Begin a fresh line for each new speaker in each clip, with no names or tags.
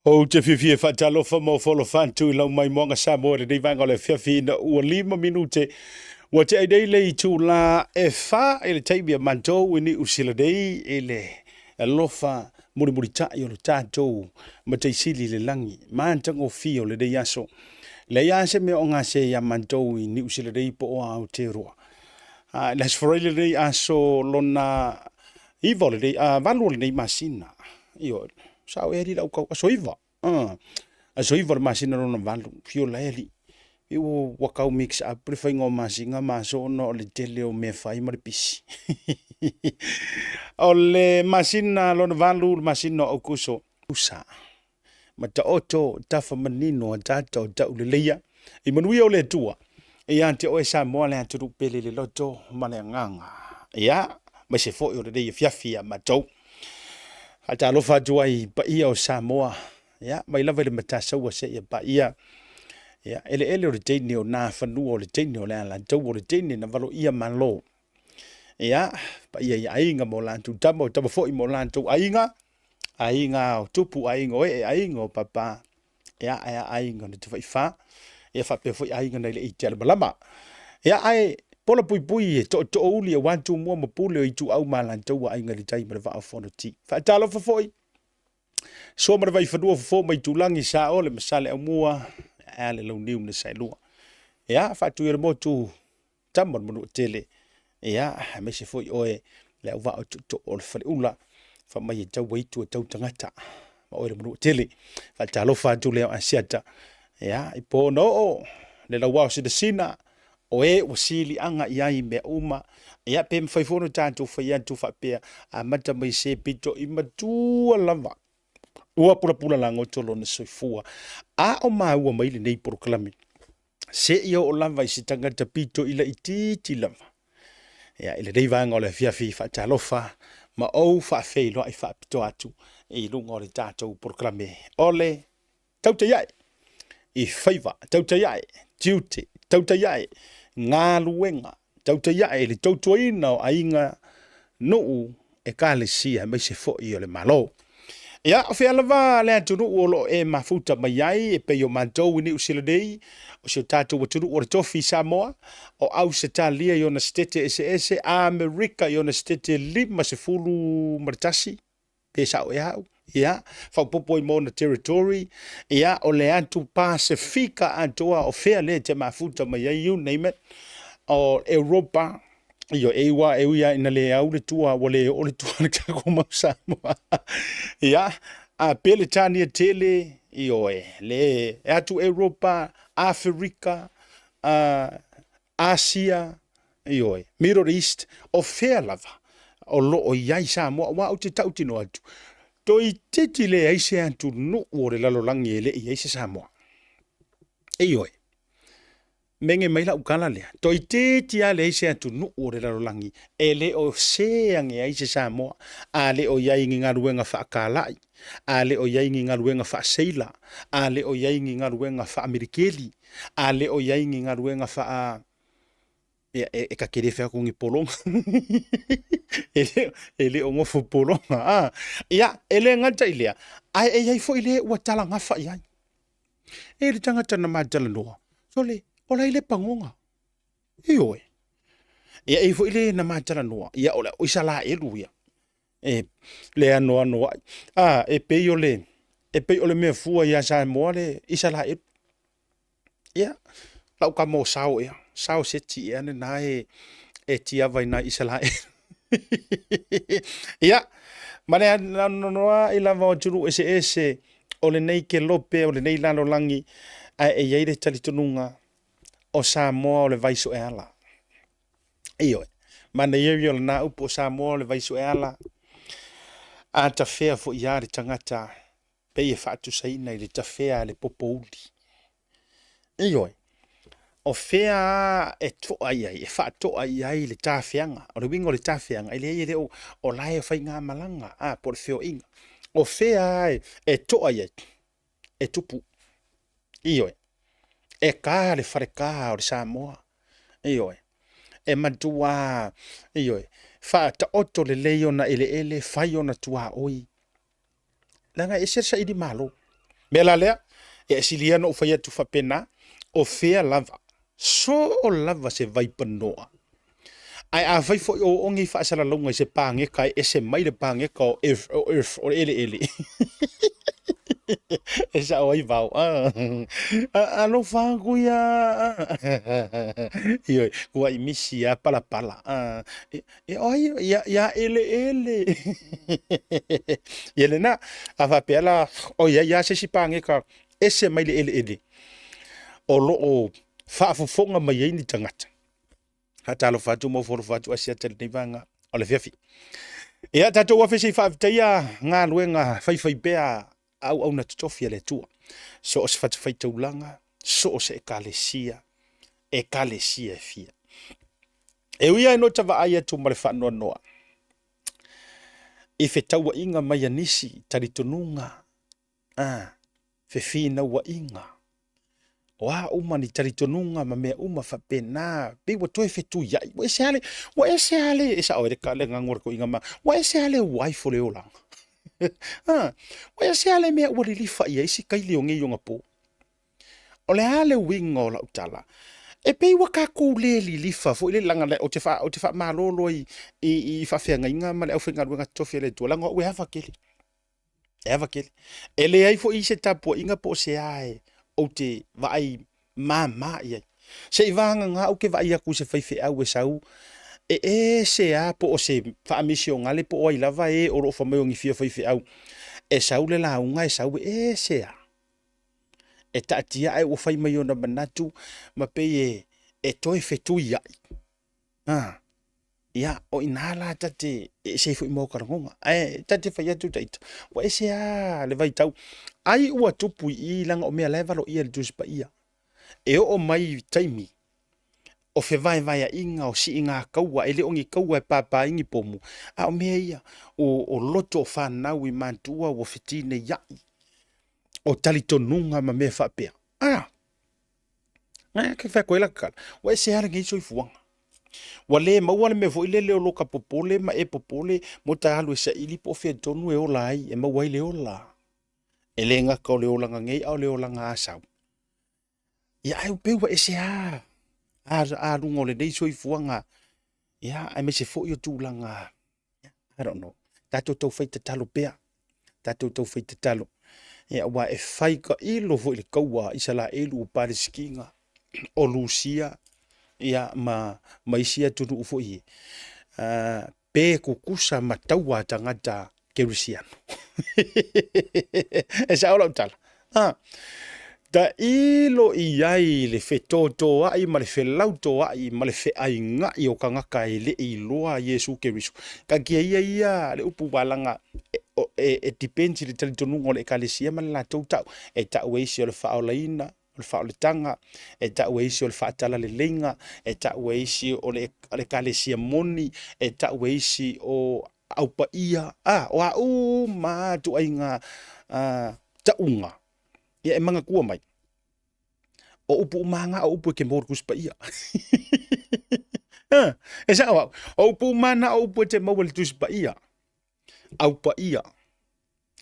Ou te fiafia e faatalofa ma ofo alofa atu i lau maimoaga Samoa i lenei vaega o le afiafi ina ua 5 minute ua tea ai nei le itula e 4 i le taimi a matou i Niu Sila nei i le alofa mulimulitai o le tatou Mataisili i le lagi matagofie o lenei aso. Leai lava se mea o gase ia matou i Niu Sila nei po o Aotearoa. I le Aso Faraile lenei aso lona 9 o lenei, 8 o lenei masina. Ioe, sao ea alii lau tau, aso 9. Aso 9 o le masina lona 8, fiola e alii. I ua tau mix up le faiga o masina ma aso ona o le tele o mea fai ma le pisi. O le masina lona 8, le masina o Aukuso. Usa, ma taoto tafa manino ataata o tauleleia i manuia o le Atua ia te oe Samoa le atunuu pele i le loto ma le agaga. Ia, aemaise foi o lenei afiafi ia matou. Faatalofa atu ai i paia o Samoa, ia, mai lava i le Matasaua seia paia. Ia, eleele o le teine o Nafanua, o le teine o le Alataua, o le teine na valoia Malo. Ia, paia i aiga ma o latou tama, o tama foi ma o latou aiga, aiga o tupu, aiga o ee, aiga o papa, ia, ae a aiga o le Tafaifa, ia faapea foi aiga nai le ite alamalama. Ia, ae pola puipui e tootoo uli aua Tumua ma Pule o Ituau ma Alataua, aiga i le tai ma le Vaa o Fonoti. Faatalofa foi, Sua ma le Vaifanua, Fofo ma Itulagi, Saole ma Saleaaumua, ae a le Launiu na Saelua. Ia, Faatui o le Motu, tama o le Manuatele, ia, aemaise foi oe le auvaa o tootoo o le Faleula, fai mai e tau aitu e tau tagata, ma oe le Manuatele. Faatalofa atu lea o Asiata, ia, i po na oo, le lauao sinasina, o e ua siliaga i ai mea uma, ia, pe mafai foi ona tatou fai atu faapea, amata mai se pito i matua lava, ua pulapula lagoto lona soifua, a o maua mai lenei polokalame. Seia oo lava i se tagata pito i laitiiti lava. Ia, i lenei vaega o le afiafi faatalofa ma ou faafeiloai faapitoa atu i luga o le tatou polokalame o le Tautai Ae i Faiva, Tautai Ae Tiute, Tautai Ae Galuega, Tautai Ae i le tautuaina o aiga, nuu, ekalesia aemaise foi o le Malo. Ia, o fea lava le atunuu o lo o e mafuta mai ai, e pei o matou i Niu Sila nei, o si o tatou atunuu o le tofi Samoa, o Ausetalia i ona setete eseese, Amerika i ona setete 51, pe sao ea au, ia, faaopoopo ai ma ona territory, ia, o le atu Pasefika atoa, o fea lea e te mafuta mai ai, you name it, o Europa, Ioe, e ua e ui lava ina le au le tua, ua le oo le tua i le tatou mau Samoa. Ia, a Peretania tele, ioe, le e atu Europa, Aferika, Asia, ioe, Middle East, o fea lava o lo o i ai Samoa, aua ou te tautino atu, toeitiiti leai se atunuu o le lalolagi e le i i ai se Samoa. Ioe. Mege mai lau tala lea, toeitiiti lava leai se atunuu o le lalolagi e le o se age ai se Samoa, a le o i ai ni galuega faakalai, a le o i ai ni galuega faaseila, a le o i ai ni galuega faamilikeli, a le o i ai ni galuega faa... Ia, e ta te le fai atu ni pologa. E le o nofo pologa. A. Ia, e le gata i lea, ae e i ai foi le ua talagafa i ai. E le tagata na ma talanoa, sole, o la e le pagoga. Ioe. Ia, e i ai foi le na ma talanoa, ia, o le Isalaelu ia. E le anoano ai. A, e pei o le, e pei o le mea fua ia Samoa le Isalaelu. Ia, lau tama o sao ea, sao seti ea lena e tiava i nai Isalaelu. Ia, ma le anoanoai lava o atunuu eseese o lenei kelope, o lenei lalolagi, ae e i ai le talitonuga o Samoa o le vai sueala. Ioe, manaia ia o lena upu o Samoa o le vai sueala, a tafea foi lava le tagata pei e faatusaina i le tafea a le popouli. Ioe, o fea lava e to'a i ai, e faato'a i ai le tafeaga. O le uiga o le tafeaga, e leai e le o, o la e faigamalaga, a, po o le feoaiga. O fea lava e to'a i ai, e tupu. Ioe, e ka le faleka o le Samoa. Ioe, e matua, ioe, faataoto lelei ona eleele, fai ona tuaoi. Leaga e ese le saili malo. Mea la lea, e sili ia ona ou fai atu faapena, o fea lava, soo lava se vaipanoa. Ae afai foi o oo nei faasalalauga i se pageta e ese mai le pageta o Earth, o Earth, o le eleele, e sao ai vao. Alofa atu ia. Ioe, ua misi a palapala. E o ai ia, ia eleele. Ia lena, a faapea la, o i ai lava se isi pageta ese mai le eleele, o lo o faafofoga mai ai ni tagata. Faatalofa atu ma ofo alofa atu Asiata i lenei vaega o le afiafi. Ia, tatou afe se i faafetaia galuega faifaipea a auauna totofi a le Atua. So o se fatafaitaulaga, so o se ekalesia, ekalesia e fia. E ui lava ina ota vaai atu ma le faanoanoa i fetauaiga mai a nisi talitonuga, a, fefinauaiga, o a uma ni talitonuga ma mea uma faapena, pei ua toe fetuiai, ua ese lava le, ua ese lava le, e sao ai le, le gagana a le toeaina ma, ua ese lava le uaifo o le olaga. A, ua ese lava le mea ua lilifa i ai si kaili o nei ona po. O le a le uiga o lau tala? E pei ua tatou le lilifa foi lele, leaga ou te, fa, ou te faamalolo i, i, i faafeagaiga ma le aufaigaluega totofi a le Atua, leaga o au e ava tele. E ava tele. E leai foi se tapuaiga po o se a e ou te vaai māmā i ai. Se i vagana ou te vaai atu i se faifeau e sau e ese a po o se faamisionale po o ai lava e o lo o fai mai o ni fia faifeau e sau le lauga e sau e ese a. E taatia ae ua fai mai ona manatu ma pei e, e toe fetuiai. A, ia, o ina la ta te e ese ai foi ma o ta lagona. Ae ta te fai atu taita, ua ese lava le vaitau. Ai ua tupu i i leaga o mea la e valoia e le Tusi Paia. E oo mai i taimi o fevaevaeaiga, o siiga kaua, e le o ni kaua e pāpā ai ni pomu, a o mea ia, o, o loto o fanau i matua ua fetineiai, o talitonuga ma mea faapea. A, ke fai atu ai la tala, ua ese lava lenei soifuaga. Ua le maua le mea foi lele o lo ta popole ma e popole mo ta alu e saili po o fea tonu e ola ai, e maua ai le ola. E le gata o le olaga nei, a o le olaga asau. Ia, ae pei ua ese lava aluga o lenei soifuaga, ia, aemaise foi o tulaga, I don't know, tatou taufai tatalo pea, tatou taufai tatalo. Ia, aua e fai tailo foi le kaua a Isaraelu o Palesitina, o Lusia, ia, ma, ma isi atunuu foi e, pe tutusa ma taua a tagata kerisiano. E sao lau tala. Ha. Tailo i ai le fetotoai ma le felautoai ma le feaiga'i o tagata e le i iloa Iesu Keriso. Taatia ia ia le upu walaga e, e, e depends i le talitonuga o le ekalesia ma le latou tau. E tau e isi o le faaolaina, o le faaoletaga, e tau e isi o le faatalaleleiga, e tau e isi o le, o le ekalesia moni, e tau e isi o au paia, a, o a uma lava ituaiga tauga, ia e manatua mai, o upu uma lava na o upu e te maua i le Tusi Paia. E sao au, o upu uma lava na o upu e te maua i le Tusi Paia. Au paia,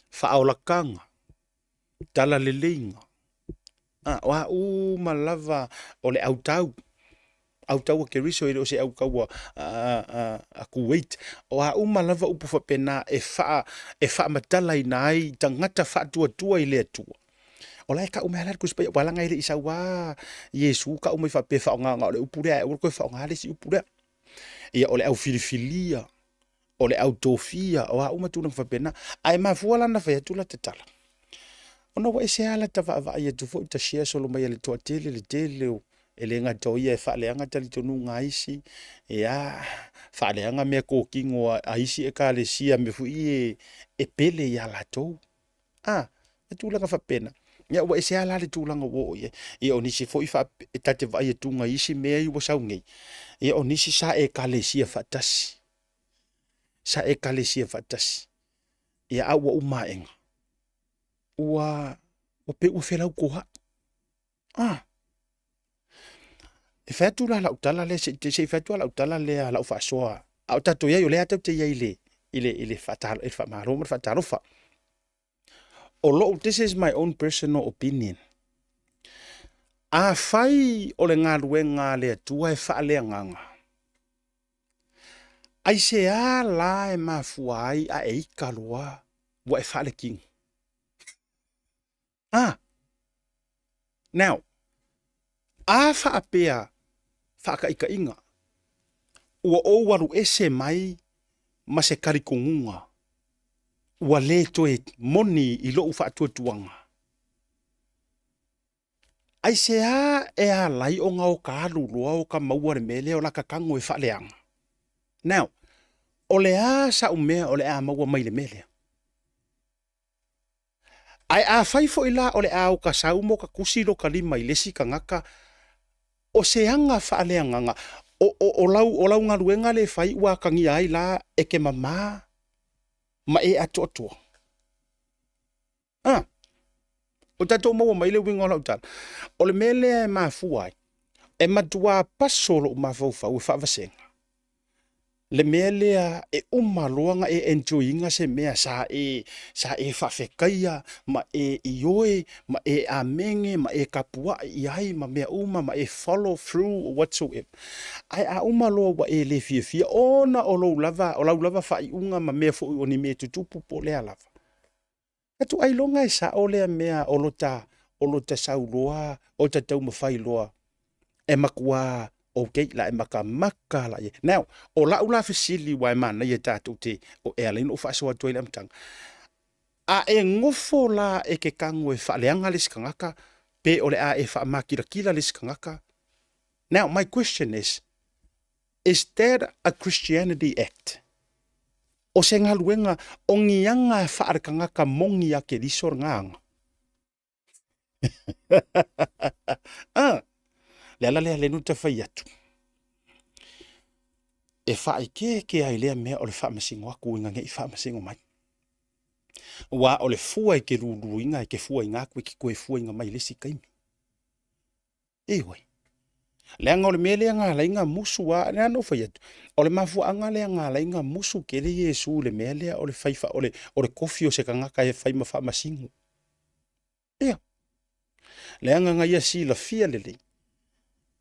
faaolataga, talaleleiga, a, o a uma lava o le autau, autau a Keriso e le o se autau a, a, a, a Kuwait. O a uma lava upu faapena e, faa, e faamatalaina ai tagata faatuatua i le Atua. O la e tau mai lava le Tusi Paia, aua leaga e le i sau lava Iesu tau mai faapea faaaoga na o le upu lea, ae aua le toe faaaoga le isi upu lea. Ia, o le au filifilia, o le au tofia, o a uma tulaga faapena. Ae mafua la ona fai atu lata tala, ona ua ese lava lata vaavaai atu foi, ta share solo mai e le toatele le tele o, e le gata o ia e faaleaga talitonuga a isi, ia, faaleaga mea totino a isi ekalesia, mea foi ia e pele ia latou. A, e tulaga faapena. Ia ua ese lava la le tulaga ua oo i ai. Ia o nisi foi faa, e ta te vaai atuga i isi mea ia ua sau nei, ia o nisi sa ekalesia faatasi. Sa ekalesia faatasi. Ia a ua uma aega, ua, ua pei ua felautoa'i. A, e fai atu la lau tala lea, se i fai atu lau tala lea, lau faasoa, a o tatou i ai, o lea tatou te i ai i le, i le, i le faamalo ma le faatalofa. O lou, this is my own personal opinion. Afai o le galuega a le Atua e faaleagaga, aisea la e mafua ai a e ika loa ua e faalekino? Ah! Now, a faapea faataitaiga, ua ou alu ese mai ma se talitonuga ua le toe moni i lou faatuatuaga, aisea e ala ai ona o ta alu loa o ta maua le mea lea o la ta tago e faaleaga? Now, o le a sa'u mea o le a maua mai le mea lea? Ae afai foi la o le a o ta sau ma o ta tusi lo ta lima i le isi tagata, o se aga faaleagaga, o, o, o, lau, o lau galuega lea e fai ua atagia ai la e te mamā ma e atoatoa. A, o tatou maua mai le uiga o lau tala. O le mea lea e mafua ai, e matuā paso lou mafaufau e faavasega le mea lea e uma loa na e enjoy ina se mea sa e sa e faafetaia ma e ioe ma e amene ma e tapuai i ai ma mea uma ma e follow through or whatsoever. Ae a uma loa ua e le fiafia ona o lou lava o lau lava faaiuga ma mea foi o ni mea tutupu po o le a lava. Atu ailoga e sao lea mea o lota o lota sau loa o ta taumafai loa e matua okay la e makamaka la ia. Now, o lau la fesili ua e manaia tatou te o e ala ai ona ou faasoa atu ai le amataga. A e nofo la e ke tago e faaleaga le isi tagata pe o le a e faamakilatila le isi tagata. Now, my question is, Is that a Christianity act? O se galuega o ni aga e faalekagaka moni a Keriso lena aga. Ah, le ala lea lea ta fai atu. E faaikeeke ai lea mea o le faamasino atu ina ne i faamasino mai. Aua o le fua e ke luluina e ke fuaina atu e ke toe fuaina mai i le isi taimi. Ioe. Leaga o le mea lea na ala ai na musu a, lea na ou fai atu, o le mafuaaga lea na ala ai na musu tele Iesu i le mea lea o le fai fa, o le, o le kofi o se tagata e fai ma faamasino. Ia. Leaga na ia silafia lelei,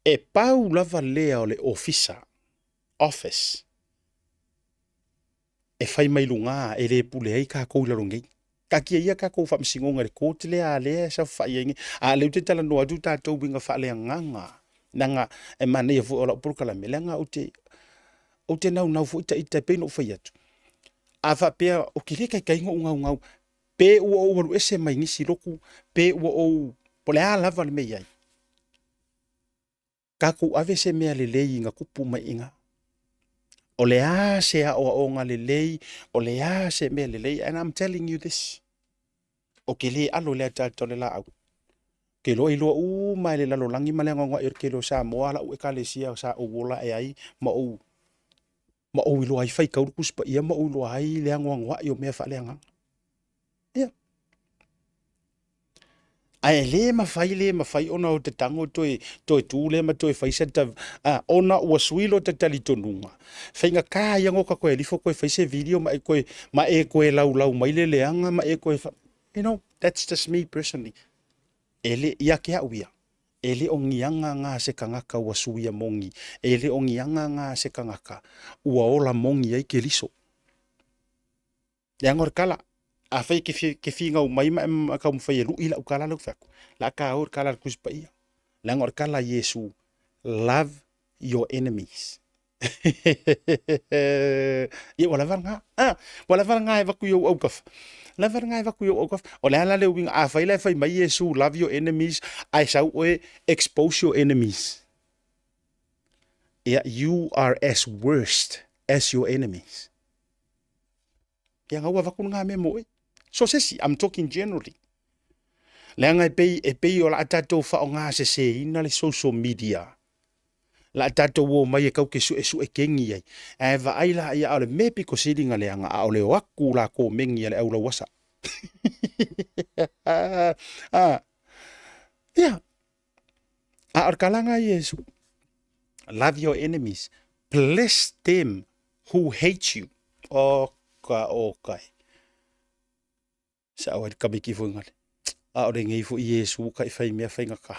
e pau lava lea o le ofisa, office, e fai mai luga e le pule ai tatou i lalo nei. Taatia ia tatou faamasinoga i le court lea a lea e saofafai ai nei. A o lea ou te talanoa atu tatou uiga faaleagaga, leaga e manaia foi o lau polokalame, leaga ou te, ou te naunau foi ita e pei ona ou fai atu. A faapea ou te le taitai ona ou naunau pe ua ou alu ese mai nisi lotu, pe ua ou, po o le a lava le mea e i ai. Tatou ave se mea lelei ina tupu mai i ina. O le a se aoaoga lelei, o le a se mea lelei, and I'm telling you this, ou te le alo i le ataata o le laau. Ou te iloa iloa uma e le lalolagi ma le anoanoai o le tele o Samoa lau ekalesia sa ou ola ae ai ma ou ma ou iloa ai faitau le Tusi Paia ma ou iloa ai le anoanoai o mea faaleagaga. Ia. Ae le mafai, le mafai ona o te tago toe, toe tu lea ma toe fai se ta, a, ona ua sui lo te talitonuga. Faigata ia no ka koe alifo koe fai se video ma e koe, ma e koe laulau mai le leaga ma e koe, you know, that's just me personally. E le, ia ke au ia, e le o ni aga ngā se kangaka ua suia moni, e le o ni aga ngā se kangaka ua ola moni ai Keriso. Leaga o le kala, afai e ke finau mai ma e taumafai e lui lau kala lea ou fai atu, o le a taua le kala a le Tusi Paia. Leaga o le kala a Iesu, love your enemies. Ia ua lava lena. Ah, ua lava lena e avatu i ou autafa. Lava lena e avatu i ou autafa. O le a la le uiga, afai la e fai mai Iesu, love your enemies, ae sau oe expose your enemies. Ia, you are as worst as your enemies. Ia nga ua avatu lena mea mo oe. So se isi, I'm talking generally. Leaga e pei, e pei o la tatou faaaogaseseina le social media. La tatou o mai e kau ke suesue kengi ai. Ae vaai la ia, a o le mea pito sili na leaga, a o le o atu la komeni a le au lauasa. Ah, ia, a o le kalaga a Iesu, love your enemies, bless them who hate you. Oka, oka. Sa'o ai le tamaiti foi gale. A o lenei foi Iesu ka i fai mea faigata.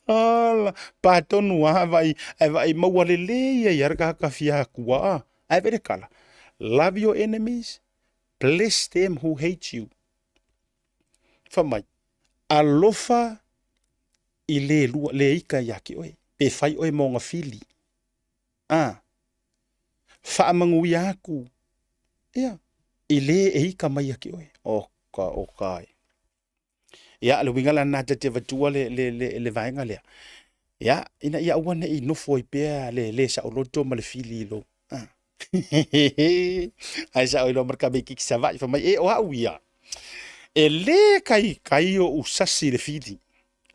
Ala, pa tonu a vai, ai vai maua lelei ai ara ka fia atua a. Ai vele kala. Love your enemies, bless them who hate you. Fa mai, alofa i le lua, le ika ia ki oe, pe fai oe mo nga fili. A, faamanuia atu, ia, i lē e ika mai ia te oe. Oka, oka e. Ia, le uiga la lena ta te avatua le, le, le, le vaega lea. Ia, ina ia aua ne i nofo ai pea le lē saoloto ma le fili i lou. A. Ae sao i loa ma le tamaititi Savaii fai mai, e o au ia, e lē taitai oʻu sasi i le fili.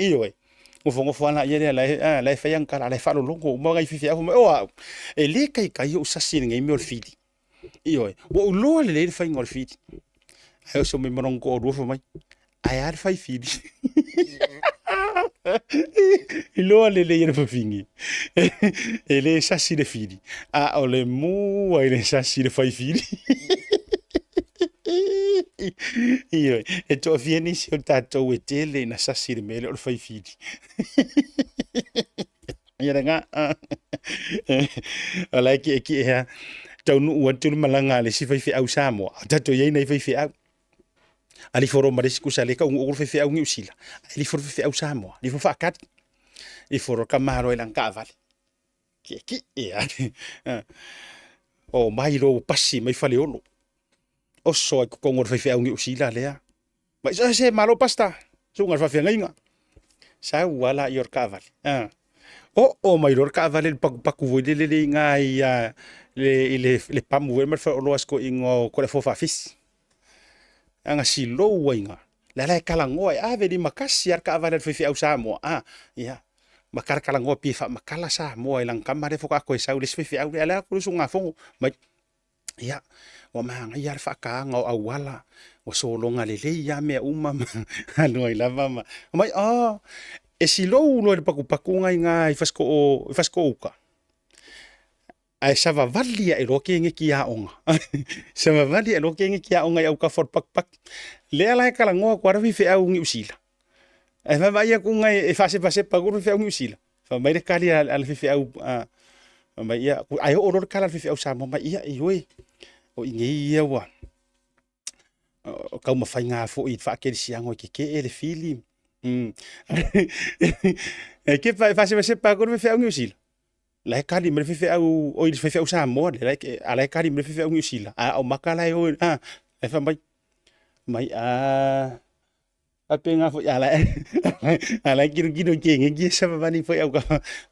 Ioe, nofonofo lava laia lea la e, a, la e fai ana tala, la e faalologo uma nai faifeau fai mai, o au, e lē taitai oʻu sasi i lenei mea o le fili. Ioe, ua ou iloa lelei le faiga o le fili. Ae oso mai ma lona toalua fai mai, ae a le fai fili? Iloa lelei e le fafine, e lē sasi le fili, a o le mua i le sasi le fai fili. Ioe, e toafia nisi o tatou e tele ina sasi i le mea lea o le fai fili. Ia lena. O la e kiekie lava. Taunuu atu le malaga a le isi faifeau Samoa, a o tatou i ai nai faifeau. Alifo loa ma le isi kusa lea e taunuu atu le faifeau Niu Sila, ae alifo le faifeau Samoa, alifo faatali. Alifo loa le tamaloa i lana taavale. Kiekie lava. Omai loa ua pasi mai Faleolo. Oso ai i totonu o le faifeau Niu Sila lea. Mai se se malo pasta, susuga i le faafeagaiga. Sau lava laia o le taavale. Oo mai loa le taavale i le patupatu foi lele i ina i le pamu foi lea ma le faleoloa si toeaina o Toleafoa Faafisi. Ana silou ai i ina, lea la e talanoa e ave limatasi lava le taavale a le faifeau Samoa, ia ma talatalanoa pei e faamatala Samoa i lana tama lea faatoa toe sau i le isi faifeau lea, a o lea ua usugafono mai. Ia, ua manaia lava le faataga o auala, ua sologa lelei lava mea uma ma alu ai lava ma fai mai, oh, e silou loa i le patupatu lena i ina i Fasitoo, i Fasitoo uta, ae savavali ae loa teineiti aoga, savavali ae loa teineiti aoga i autafa o le patupatu. Lea la e talanoa atu lava le faifeau Niu Sila, ae vaavaai atu e faasepasepa atu le faifeau Niu Sila, Fai mai le tali a le faifeau, fai mai, ia, ae oo loa le tala a le faifeau Samoa mai, ia, ioe, o i inei ia ua taumafaiga foi i le faakerisiano e tetee le fili. E kepa e faasepasepa atu le faifeau Niu Sila, la e tali mai le faifeau, oi le faifeau Samoa lea, a la e tali mai le faifeau Niu Sila, a o maka la e o, e fai mai, mai, a, Faapena foi, a la a la e tilotilo i teineiti ia savavali foi au ka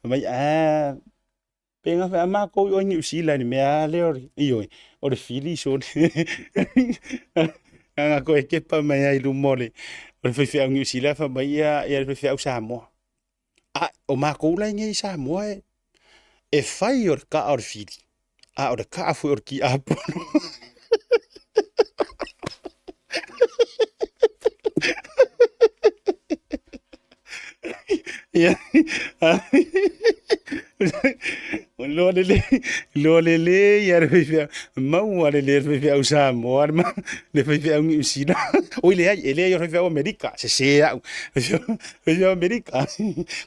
mai a pena foi a matou i o i Niu Sila i le mea lava lea o le ioe o le fili sole na toe kepa mai ai i luma o le faifeau Niu Sila fai mai ia le faifeau Samoa. A o matou la i inei i Samoa e fai o le kaa o le fili, a o le kaa foi o le tiapono. Ia, loa lelei, loa lelei lava le faifeau, maua lelei e le faifeau Samoa le faifeau Niu Sila. Oi leai, e leai o le faifeau Amerika, sese au. Faifeau Amerika,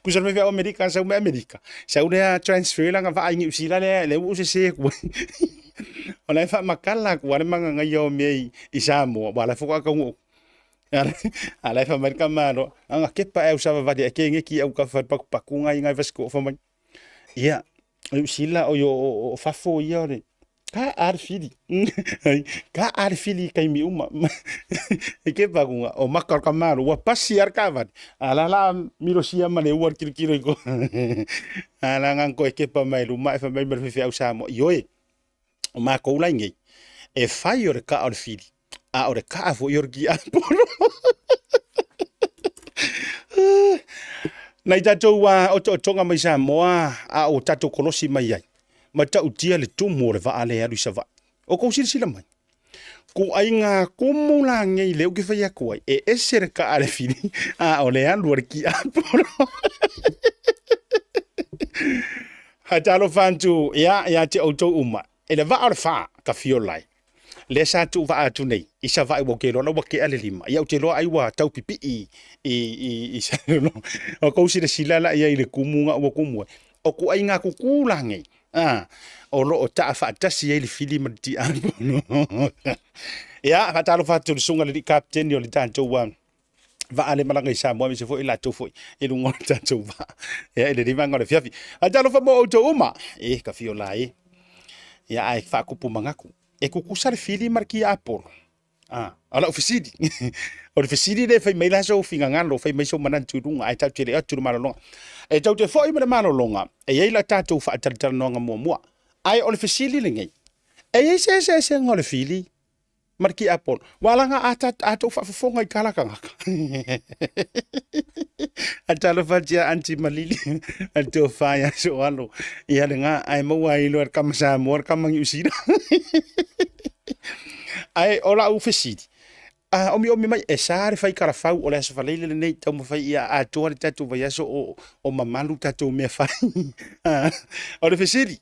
tusa le faifeau Amerika na sau mai Amerika, sau lea transfer lana vaa i Niu Sila lea, lea ua ou sese atu ai. O la e faamatala atu lava le magagaia o mea i Samoa, aua o la e faatoa taunuu. A o la e fai mai le tamaloa, ana kepa ea au savavali ae keneti i autafa i le patupatu na i ina i Fasitoo fai mai, ia, Niu Sila oi o fafo ia o le Ka a le fili. Ka a le fili i taimi uma. E kepa atu o maka o le tamaloa, ua pasi lava le taavale, a o la e o le a milosia ma le ua le tilotilo i tua. A o la na toe kepa mai luma ae fai mai ma le faifeau Samoa, ioe, o matou la i inei, e fai o le kaa o le fili, a o le kaa foi o le tiapolo. Nai tatou otootoga mai Samoa a o tatou kolosi mai ai, matautia le tumu o le vaa lea e alu i Savaii. O kou silasila mai, kuaiga kumu la nei lea ou te fai atu ai, e ese le kaa a le fili, a o le alu a le tiapolo. Hatalofa atu ia, ia te outou uma. I le vaa o le fa ka fiola ai, lea sa tuuvaa atu nei i Savaii ua ou te iloa la ua tea le 5. Ia ou te iloa ai ua tau pipii i Salelologa. O kou silasila la i ai i le tumu na ua tumu ai. O ituaiga kukū la nei, o lo o taa faatasi ai le fili ma le tiakono. Ia, faatalofa atu i le susuga i le alii kapeteni o le tatou vaa le malaga i Samoa, aemaise foi i latou foi i luga o le tatou vaa. Ia, i lenei vaega o le afiafi. Faatalofa mo outou uma. E, ka fiola e. Ia, ae faakupu manatu. E tutusa le fili ma le tiapolo. Ah, o lau fesili. O le fesili lea e fai mai la sou finagalo, fai mai sou manatu i luga, ae tatou te le atu i le malologa. E tatou te foi ma le malologa, e i ai la tatou faatalatalanoaga muamua. Ae o le fesili lenei, e i ai se eseesega o le fili ma le tiapolo? Ua laga a tatou faafofoga i tala tagata. A talofa atu ia Aunty Malili, a le tofa ia Soalo, ia lena, ae maua ai loa le kama Samoa, le kama Niu Sila. Ae o lau fesili, a omiomi mai, e sa le fai kalafau o le Aso Faraile lenei, taumafai ia atoa le tatou vaiaso o mamalu tatou mea fai. O le fesili,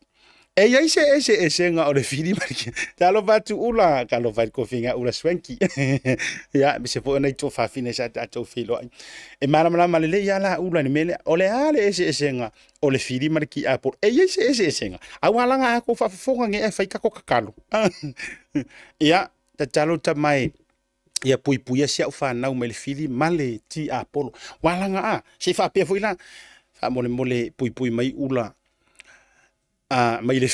e i ai se eseesega o le fili ma le Talofa atu Ula, talofa i le tofiga Ula Swanky. Ia, aemaise foi o nai tuafafine sa tatou feiloai. E malamalama lelei lava la Ula i le mea lea. O le a le eseesega o le fili ma le tiapolo? E i ai se eseesega? Aua laga a tou faafofoga nei ae fai tatou tatalo. Ia, tatalo tama e, ia puipuia si au fanau mai le fili ma le tiapolo. Ua laga a, se i faapea foi la, faamolemole puipui mai Ula a, mai le,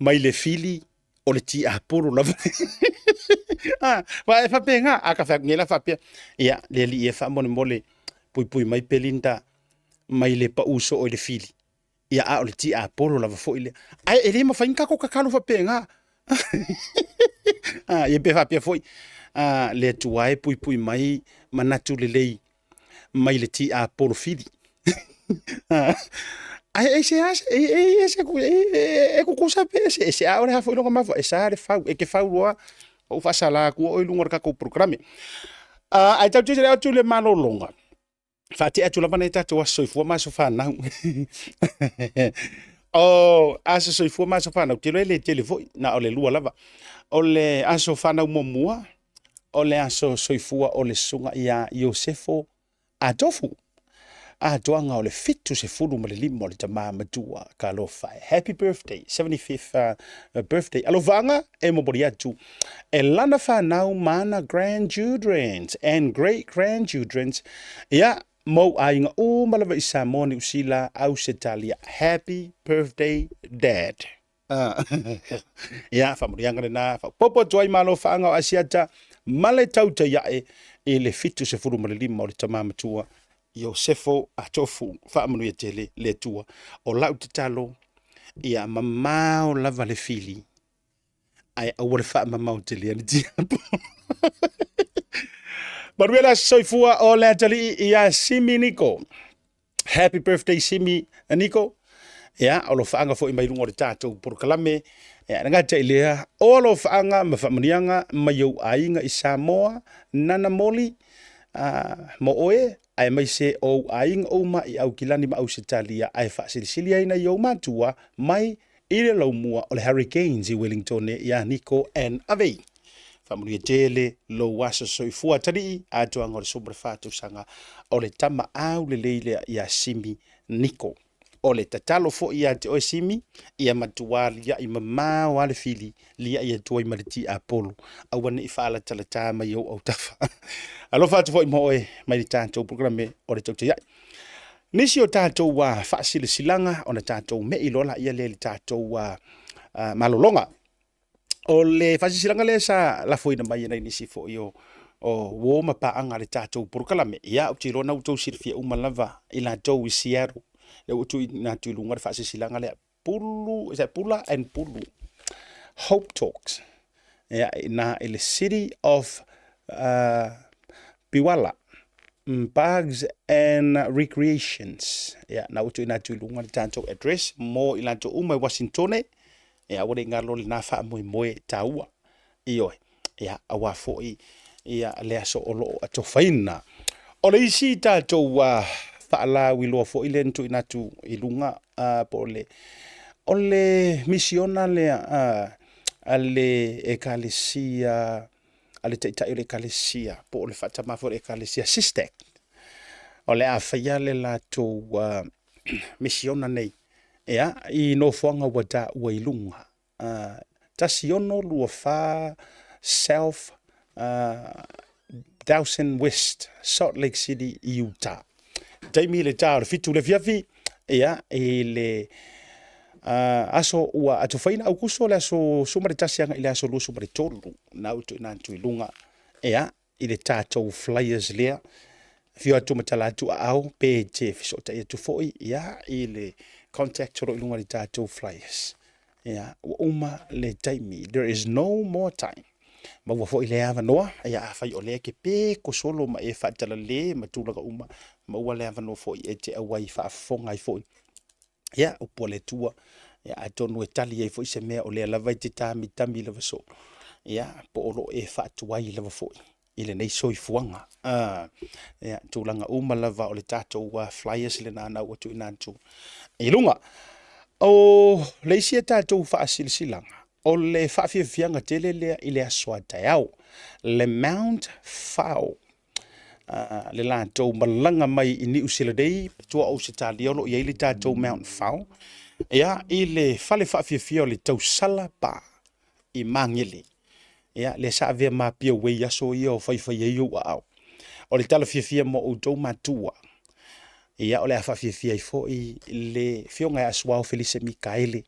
mai le fili o le tiapolo lava. A, wa e faapena, a ka fai atu nei la faapea, ia, le alii e faamolemole puipui mai Belinda mai le pau soo i le fili. Ia, a o le tiapolo lava foi lea. Ae e le mafai ona tatou tatalo faapena. A, ia pe faapea foi, a, le Atua e puipui mai manatu lelei mai le tiapolo fili. Ae e se a se, e, e, se, e, e tutusa pe eseese, a o le a foi lona mafuaaga, e sa le fau, e te fau loa, ou faasala atu oe i luga o le tatou polokalame. Ae tatou te le atu i le malologa, faatea atu lava nai tatou aso soifua ma aso fanau. O aso soifua ma aso fanau, ou te iloa e le tele foi, na o le lua lava. O le aso fanau muamua, o le aso soifua o le susuga ia Iosefo Atofu, atoaga o le 75 o le tama matua talofa e. Happy birthday, 75th birthday. Alofaga e momoli atu e lana fanau ma ana grandchildren and great grandchildren, ia mou aiga uma lava i Samoa, Niu Sila, Ausetalia. Happy birthday, Dad. Ia, faamanuiaga lena, faaopoopo atu ai ma alofaaga o Asiata ma le tautai ae i le 75 o le tama matua Iosefo Atofu. Faamanuia tele le Atua. O lau tatalo, ia mamao lava le fili, ae aua le faamamao tele a le tiapo. Manuia le aso soifua o le atalii ia Simi Niko. Happy birthday Simi Niko. Ia, o alofaaga foi mai luga o le tatou polokalame. Ia, e gata i lea, o alofaaga ma faamanuiaga mai ou aiga i Samoa, Nana Moli, mo oe, aemaise o ou aiga uma i Aukilani ma Ausetalia, ae faasilisili ai nai ou matua mai i le laumua o le Hurricanes i Wellingtone ia Niko and Avei. Faamanuia tele lou aso soifua atalii, atoaga o le 14 tausaga o le tama aulelei lea ia Simi Niko. O le tatalo foi ia te oe Simi, ia matua liai mamao a le fili, liai atu ai ma le tiapolo, aua ne i faalatalata mai ou autafa. Alofa atu foi mo oe mai le tatou polokalame o le Tautai Ae. Nisi o tatou faasilasilaga ona tatou mei loa laia lea i le tatou malologa. O le faasilasilaga lea sa lafoina mai e nai nisi foi o uo ma paaga a le tatou polokalame. Ia, ou te iloa na outou silafia uma lava i latou i Seattle. Lea ua tuuina atu i luga le faasilasilaga lea. Pulu, is that Pula and Pulu? Hope Talks. Ia, ina i le City of Piwala, Parks and Recreations. Ia, na ua tuuina atu i luga le tatou address mo i latou uma i Washingtone. Ia, aua ne i galo lena faamoemoe taua. Ioe. Ia, aua foi ia le aso o lo o atofaina. O le isi tatou faalauiloa foi lea na tuuina atu i luga po o le O le misiona lea a le ekalesia, a le taitai o le ekalesia, po o le faatama foi o le ekalesia SISTEC, o le a faia le latou misiona nei, ia, i nofoaga ua taua i luga, 1624 South Dawson West, Salt Lake City, Utah. Taimi le ta o le 7 le afiafi, ia, i le aso ua atofaina Aukuso le aso 11 agai le aso 23, na ua tuuina atu i luga, ia, i le tatou flyers lea. Afio atu ma tala atu aao pe te fesootai atu foi, ia, i le contact o lo o i luga i le tatou flyers. Ia, ua uma le taimi. There is no more time. Maua foi lea avanoa, ia, afai o lea e te peko solo ma e faatalale ma tulaga uma, maua le avanoa foi e te auai faafofoga ai foi. Ia, upu a le Atua, ia, atonu e tali ai foi se mea o lea lava e te tamitami lava soo, ia, po o lo o e faatuai lava foi i lenei soifuaga. Ia, tulaga uma lava o le tatou flyers lena na ua tuuina atu i luga. O le isi a tatou faasilasilaga, o le faafiafiaga tele lea i le aso a taeao, le Mount Whau, le latou malaga mai i Niu Sila nei, tua o Ausetalia o lo o i ai le tatou Mount Whau, ia, i le fale faafiafia o le Tausala Pa i Magele. Ia, lea sa avea ma Apia Way i aso ia o faifai ai ou aao. O le tala fiafia mo outou matua, ia, o le a faafiafia ai foi le Afioga ia Suao Felise Mikaele.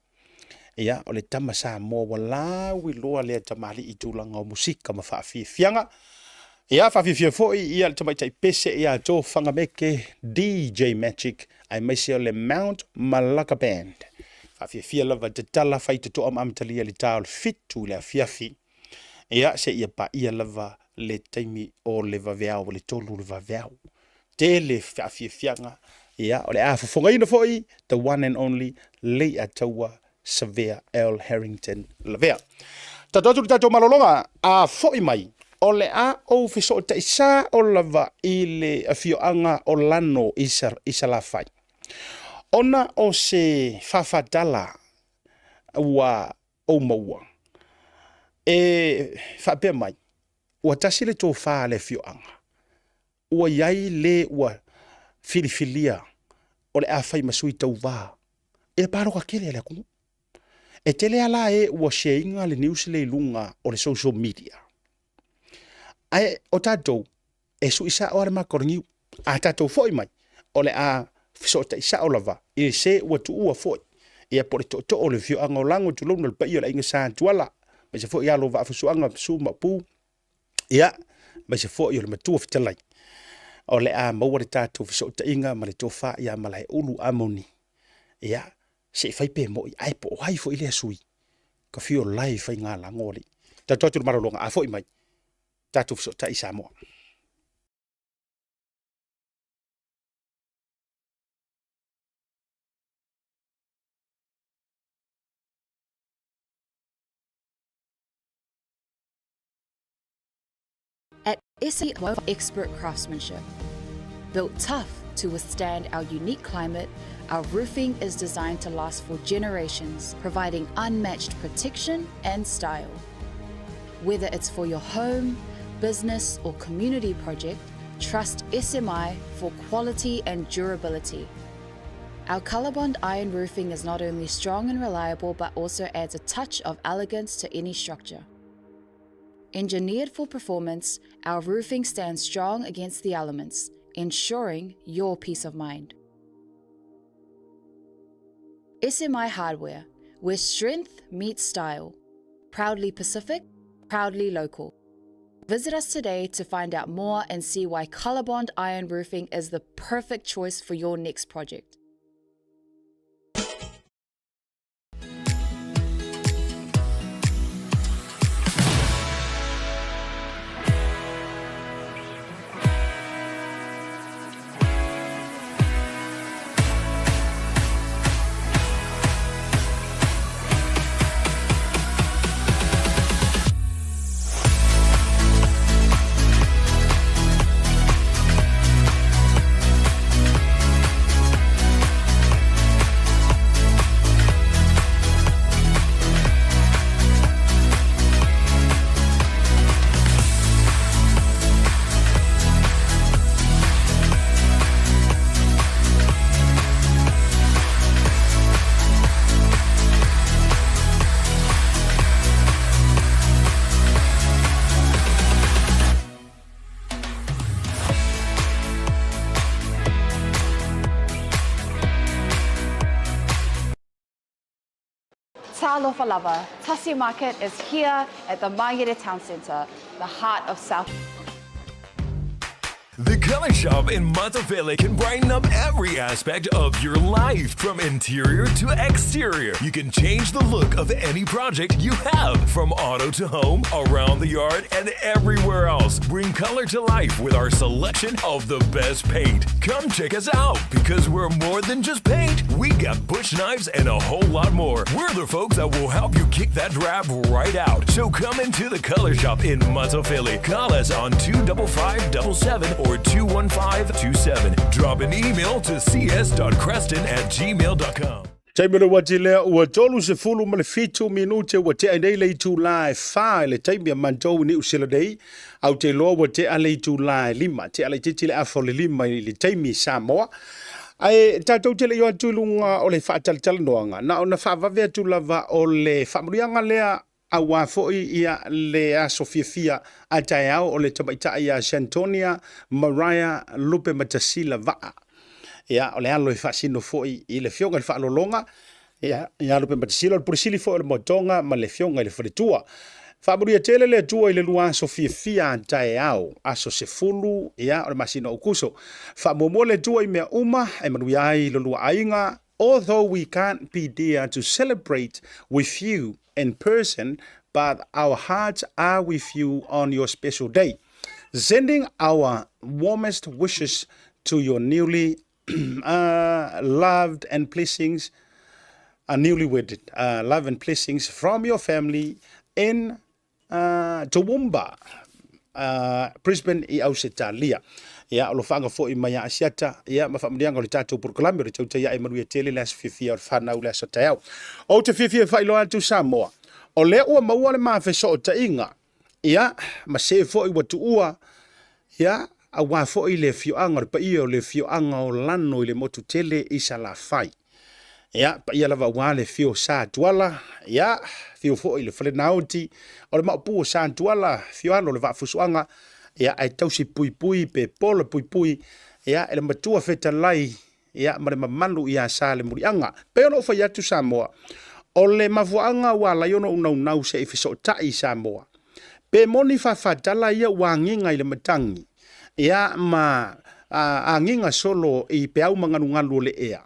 Ia, o le tama Samoa ua lauiloa lea tamalii i tulaga o musika ma faafiafiaga. Ia, faafiafia foi ia le tamaitai pese ia Tofagameke DJ Magic aemaise o le Mount Malaka Band. Faafiafia lava tatala faitotoa ma amatalia i le ta o le 7 i le afiafi. Ia, seia paia lava le taimi o le vaveao, o le 3 le vaveao. Tele faafiafiaga, ia, o le a fofogaina foi the one and only Leiataua Savea L. Harrington Lavea. Tatou atu le tatou malologa, a foi mai, o le a ou fesootai sao lava i le afioaga o Lano i Salafai. Ona o se fafatala ua ou maua, e faapea mai, ua tasi le tofa a le afioaga, ua i ai le ua filifilia o le a fai ma sui tauva i le palota tele a le atunuu. E tele lava la e ua share ina le news lea i luga o le social media. Ae o tatou, e sui sao lava le mata o le niu. A tatou foi mai, o le a fesootai sao lava i se ua tuua foi ia po o le tootoo o le afioaga o Lago, tulouna le paia o le aiga Sa Tuala, aemaise foi alo o Vaafusuaga, Su ma Upu, ia, aemaise foi o le matua fetalai. O le a maua le tatou fesootaiga ma le tofa ia Malaeulu Amoni. Ia, se i fai pe moi, ae po o ai foi lea sui, ka fio lae i faiga lago alii. Tatou atu le malologa, a foi mai, tatou fesootai i Samoa.
At SEO Expert Craftsmanship. Built tough to withstand our unique climate, our roofing is designed to last for generations, providing unmatched protection and style. Whether it's for your home, business, or community project, trust SMI for quality and durability. Our Colorbond iron roofing is not only strong and reliable, but also adds a touch of elegance to any structure. Engineered for performance, our roofing stands strong against the elements, ensuring your peace of mind. SMI Hardware, where strength meets style. Proudly Pacific, proudly local. Visit us today to find out more and see why Colorbond Iron Roofing is the perfect choice for your next project. Talofa lava, Tasi Market is here at the Mangere Town Centre, the heart of South.
The Color Shop in Matafele can brighten up every aspect of your life, from interior to exterior. You can change the look of any project you have, from auto to home, around the yard, and everywhere else. Bring color to life with our selection of the best paint. Come check us out because we're more than just paint. We got bush knives and a whole lot more. We're the folks that will help you kick that drab right out. So come into the Color Shop in Matafele. Call us on 25577 or 21527. Drop an email to cs.creston@gmail.com.
Taimi o le uati lea ua 37 minute ua tea nei le itula e 4 i le taimi a matou i Niu Sila nei. Au te iloa ua tea le itula e 5, tea laitiiti le afa o le 5 i le taimi i Samoa. Ae tatou te le i o atu i luga o le faatalatalanoaga, na ona faavave atu lava o le faamanuiaga lea aua foi ia le aso fiafia a taeao o le tamaitai ia Shantonia Mariah Lupematasila Vaa. Ia, o le alo e faasino foi i le Afioga i le Faaaloaloga, ia, ia Lupematasila, o le Pule Sili foi o le Moetoga ma le Afioga i le Faletua. Faamanuia tele le Atua i le lua aso fiafia a taeao, aso 10, ia, o le masina o Aokuso. Faamuamua le Atua i mea uma e manuia ai lo lua aiga, although we can't be there to celebrate with you in person, but our hearts are with you on your special day. Sending our warmest wishes to your newly loved and blessings, newlywed love and blessings from your family in Toowoomba, Brisbane i Ausetalia. Ia, o lofaga foi mai a Asiata, ia, ma faamanuiaga o le tatou polokalame o le tautai ae manuia tele le aso fiafia o le fanau le aso taeao. Ou te fiafia e faailoa atu Samoa, o lea ua maua le ma fesootaiga, ia, ma se foi ua tuua, ia, aua foi le afioaga o le paia o le afioaga o Lano i le motu tele i Salafai. Ia, paia lava aua le afio o Sa Tuala, ia, afio foi le Falenaoti, o le maopu o Sa Tuala, afio alo o le Vaafusuaga, ia, ae tausi puipui pe pola puipui, ia, e le matua fetalai, ia, ma le mamalu ia Sa le Muliaga. Pei ona ou fai atu Samoa, o le mafuaaga ua ala ai ona ou naunau se i fesootai i Samoa, pe moni faafatala ia ua agiga i le matagi, ia, ma agiga solo i peau magalugalu o le ea,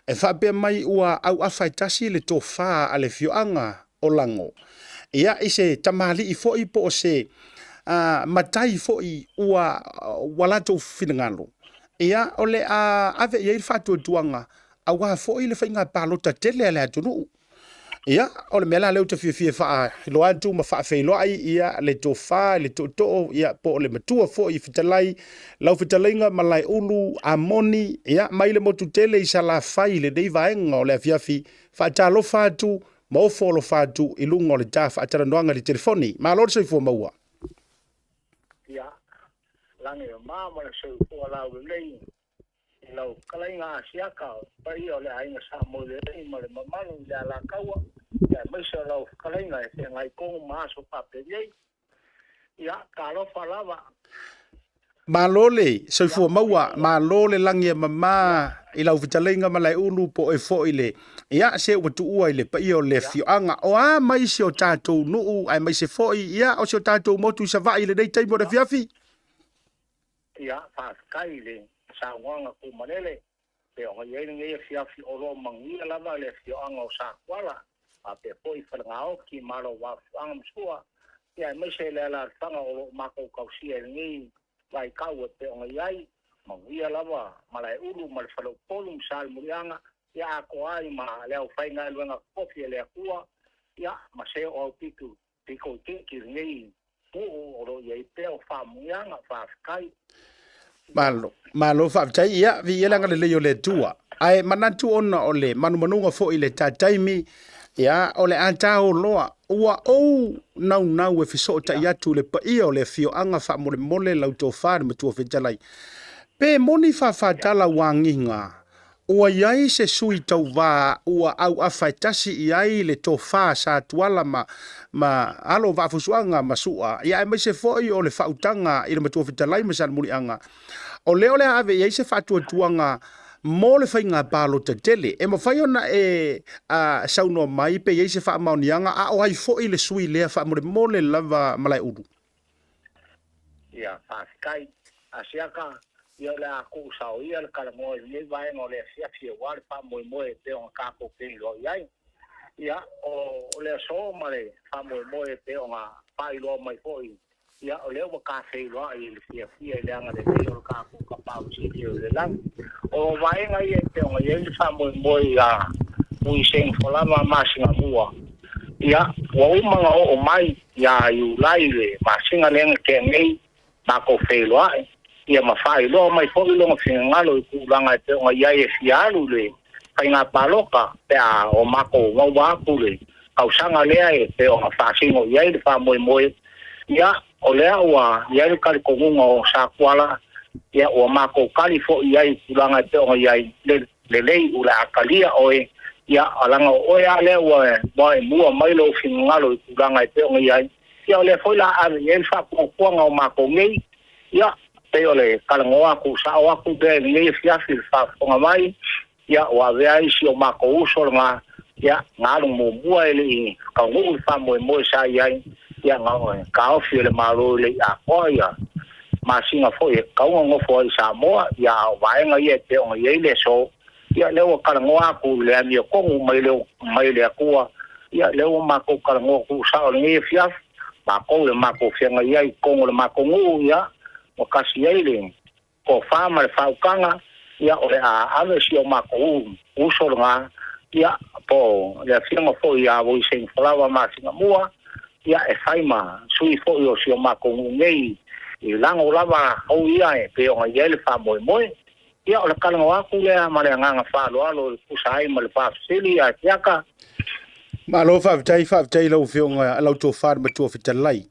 e faapea mai ua auafa e tasi le tofa a le afioaga o Lago, ia, i se tamalii foi po o se matai foi ua latou finagalo, ia, o le a ave i ai le faatuatuaga aua foi le faiga palota tele a le atunuu. Ia, o le mea la lea ou te fiafia e faailoa atu ma faafeiloai ia le tofa i le tootoo, ia, po o le matua foi i fetalai, lau fetalaiga Malaeulu Amoni, ia, mai le motu tele i Salafai i lenei vaega o le afiafi, faatalofa atu ma ofo alofa atu i luga o le ta faatalanoaga i le telefoni. Malo le soifua maua.
Ia, lagi e mama le soifua laulelei i lau fetalaiga Asiata, o le paia o le aiga Samoeleei ma le mamalu i le Alataua, aemaise o lau fetalaiga e feagai tonu ma aso faapenei. Ia, talofa lava.
Malo le soifua maua, malo le lagi e mama i lau fetalaiga Malaeulu po oe foi le ia se ua tuua i le paia o le afioaga o a mai si o tatou nuu aemaise foi ia o si o tatou motu i Savaii i lenei taimi o le afiafi.
Ia, faafetai i le saunoaga tuumalele pei ona i ai lenei afiafi o lo o manuia lava le afioaga o Satuala faapea foi Falegaoti, Malo o Vaafusuaga ma Sua, ia aemaise le alaalafaga o lo o matou tausia i lenei vaitau e pei ona i ai, manuia lava Malaeulu ma le Faleupolu ma Salemuliaga, ia atoa ai ma le aufaigaluega totofi a le Atua, ia ma se o aupito pito itiiti i lenei nuu o lo o i ai pea o faamanuiaga. Faafetai.
Malo, malo faafetai. Ia, viia le agalelei o le Atua. Ae manatu ona o le manumanuga foi i le ta taimi, ia, o le a ta oloa, ua ou naunau e fesootai atu i le paia o le afioaga faamolemole lau tofa le Matua Fetalai. Pe moni faafatala ua agiga Ua i ai se sui tauva ua auafa e tasi i ai le tofa sa Tuala ma ma alo o Vaafusuaga ma Sua, ia aemaise foi o le faautaga i le Matua Fetalai ma Salemuliaga. O lea o le a ave i ai se faatuatuaga Mo le faiga palota tele, e mafai ona e saunoa mai pe i ai se faamaoniaga, a o ai foi le sui lea faamolemole lava Malaeulu?
Ia, faafetai. Asiaka, ia o le a tuusao ia le talanoa i lenei vaega o le afiafi aua le faamoemoe e pei ona tatou feiloai ai. Ia, o le aso ma le faamoemoe e pei ona faailoa mai foi, ia o lea ua tafeiloai i le fiafia i le agalelei o le tatou Tapaau Sili o le Lagi. O vaega ia e pei ona i ai le faamoemoe ia Vui Seugafolava Masingamua, ia ua uma ona oo mai ia Iulai le masina lea na tea nei matou feiloai, ia ma faailoa mai foi lona finagalo i tulaga e pei ona i ai e fia alu i le faiga palota pe a o matou maua atu le tausaga lea e pei ona faasino i ai le faamoemoe. Ia, o lea ua i ai le talitonuga o Sakuala, ia ua matou tali foi i ai i tulaga e pei ona i ai le lelei o le a talia oe, ia leaga o oe lava lea ua e mua mai lou finagalo i tulaga e pei ona i ai, ia o lea foi o le a ave i ai le faatuatuaga o matou nei. Ia, pei o le talanoa atu sao atu lea i lenei afiafi i le faafofoga mai, ia ua avea ai si o matou uso lena, ia na alu muamua e le i taunuu le faamoemoe sa i ai, ia na taofi e le Malo e le i atoa ia masina foi e tatau ona nofo ai i Samoa, ia a o vaega ia e pei ona i ai le aso, ia lea ua talanoa atu i le amiotonu mai le Atua, ia lea ua matou talanoa tuusao i lenei afiafi, matou le matou feagai ai i totonu o le matou nuu, ia ua tasi ai le tofa ma le faautaga, ia o le a ave si o matou uso lena, ia po o le afioga foi ia Vui Seugafolava Masingamua, ia e fai ma sui foi o si o matou nuu nei i lago lava ou ia e pei ona i ai le faamoemoe. Ia o le talanoa atu lea ma le agaga faaaloalo e tusa ai ma le faafesili a Siaka.
Malo faafetai, faafetai i lau Afioga lau Tofa le Matua Fetalai.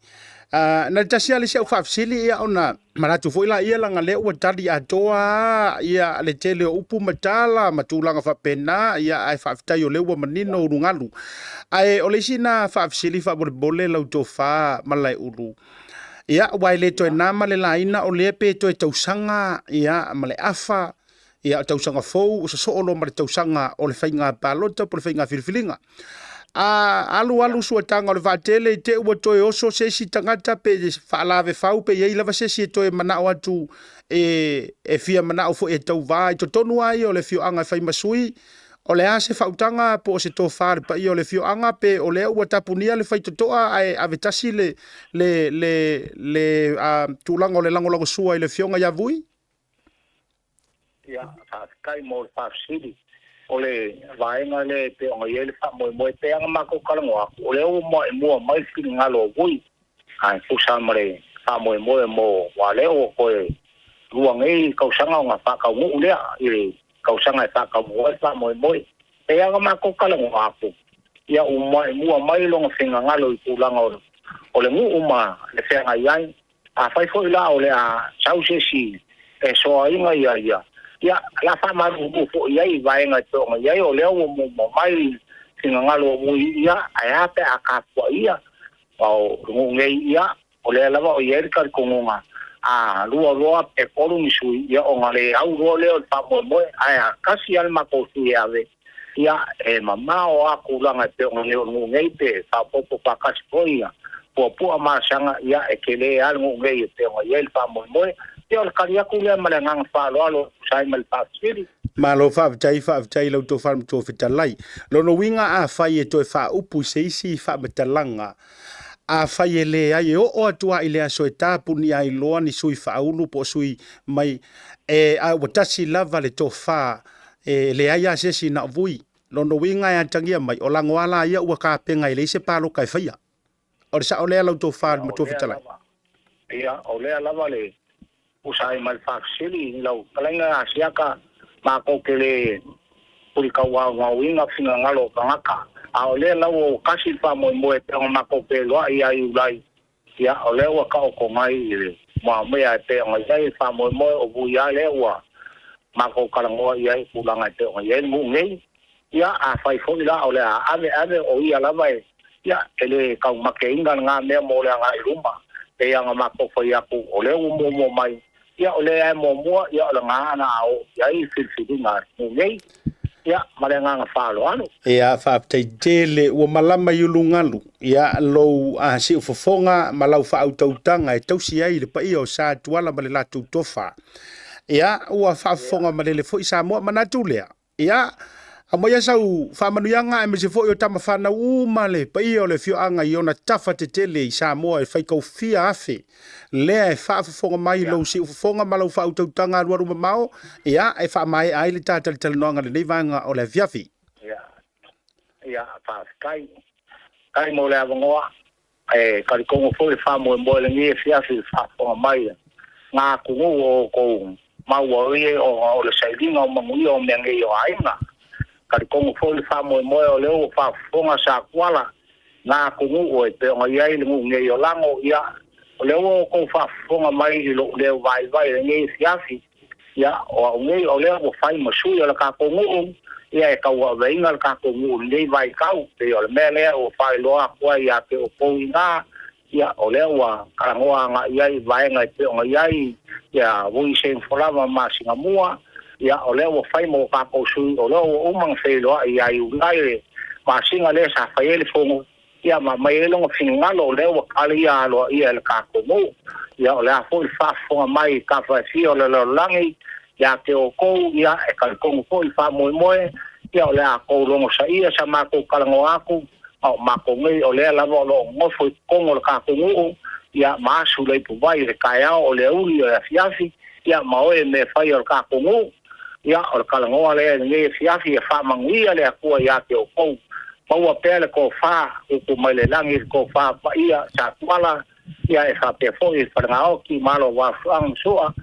Na le tasi lava le isi au faafesili, ia ona manatu foi laia leaga lea ua tali atoa ia le tele o upu ma tala ma tulaga faapena, ia ae faafetai o lea ua manino ulugalu. Ae o le isi na faafesili faamolemole lau Tofa Malaeulu, ia aua e le toe na ma le laina o lea pe toe tausaga ia ma le afa, ia o tausaga fou ua sosoo loa ma le tausaga o le faiga palota po o le faiga filifiliga. A alu alu suataga o le vaatele i te ua toe oso se isi tagata pe faalavefau pe i ai lava se isi e toe manao atu e fia manao foi e tauvā i totonu lava ia o le afioaga e fai ma sui. O le a se faautaga po o se tofa a le paia o le afioaga pe o lea ua tapunia le faitotoa ae ave tasi le tulaga o le lagolagosua i le afioga ia Vui?
Ia, faafetai mo le faafesili. O le vaega lea e pei ona i ai le faamoemoe, pei lava ona matou talanoa atu, o lea ua muaimua mai le finagalo o Vui, ae tusa ma le faamoemoe mo aua lea ua toe lua nei tausaga ona faataunuu lea i le tausaga e faataunuu ai le faamoemoe. Pei lava ona matou talanoa atu, ia ua muaimua mai lona finagalo i tulaga o le nuu ma le feagai ai. Afai foi la o le a sau se isi e soaina ia ia, ia, o le a faamalulu foi i ai i vaega e pei ona i ai, o lea ua muamua mai finagalo o Vui, ia, ae a pe a tapuai ia, o le nuu nei, ia, o lea lava o i ai le talitonuga, a lua loa pe tolu ni sui, ia, ona le au loa lea o le faamoemoe, ae a tasi lava le matou sui e ave, ia, e mamao lava tulaga e pei ona i ai o le nuu nei pe faaopoopo faatasi foi ia puapua ma asaga, ia, e tele lava le nuu nei e pei ona i ai le faamoemoe. Ia, o le tali atu lea ma le agaga faaaloalo e tusa ai ma le faafesili.
Malo faafetai, faafetai i lau Tofa le Matua Fetalai. Lona uiga afai e toe faaupu i se isi faamatalaga, afai e leai e oo atu lava i le aso e tapunia ai loa ni sui faaulu po o sui mai, e, a ua tasi lava le tofa, e leai lava se isi na o Vui. Lona uiga e atagia mai, o lago lava ia ua tapena e leai se paloka e faia. O le sao lea lau Tofa le Matua Fetalai?
Ia, o lea lava le tusa ai ma le faafesili i lau fetalaiga Asiata, matou te le pulitauaogaoina finagalo o tagata, a o lea lava ua tasi le faamoemoe e pei ona matou feiloai ia Iulai, ia, o lea ua taoto mai i le muamea e pei ona i ai le faamoemoe o Vui lava lea ua matou talanoa i ai i tulaga e pei ona i ai le nuu nei. Ia, afai foi la o le a ave ave o ia lava e, ia, e le taumateina lena mea mo le agai i luma, pei ona matou fai atu, o lea ua muamua mai. Ia, o lea e muamua, ia, o lena na a oo i ai filifiliga a le nuu nei. Ia, ma le agaga faaaloalo.
Ia, faafetai tele, ua malama i ulugalu, ia, lou siufofoga ma lau faautautaga e tausi ai le paia o Sa Tuala ma le latou tofa. Ia, ua faafofoga malele foi Samoa, manatu lea, Ia, aumaia sau faamanuiaga aemaise foi o tama fanau uma le paia o le afioaga i ona tafa tetele i Samoa e faikaufia afe lea e faafofoga mai i lou siufofoga ma lau faautautaga alualu mamao, ia, e faamaea ai le ta talatalanoaga i lenei vaega o le afiafi.
Ia, ia, faafetai. Faafetai mo le avanoa. E talitonu foi le faamoemoe i lenei afiafi i le faafofoga mai a ngā atunuu o outou maua ai ona o le sailiga o manuia o mea nei o aiga. Talitonu foi le faamoemoe o lea ua faafofoga Satuala ngā atunuu e pei ona i ai le nuu nei o Lago, ia, o lea ua outou faafofoga mai i lou leo vaivai i lenei afiafi. Ia, o au nei o lea ua fai ma sui o le tatou nuu, ia e tauaveina le tatou nuu i lenei vaitau. Pei o le mea lea ua faailoa atu ai ia te outou i ina, ia, o lea ua talanoa agai i ai i vaega e pei ona i ai ia Vui Seufolava ma Sinamua, ia, o lea ua fai ma o tatou sui, o lea ua uma ona feiloai ia Iulai le masina lea sa fai ai le fono, Ia ma aumai ai lona finagalo, o lea ua tali ia aloaia e le tatou nuu. Ia o le a foi le faafofoga mai i tafa e fia o le lalolagi ia te outou, ia e talitonu foi le faamoemoe, ia o le a tou logosaia sa matou talanoa atu, a o matou nei o lea lava o lo o nofo i totonu o le tatou nuu, ia ma asu le ipuvai i le taeao, o le auli, o le afiafi, ia ma oe mea fai o le tatou nuu. Ia o le talanoa lea i lenei afiafi, ia faamanuia le Atua ia te outou. Maua pea le tofa, upu mai le lagi le tofa paia Sa Tuala, ia e faapea foi Falegaoti, Malo o Afuaga ma Sua,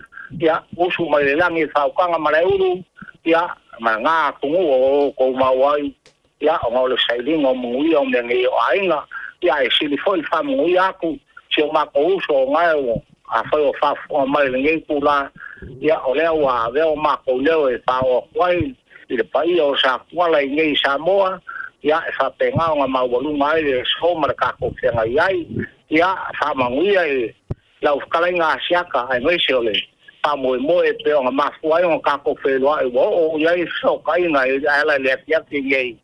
ia usu mai le lagi le faautaga ma le ulu, ia ma na atunuu o outou mau ai, ia ona o le sailiga o manuia o mea nei o aiga, ia e sili foi le faamanuia atu si o matou uso o nae ua afai o faafofoga mai i lenei itula, ia o lea ua avea o matou leo e faaoo atu ai i le paia o Satuala i nei i Samoa, ia, e faapena ona maualuga ai le aso ma le tatou feagai ai. Ia, faamanuia i lau fetalaiga Asiata aemaise o le faamoemoe e pei ona mafua ai ona tatou feiloai ua oo i ai fesootaiga e ala i le afiafi nei.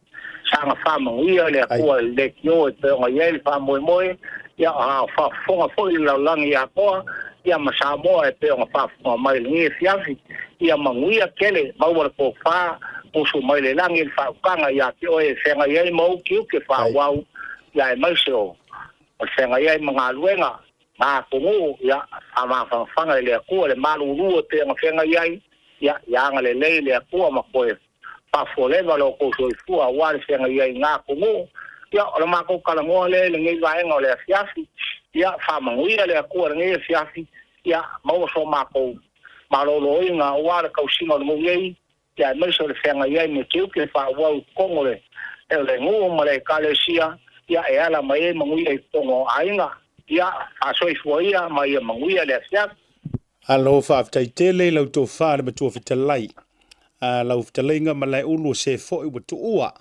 Saga faamanuia le Atua i le leitio e pei ona i ai le faamoemoe, ia, a o faafofoga foi le lalolagi atoa, ia, ma Samoa e pei ona faafofoga mai i lenei afiafi. Ia manuia tele, maua le tofa, usu mai le lagi le faautaga ia te oe e feagai ai ma ou tiute faaauau, ia, aemaise o le feagai ai ma galuega, ma atunuu, ia, faamafanafana i le Atua le malulu e pei ona feagai ai, ia, ia agalelei le Atua ma toe faafualeva lo outou soifua aua le feagai ai i na atunuu. Ia, o le matou talanoa lea i lenei vaega o le afiafi. Ia, faamanuia le Atua i lenei afiafi, ia, maua so matou maloloina aua le tausiga o le nuu nei, ia, aemaise o le feagai ai ma tiute faaauau i totonu o le, o le nuu ma le Ekalesia, ia, e ala mai ai manuia i totonu o aiga. Ia, faasoifua ia ma ia manuia le afiafi.
Alo, faafetai tele i lau tofa le Matua Fetalai. A lau fetalaiga Malaeulu o se foi ua tuua.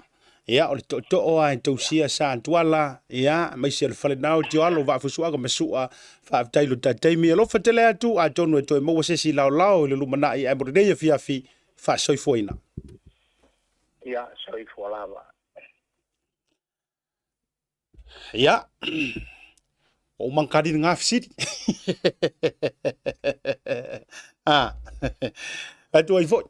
Ia, o le tootoo a e tausia sa Tuala, ia, aemaise o le falenao tio alo vaafusuaga ma sua. Faafetai lo ta taimi. Alofa tele atu, atonu e toe maua se isi laolao i le lumanai ae mo lenei afiafi, faasoifuaina.
Ia, soifua lava.
Ia, o uma kari ngā fisiri. Ah, atu ai foi.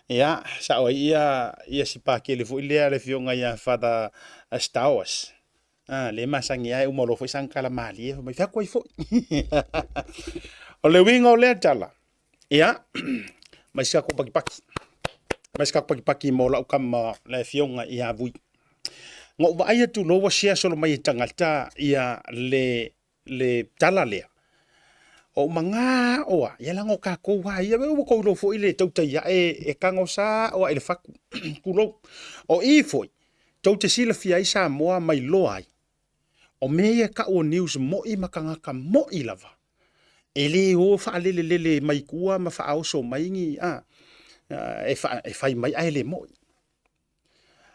Ia, sao ai ia, ia si pākele foi lea le fionga ia Father Stowers. Ah, le masangi ai uma lo foi sang kala malie, mai fa ai foi. O le winga o lea tala. Ia, mai si kako pakipaki. Mai si kako pakipaki mo lau kama le fionga ia vui. Ngou vaai atu loa ua share solo mai e tagata ia le le tala lea. O maga oa, ia laga o kakou a ia, ua kou iloa foi le tautai ae e kago sa oa i le fatu. Tulou. O i foi, tou te silafia ai Samoa mai loa ai. O mea ia e kau o news mo'i ma tagata mo'i lava. E le o faalelelele mai tua ma faaoso mai ni a, e, fa, e fai mai ae le mo'i.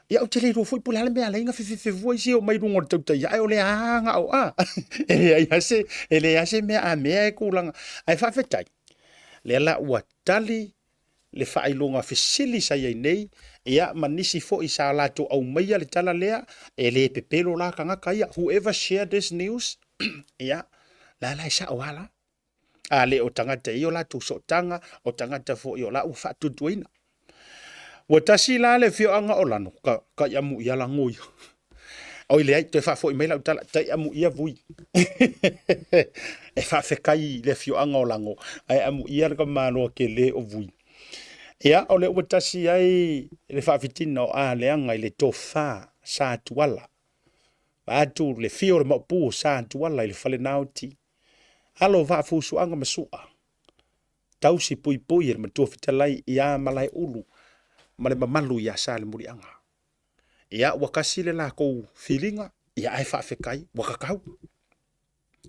Ia ou te le iloa foi po o le a le mea e ala ai ona fefefevua isi e omai i luga o le tautai ae o le a na o a. E leai lava se, e leai lava se mea a mea e tulaga. Ae faafetai. Lea la ua tali le faailoga fesili sa i ai nei, ia ma nisi foi sa latou aumaia le tala lea, e le pepelo la tagata ia, whoever share this news, ia, la la e sao lava la. A le o tagata e i o latou sootaga, o tagata foi o la ua faatuatuaina. Ua tasi la le afioaga o Lano, ka, ka i amu ia lago ia. Oi leai, toe faafoi mai lau tala, tai amu ia vui. E faafetai i le afioaga o Lago, ae amuia le tamaloa tele o Vui. Ia, o lea ua tasi ai le faafitina o Aleaga i le tofa Sa Tuala. Vaeatu le fio o le maopu o Sa Tuala i le fale naoti. Alo vaa fusuaga ma sua. Tausi puipui e le matua fetalai ia Malaeulu ma le mamalu ia Salemuliaga. Ia ua kasi le lakou filiga, ia ae faafetai ua kakau.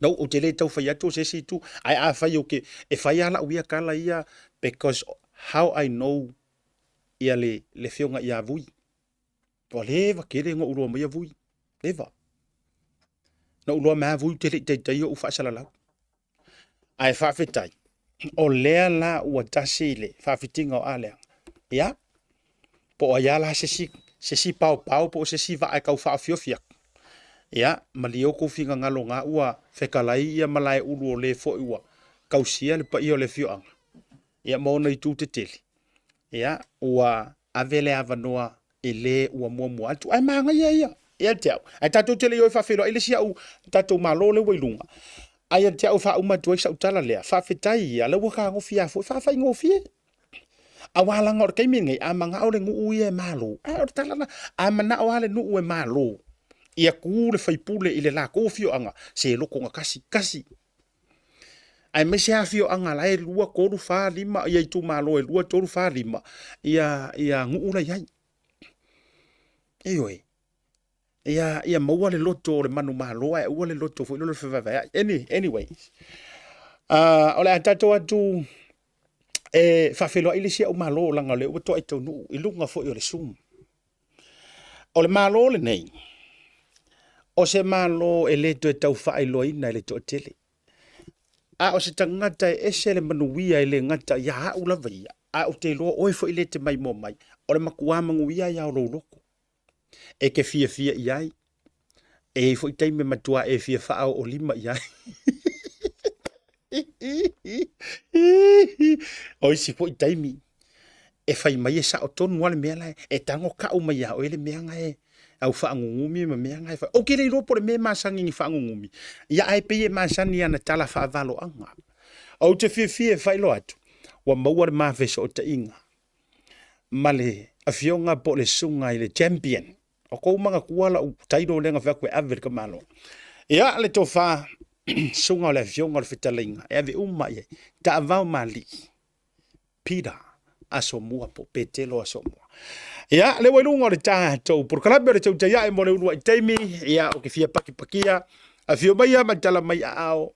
No, ou te le tau fai atu o se isi itu, ae afai ou te, e fai lava lau ia tala ia because how I know ia le, le afioga ia Vui. Ua leva tele ona ou iloa maia Vui. Leva. Na ou iloa mai lava Vui ou te le i taitai ou faasalalau. Ae faafetai, o lea la ua tasi le faafitiga o Aleaga. Ia, po o ai lava la se isi, se isi paopao po o se isi vaa e tau faaofiofi atu. Ia, malie outou finagalo na ua fetalai ia Malaeulu o le foi ua tausia le paia o le afioaga, ia ma ona itu tetele. Ia, ua ave le avanoa i le ua muamua atu. Ae manaia ia ia te au. Ae tatou te le i o e faafeiloai le isi au tatou Malo lea ua i luga. Ae ia te au e faauma atu ai sau tala lea, faafetai ia, lea ua fetagofi lava foi, faafaigofie. Aua leaga o le taimi lenei, a manao le nuu ia e malo, a o le tala lena, a manao lava le nuu e malo, ia tu le faipule i le latou afioaga, se loto gatasi, tasi. Aemaise lava afioaga la e 2, 3, 4, 5 ia itumalo e 2, 3, 4, 5 ia, ia nuu la i ai. Ioe. Ia, ia maua le loto o le manumalo ae aua le loto foi lele o le fevaevaeai. Any, anyways. O le a tatou atu e faafeiloai le isi au malo leaga o lea ua toai taunuu i luga foi o le Zoom. O le Malo lenei, o se Malo e le toe tau faailoaina i le toatele. A o se tagata e ese le manuia e le gata ia au lava ia, a ou te iloa oe foi le te maimoa mai, o le matua manuia ia o lou loto. E te fiafia i ai, e i ai foi taimi e matua e fia faaoolima i ai. O isi foi taimi, e fai mai e sao tonu lava le mea la e tago kau mai ia oe le mea na e au faagugumi ma mea na e fai. Ou te le iloa po o le mea e masani i ni faagugumi, ia ae pei e masani i ana tala faavaloaga. Ou te fiafia e faailoa atu, ua maua le ma fesootaiga ma le afioga po o le susuga i le champion. O kou manatua lau title lea na fai atu e ave i le tamaloa. Ia, le tofa susuga o le afioga o le fetalaiga e ave uma i ai. Taavao Malii. Peter Asomua po o Petelo Asomua. Ia, lea ua i luga o le tatou polokalame o le Tautai Ae mo le uluai taimi, ia, ou te fia pakipakia, afio maia ma tala mai aao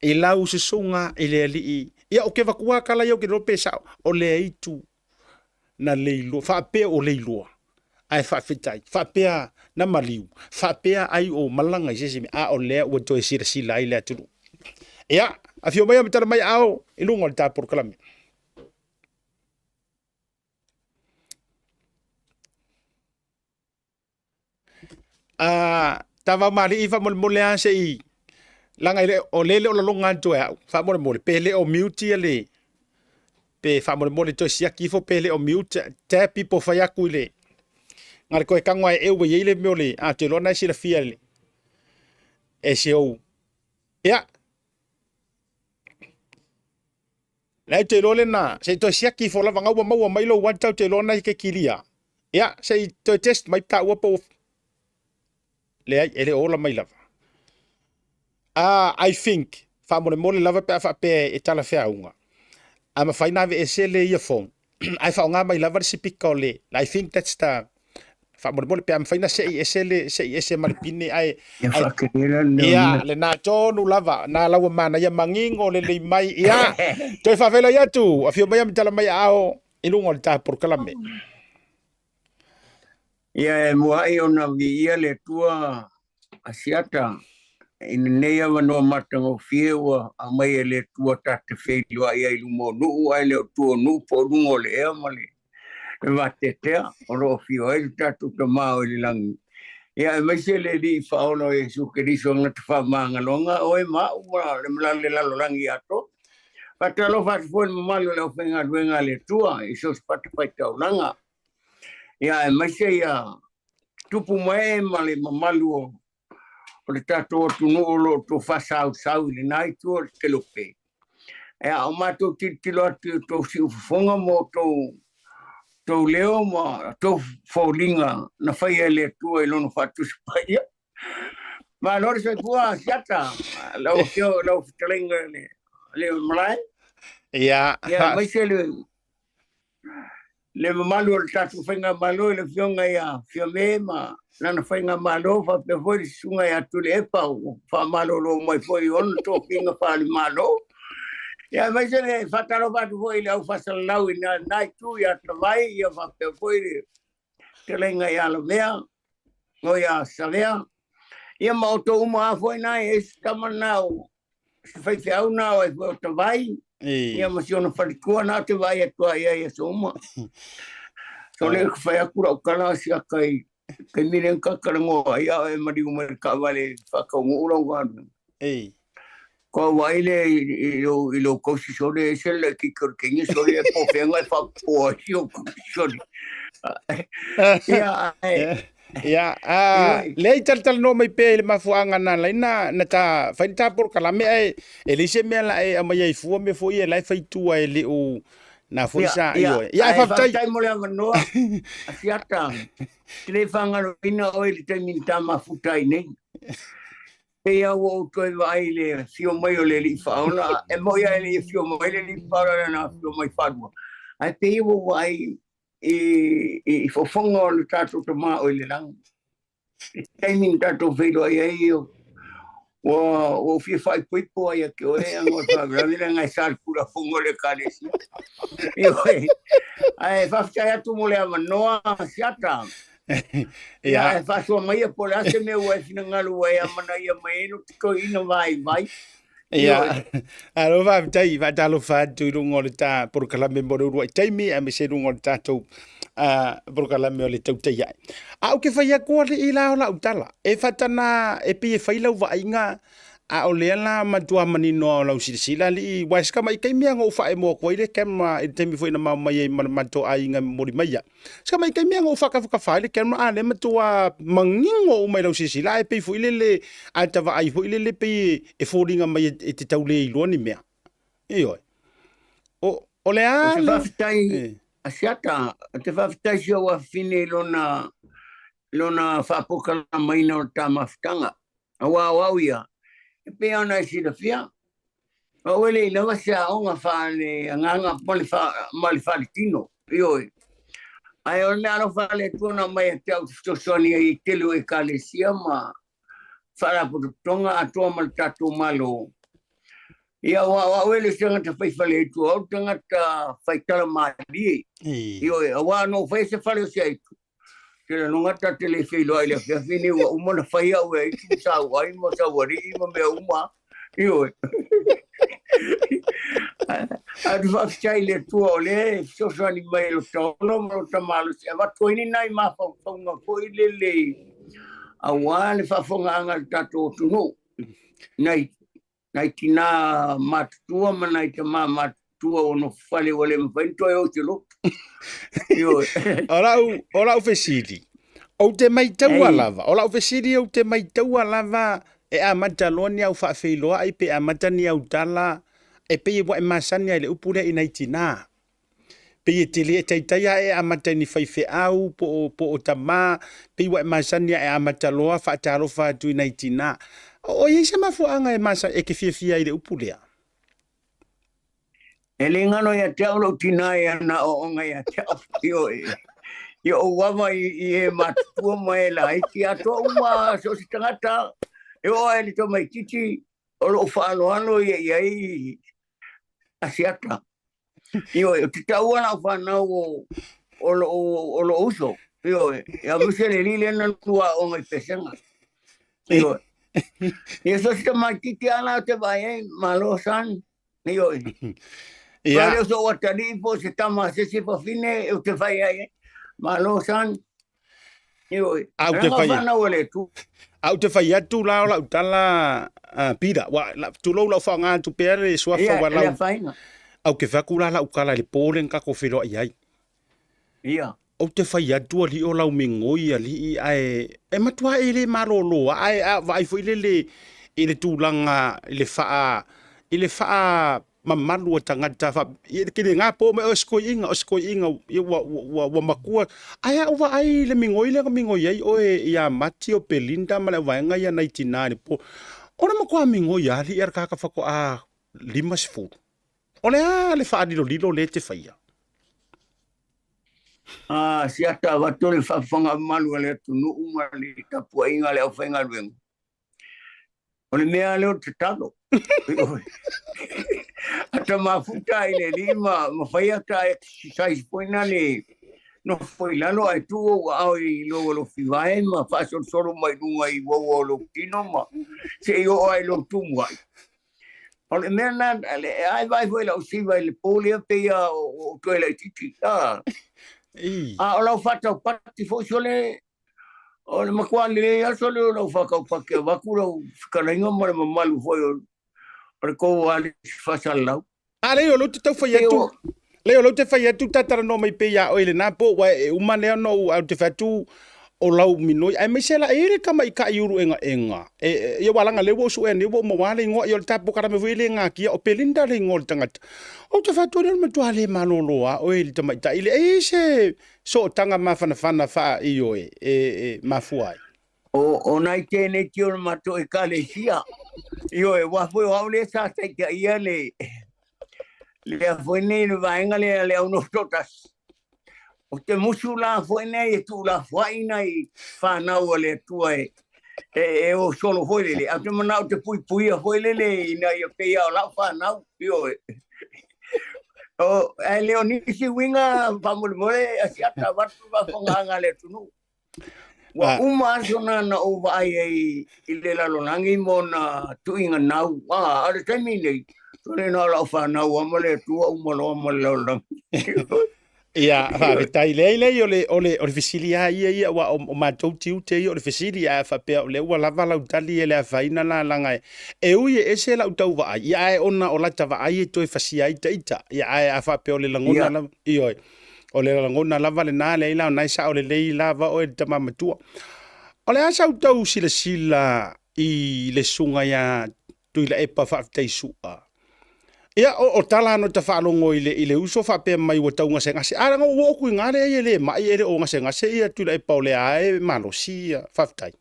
i lau susuga i le alii. Ia, ou te avatua tala ia ou te iloa pe sao, o le aitu na leiloa, faapea o leiloa, ae faafetai, faapea na maliu, faapea ai o malaga i se isi mea, a o lea ua toe silasila ai le atunuu. Ia, afio maia ma tala mai aao i luga o le ta polokalame. A Tavaumalii faamolemole lava se i leaga e le o lea e le o laloga atu e au faamolemole pe le o mute ia le pe faamolemole toe siaki ifo pe le o mute tab po fai atu i le na le toe tago lava e ua i ai le mea o le a ou te iloa na e silafia e le e si ou ia La ou te iloa lena, se i toe siaki ifo lava, na ua maua mai lou ata, ou te iloa na i ke kilia. Ia, se i toe test mai taua po ua... Leai, e le o ola mai lava. Ah, I think, faamolemole lava pe a faapea e talafeauga. A mafai na aveese le earphone, ae faaaoga mai lava le sipika o le, I think that's the, faamolemole pe a mafai na sei ese le sei ese ma le pine ae
Ia faatelela le
ia lena tonu lava na lau ua manaia manino lelei mai ia toe faafeiloai atu afio mai ma tala mai aao i luga o le ta polokalame.
Ia e mua'i ona viia le Atua Asiata. I lenei avanoa matagofie ua aumai e le Atua ta te feiloai ai i luma o nuu ae le o tua o nuu po o luga o le ea ma le vateatea o lo o afio ai lo tatou Tama o i le lagi, ia aemaise le Alii Faaola o Iesu Keriso gata faamagaloga oe ma au ma le malale lalolagi atoa. Faatalofa atu foi i le mamalu o le aufaigaluega a le Atua i so o se fatafaitaulaga, ia aemaise ia tupu ma ee ma le mamalu o o le tatou atunuu o lo o tofasausau i lena itu o le kelope. Ia, o matou tilotilo atu i outou siufofoga ma outou tou leo ma tou foliga na faia e le Atua i lona faatusi paia. Malo le soifua Siata, lau afioga, lau fetalaiga i le malae.
Ia,
Ia, aemaise le le mamalu o le tatou faigamalo i le Afioga ia Fiame ma lana faigamalo, faapea foi le Susuga ia Tuilaepa ua faamalolo mai foi i ona tofiga faale-Malo. Ia aemaise le faatalofa atu foi i le au faasalalau i lena itu ia Tavai, ia faapea foi le fetalaiga ia Lavea, o ia Savea, ia ma outou uma lava foi na e isi tama na o si faifeau na o ai foi o Tavai, ia ma si ona faletua na ou te vaai atu lava i ai i aso uma. So le fai atu lau tala siaka i taimi lea na talatalanoa ai a o e maliu mai le taavale faataunuu lau galuega. Ko au vaai lea i lou kausi sole e ese le laitiiti o le teine sole e po o fea na e faapopoa ai si ou kausi sole. Ia, ae
Ia, a, lea i talatalanoa mai pea i le mafuaaga na ala ai na, na ta fai le ta polokalame ae e leai se mea la e aumai ai fua mea foi ia la e fai tua e le o na foi sa
ioe.
Ia, ae
Ae
faafetai.
faafetai mo le avanoa, Asiata. Ou te le faagaloina oe i le taimi na ta mafuta ai nei. Pei lava ua ou toe vaai i le afio mai o le Alii Faaola, e moni lava e le i afio mai le Alii Faaola i lana afio mai faalua, ae pei ua ou vaai i fofoga o le tatou Tama o i le lagi. I le taimi na tatou feiloai ai, ua ou fia faaipoipo lava ia te oe, leaga o le faalavelave leaga e sa le Tulafono a le Ekalesia. Ioe. Ae faafetai atu mo le avanoa, Siata. Ia, ae faasoa maia po o le a se mea ua e finagalo ua e amanaia mai ai lou totoina vaivai.
Ia, alo faafetai, faatalofa atu i luga o le ta polokalame mo le uluai taimi, aemaise i luga o le tatou polokalame o le tautai ae. A ou ke fai atu alii la o lau tala, e faatana e pei e fai lau vaaiga, a o lea la matua manino o lau silasila alii, uae se tamaitai mea na ou faaemo atu ai le camera i le taimi foi na mao mai ai ma le matou aiga e momoli mai ia. Se tamaitai mea na ou faatafatafa ai le camera, a lea matua manino uma i lau silasila, ae pei foi lele, a ta vaai foi lele pei e foliga mai e te tau le iloa ni mea. Ioe. O le a
Ou te faafetai, Asiata, ou te faafetai si ou afafine i lona, lona faapokalamaina o le ta mafutaga. Aua o au ia, e pei ona e silafia, o au e le i lava se aoga faale-agaga ma le faaletino, ioe. Ae o le mea alofa a le Atua na aumai ia te au e fesoasoani ai i tele o Ekalesia ma Faalapotopotoga atoa ma le tatou Malo. Ia, aua o au e le o se tagata fai fale aitu, o au le tagata fai tala malie. Ioe, aua na ou faia se fale o se aitu, Te lagona ta te le feiloai i le afiafi nei ua uma ona fai au e aitu ma sauai ma saualii ma mea uma. Ioe. Ae ou te faafetai i le Atua o lea e fesoasoani mai i lota ola ma lota malosi e avatu ai ni nai mafaufauga foi lele aua le faafofogaaga a le tatou atunuu. Nai nai tinā matutua ma nai tamā matutua ua nofo fale ua le mafai ona toe o i se lotu. Ioe.
O lau, o lau fesili, ou te maitaua lava, o lau fesili ou te maitaua lava e amata loa ni au faafeiloai pe amata ni au tala e pei ua e masani lava i le upu lea i nai tinā. Pei e tele e taitai lava e amata i ni faifeau po o, po o tamā, pei ua e masani lava e amata loa faatalofa atu i nai tinā. O, o i ai se mafuaaga e masa, e te fiafia ai i le upu lea?
E le galo ia te au lou tinā i ana aoaoga ia te au, ioe, i ou ava i, i e matutua ma e laiti, atoa uma so o se tagata, e oo lava i le tamaitiiti, o lou faaaloalo ia i ai Asiata. Ioe, ou te taua lau fanau o, o lou, o lou uso. Ioe, ia aemaise le alii lea na lua aoga i Pesega. Ioe. Ia so se tamaitiiti lava la ou te vaai ai, malo son, ioe.
Ia.
Pau lea o sou atalii po o se tama a se isi fafine ou te fai ai ai, malo son, ioe.
A ou te
Leaga o
fai
fanau a le Atua.
A ou te fai atu la o lau tala a Peter, ua la, tulou lau faaaoga atu pea le suafa
Ia,
ua
e le
lau
afaina.
A ou te fai atu la lau tala i le po lea na tatou feiloai ai.
Ia.
Ou te fai atu alii o lau migoi alii ae e matua e le malolo lava ae a vaai foi lele i le tulaga i le faa i le faa mamalu o tagata fa i ke le ngā po mai o se toeaina o se toeaina ia ua ua ua matua ae a ou vaai i le migoi lea na migoi ai oe ia Mati o Belinda ma le auvaega ia nai tinā i le po o le matua migoi lava alii a le tagata faatoa 50. O le a le faalilolilo lea e te faia?
A siata avatu le faafofoga malu a le atunuu ma le tapuaiga a le aufaigaluega. O le mea lea o le tatalo. Ata mafuta i le alii ma, ma faia ta exercise foi na le nofo i lalo ae tuu ou aao i lou alofi vae ma faasolosolo mai luga i uaua o lou tino ma se i oo ai i lou tumuai. O le mea lena, a e vaai foi i lau siva i le po lea, pei lava o toe laitiiti. A, a o lau faataupati foi sole, o le matua lelei lava sole o lau faataupati, avatu lau fetalaiga ma le mamalu foi o le tou alisi faasalalau.
A leai o lea ou te tau fai atu, leai o lea ou te fai atu ta talanoa mai pea ia oe i lena po ua e uma lea ona ou, ae ou te fai atu o lau minoi, aemaise la e i ai le tamaitai ulu egaega, e, e, ia ua laga lea ua ou suea nei ua ou maua le igoa, ia o le tatou polokalame foi e le natia, o Belinda le igoa o le tagata. Ou te fai atu o le matua le malolo lava oe i le tamaitai lea, e i ai se sootaga mafanafana faa-ioe e, e mafua ai?
O, o nai tēneti o le matou ekalesia. Ioe, aua foi o au lea sa taitaia le, lea foi nei le vaega lea le au nofotoatasi. Ou te musu la foi nei e tuulafoai nai fanau a le Atua e, e, e o solo foi lele. Ae ou te manao ou te puipuia foi lele ina ia pei lava o lau fanau. Ioe. O, ae le o nisi uiga faamolemole asiata avatu le faafofogaaga a le atunuu. Ua uma aso na na ou vaai ai i le lalolagi ma ona tuiga nau. A, o le taimi nei, sole na o lau fanau lava ma le Atua uma loa ma le lalolagi.
Ia, faafetai. Leai, leai, o le, o le, o le fesili lava ia ia, aua o, o matou tiute ia o le fesili, ae a faapea o lea ua lava lau tali e le afaina la, leaga e, e ui e ese lau tau vaai, ia ae ona o lata vaai e toe fasia ai ta ita, ia ae a faapea o le lagona lava, ioe. O le lagona lava lena, leai la, o na e sao lelei lava oe le tama matua. O le a sau tau silasila i le susuga ia Tuilaepa Faafetai Su'a. Ia, o, o tala ano ta faalogo i le, i le uso faapea mai ua tau gasegase. A leaga ua oo atu i gā leai e le mai e le o gasegase ia Tuilaepa o lea e malosi ia. Faafetai.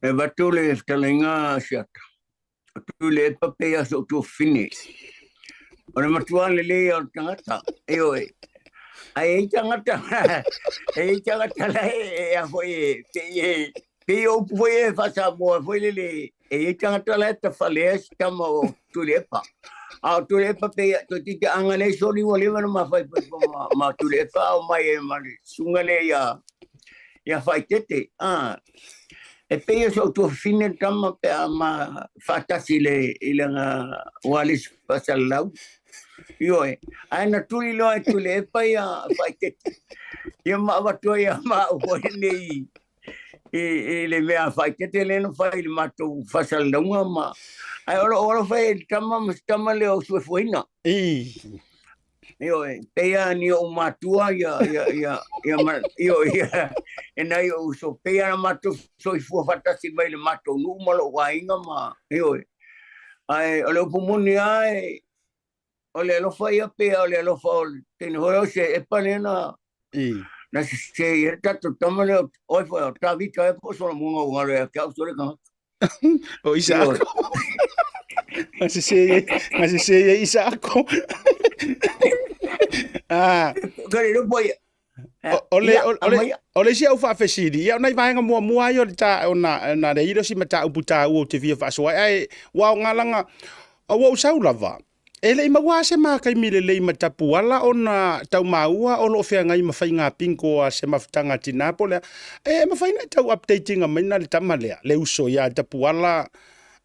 E avatu le fetalaiga Asiata. O Tuilaepa pei lava o sou tuafafine. O le matua lelei o le tagata. Ioe. Ae i ai tagata, e i ai tagata la e a foi e pei e pei o upu foi e faa-Samoa foi lele e i ai tagata la e tafalea si tama o Tuilaepa. A o Tuilaepa pei toeitiiti aga lea soli ua leva ona mafaifaifa ma, ma Tuilaepa a omai ai ma le susuga lea ia ia Faaitete. A E pei o sou tuafafine le tama pe a ma faatasi i le i lana ualisi faasalalau. Ioe, ae na tuli loa e Tuilaepa ia Faaitete. Ia ma avatu ai ia maua foi nei i, i le mea a Faaitete lea na fai i le matou faasalalauga ma ae o lou alofa i le tama ma se tama lea o Suefuaina.
I.
Ioe, pei lava ni ou matua ia, ia, ia, ia, ma, ioe, ia, e nai ou uso, pei lava na matou soifua faatasi mai le matou nuu ma lou aiga ma, ioe. Ae o le upu moni lava, e, o le alofa ia pei lava o le alofa o le teine foi o se epa lea na, na sese i ai le tatou tama lea, o ai foi, o Tavita ea po o Solomona ua galo ia te au sole tagata.
O Isaako. Na sese na sese ia Isaako. Ah.
Kare ro poi.
O le o le o le isi au faafesili, ia o nai vaega muamua ai o le ta ona na le ilo si mataupu taua ou te fia faasoa ai, ae ua aoga laga ua ou sau lava. E le i maua lava se ma taimi lelei ma Tapuala ona tau maua o lo o feagai ma faiga bingo a se mafutaga a tina po o le a. E mafai ona e tau update ina mai na le tama lea, le uso ia Tapuala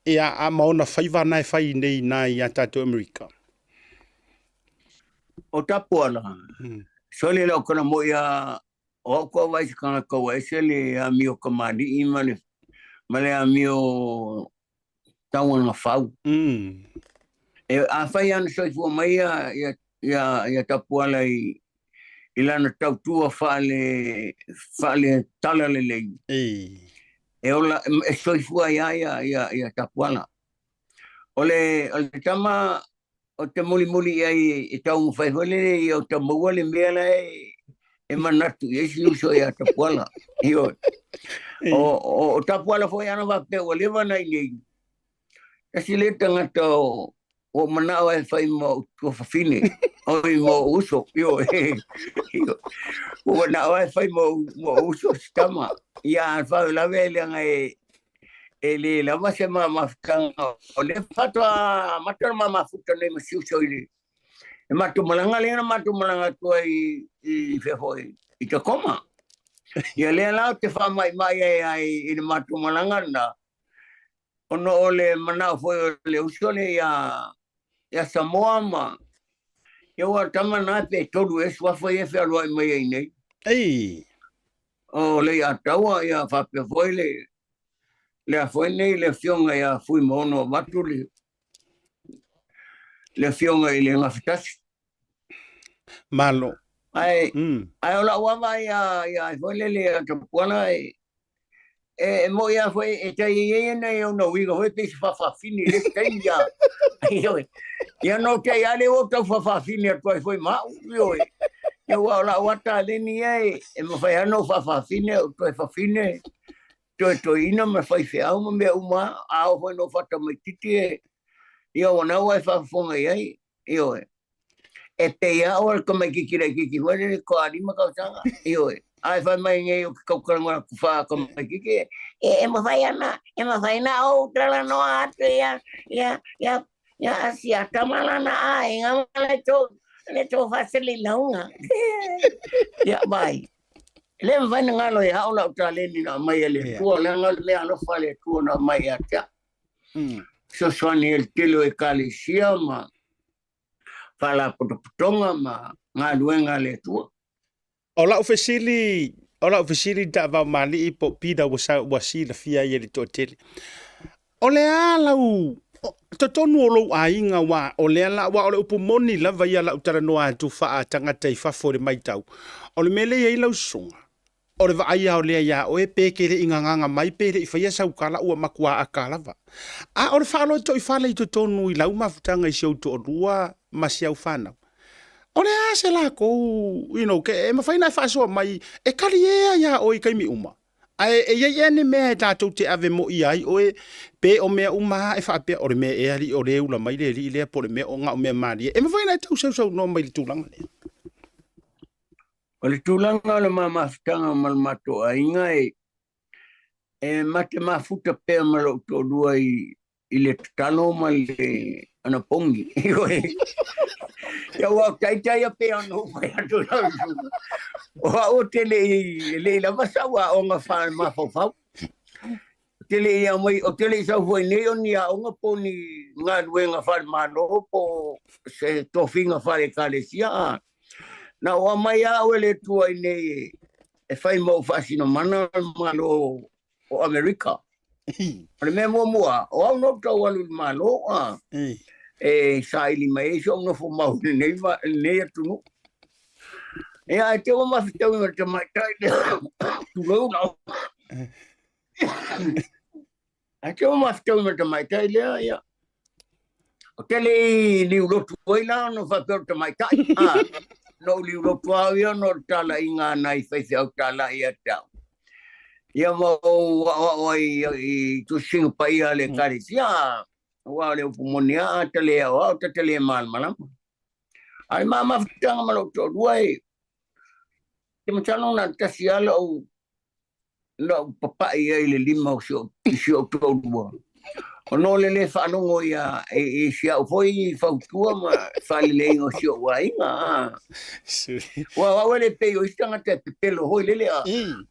ia a ma ona faiva na e fai nei i na ia tatou Amerika.
O Tapuala, sole lau kana moi a o au ko vai se kanaka ua ese le amio kamali'i ma le ma le amio Tauagafau. E afai ana soifua mai ia ia ia ia Tapuala i i lana tautua faale faale tala lelei. E ola e soifua ai ia ia ia Tapuala. O le o le tama o te mulimuli i ai e taumafai foi lele ia o tamaua le mea la e e manatu i ai si uso ia Tapuala. Ioe. O, o, o Tapuala foi ana faapea ua leva na i nei. Tasi le tagata o o manao e fai ma o tuafafine, oi ma o uso, ioe. Ua manao e fai ma o uso si tama. Ia, faalavelave leaga e e le lava se mafutaga o lea faatoa amata le ma mafuta nei ma si uso i le e matou malaga lea na matou malaga atu ai i fea foi i Tacoma. Ia lea la ou te faamaimai ai ai i le matou malaga lena ona o le manao foi o le uso lea ia ia Samoa ma ia ua tama na pe tolu e suafa ia fealuai mai ai nei.
Ei.
O Leiataua ia faapea foi le lea foi nei le afioga ia Fuimaono Avatu le le afioga i le Gafatasi.
Malo.
Ae, ae o lau ava ia ia foi lele ia Tapuala e e moi lava foi e tai i ai nai ona uiga foi pei se faafafine i le isi taimi ia. Ioe. Ia no te ai ale o tau faafafine atu ai foi ma au, ioe. Ia ua o lau ata leni ia e, e mawhai ana o faafafine o toe fafine, toe toeina ma faifeau ma mea uma, a o foi no whatamaititi e, ia ua nau ai faafofoga i ai, ioe. E pei a o le tamaitiiti laitiiti foi lele toalima tausaga, ioe. Ae fai mai nei o ke tautalanoa atu fa tamaitiiti, e, e mawhai ana, e mawhai na ou talanoa atu ia, ia, ia, ia asia tama lana aiga ma le tou, le tou faaselilauga. Ia vai. E le mafai na galo ia au lau taleni na aumai e le Atua, leaga o le mea alofa a le Atua na aumai ia te au. Fesoasoani ai le tele o ekalesia ma faalapotopotoga ma galuega a le Atua.
O lau fesili, o lau fesili taavao mali'i po o Peter ua sa ua silafia ai e le toatele. O le a lau totonu o lou aiga aua o lea la aua o le upu moni lava ia lau talanoa atu faa-tagata i fafo i le matau. O le mea lea e i ai lau susuga, O le vaai lava o lea iā oe pe e te le i gagaga mai pe le i faia sau tala ua matua aka lava. A o le faalotoifale i totonu i lau mafutaga i si ou toalua ma si au fanau, o le a se latou, you know, ke, e mafai ona e faasoa mai e kali ea iā oe i taimi uma? Ae e i ai ea ni mea e tatou te ave moʻia ai oe pe o mea uma lava e faapea o le mea ea alii o lea e ula mai le alii lea po o le mea o na o mea malie. E mafai ona e tau sausaunoa mai i le tulaga lea?
O le tulaga o le ma mafutaga ma le matou aiga e e ma te mafuta pea ma lou toalua i i le tatalo ma le anapogi. Ia ua taitai a pea ona ou fai atu lau susuga. O au ou te le i e le i lava sau aoga faamafaufau. Ou te le i aumai, ou te le i sau foi nei o ni aoga po o ni galuega faale-Malo po o se tofiga faale-Ekalesia, a na ou aumai lava au e le Atua i nei e fai ma ou faasinomana le Malo o Amerika. O le mea muamua, o au na ou tau alu i le Malo, a e saili mai ai si ou nofo mau i lenei, lenei atunuu. Ia, ae te ua mafetaui ma le tamaitai lea, tulou lau. Ae te ua mafetaui ma le tamaitai lea, ia. Ou te le i liulotu ai la ona faapea o le tamaitai. A, na ou liulotu au ia ona o le talaiga a nai faifeau talai ia te au. Ia ma ou aoao ai i tusiga paia a le Ekalesia, aua o le upu moni lava, a ta le aoao, ta te le malamalama. A o le ma mafutaga ma lou toalua e, te masalo na o le tasi lava lau na ou papai ai i le lima o si ou, si ou toalua. Ona o le lē faalogo ia i si au foi fautua ma faaleleiga o si ou aiga a. Ua o au e le pei o isi tagata e pepelo foi lele a.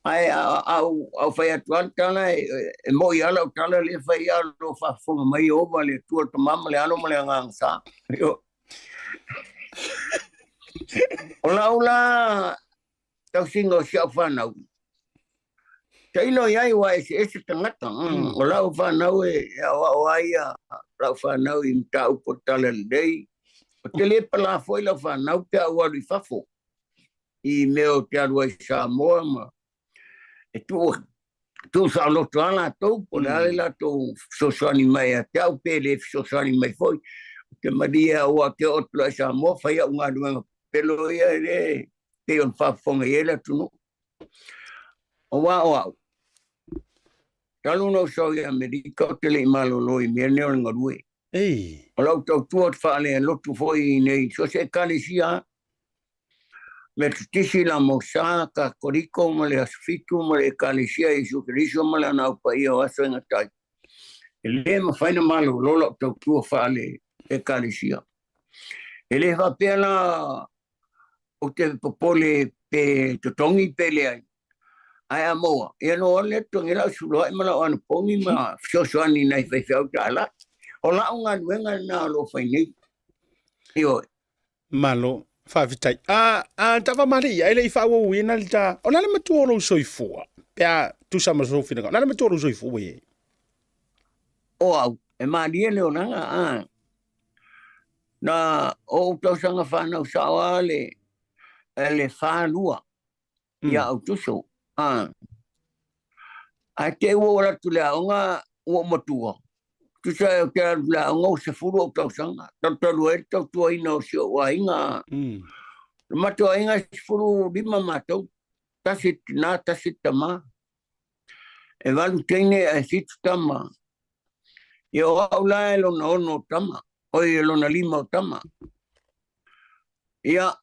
Ae a ou fai atu lava le tala e mo'i lava lau tala lea e fai a o lo o faafofoga mai Ieova le Atua le Tama ma le Alo ma le Agaga Sa. O lau la tausiga o si au fanau, tailo i ai ua eseese tagata. O lau fanau e aoao ai ia lau fanau i mataupu o le talalelei. Ou te le palā foi lau fanau pe a ou alu i fafo i mea ou te alu ai i Samoa ma e tuu tuusaoloto lava latou, po o le a le latou fesoasoani mai ia te au pe le fesoasoani mai foi. Ou te malie aua ou te oo atu loa i Samoa fai au galuega pepelo ia e le pei ona faafofoga i ai le atunuu. Aua o au, talu ona ou sau i Amerika ou te le i malolo i mea nei o le galue. O lau tautua ou te faalelotu foi i inei i so o se Ekalesia lava. Metotisi, Lamosa, Katoliko ma le Aso Fitu ma le Ekalesia Iesu Keriso ma Lana Au Paia o Aso e Gata Ai. E le mafai ona malolo lau tautua faale Ekalesia. E le faapea la ou te popole pe totogi pe leai, ae a maua, ia ona ou alu lea totogi ai lau suluai ma lau anapogi ma fesoasoani i nai faifeau taalai. O lau galuega lena o lo o fai nei. Ioe.
Malo, faafetai. A, a tava male ia, e le i faaauauina le ta, o le a le matua o lou soifua? Pe a tusa ma sou finagalo, o le a le matua o lou soifua ua i ai?
O au, e malie le olaga, a. Na ou tausaga fanau sao lava le, le 42 ia Autuso. A. Ae te i ua ou alu atu i le aoga ua ou matua. Tusa ou te alu i le aoga ua 10 ou tausaga. Talutalu ai le tautuaina o si ou aiga. O le matou aiga e 15 matou. Tasi le tina, tasi le tama. E valu teine ae fitu tama. Ia o au la e lona ono o tama. Oi, e lona lima o tama. Ia,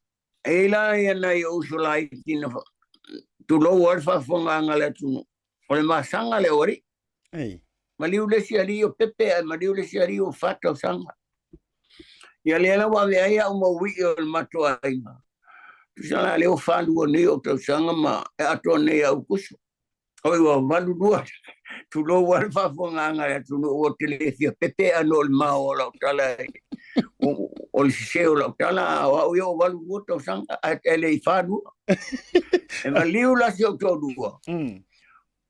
E i ai la ia nai ou uso laiti na tulou ai le faafofogaaga a le atunuu, o le masaga lea o alii. Maliu le isi alii o Pepe ae maliu le isi alii ua fa tausaga. Ia lea la ua ave ai au ma uii o le matou aiga. Tusa la lea ua 42 nei ou tausaga ma e atoa nei au kuso. Oi ua 82, tulou lava le faafofogaaga a le atunuu ou te le fia pepe ano o le mao o lau tala, o le sese o lau tala, a o au ia ua 82 tausaga ae e le i 42. E maliu la si ou toalua,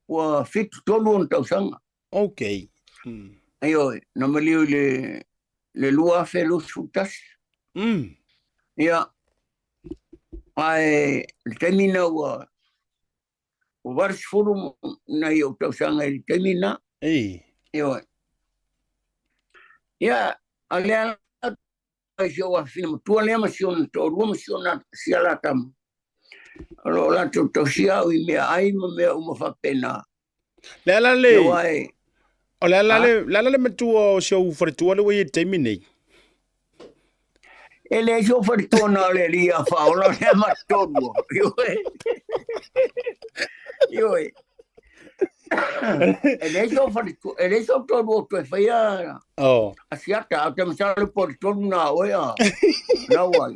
ua 73 ona tausaga.
Okay.
Ioe, na maliu i le 2021. Ia, ae le taimi na ua Ua 80 nai ou tausaga i le taimi lena.
Ei.
Ioe. Ia, a lea la si ou afafine matua lea ma si ona toalua ma si ona si a la tama. O lo o latou tausia au i meaai ma mea uma faapena.
Le ala le. Ia, e, o le ala le, le ala le matua o si ou faletua le ua i ai i le taimi nei.
E leai se faletua na o le alii ia Faaola lea ma tolu. Ioe. Ioe. E leai se faletua, e leai se tolu o toe faia.
Oh.
A siata, a te masalo po te tolu na oe a. Na ua.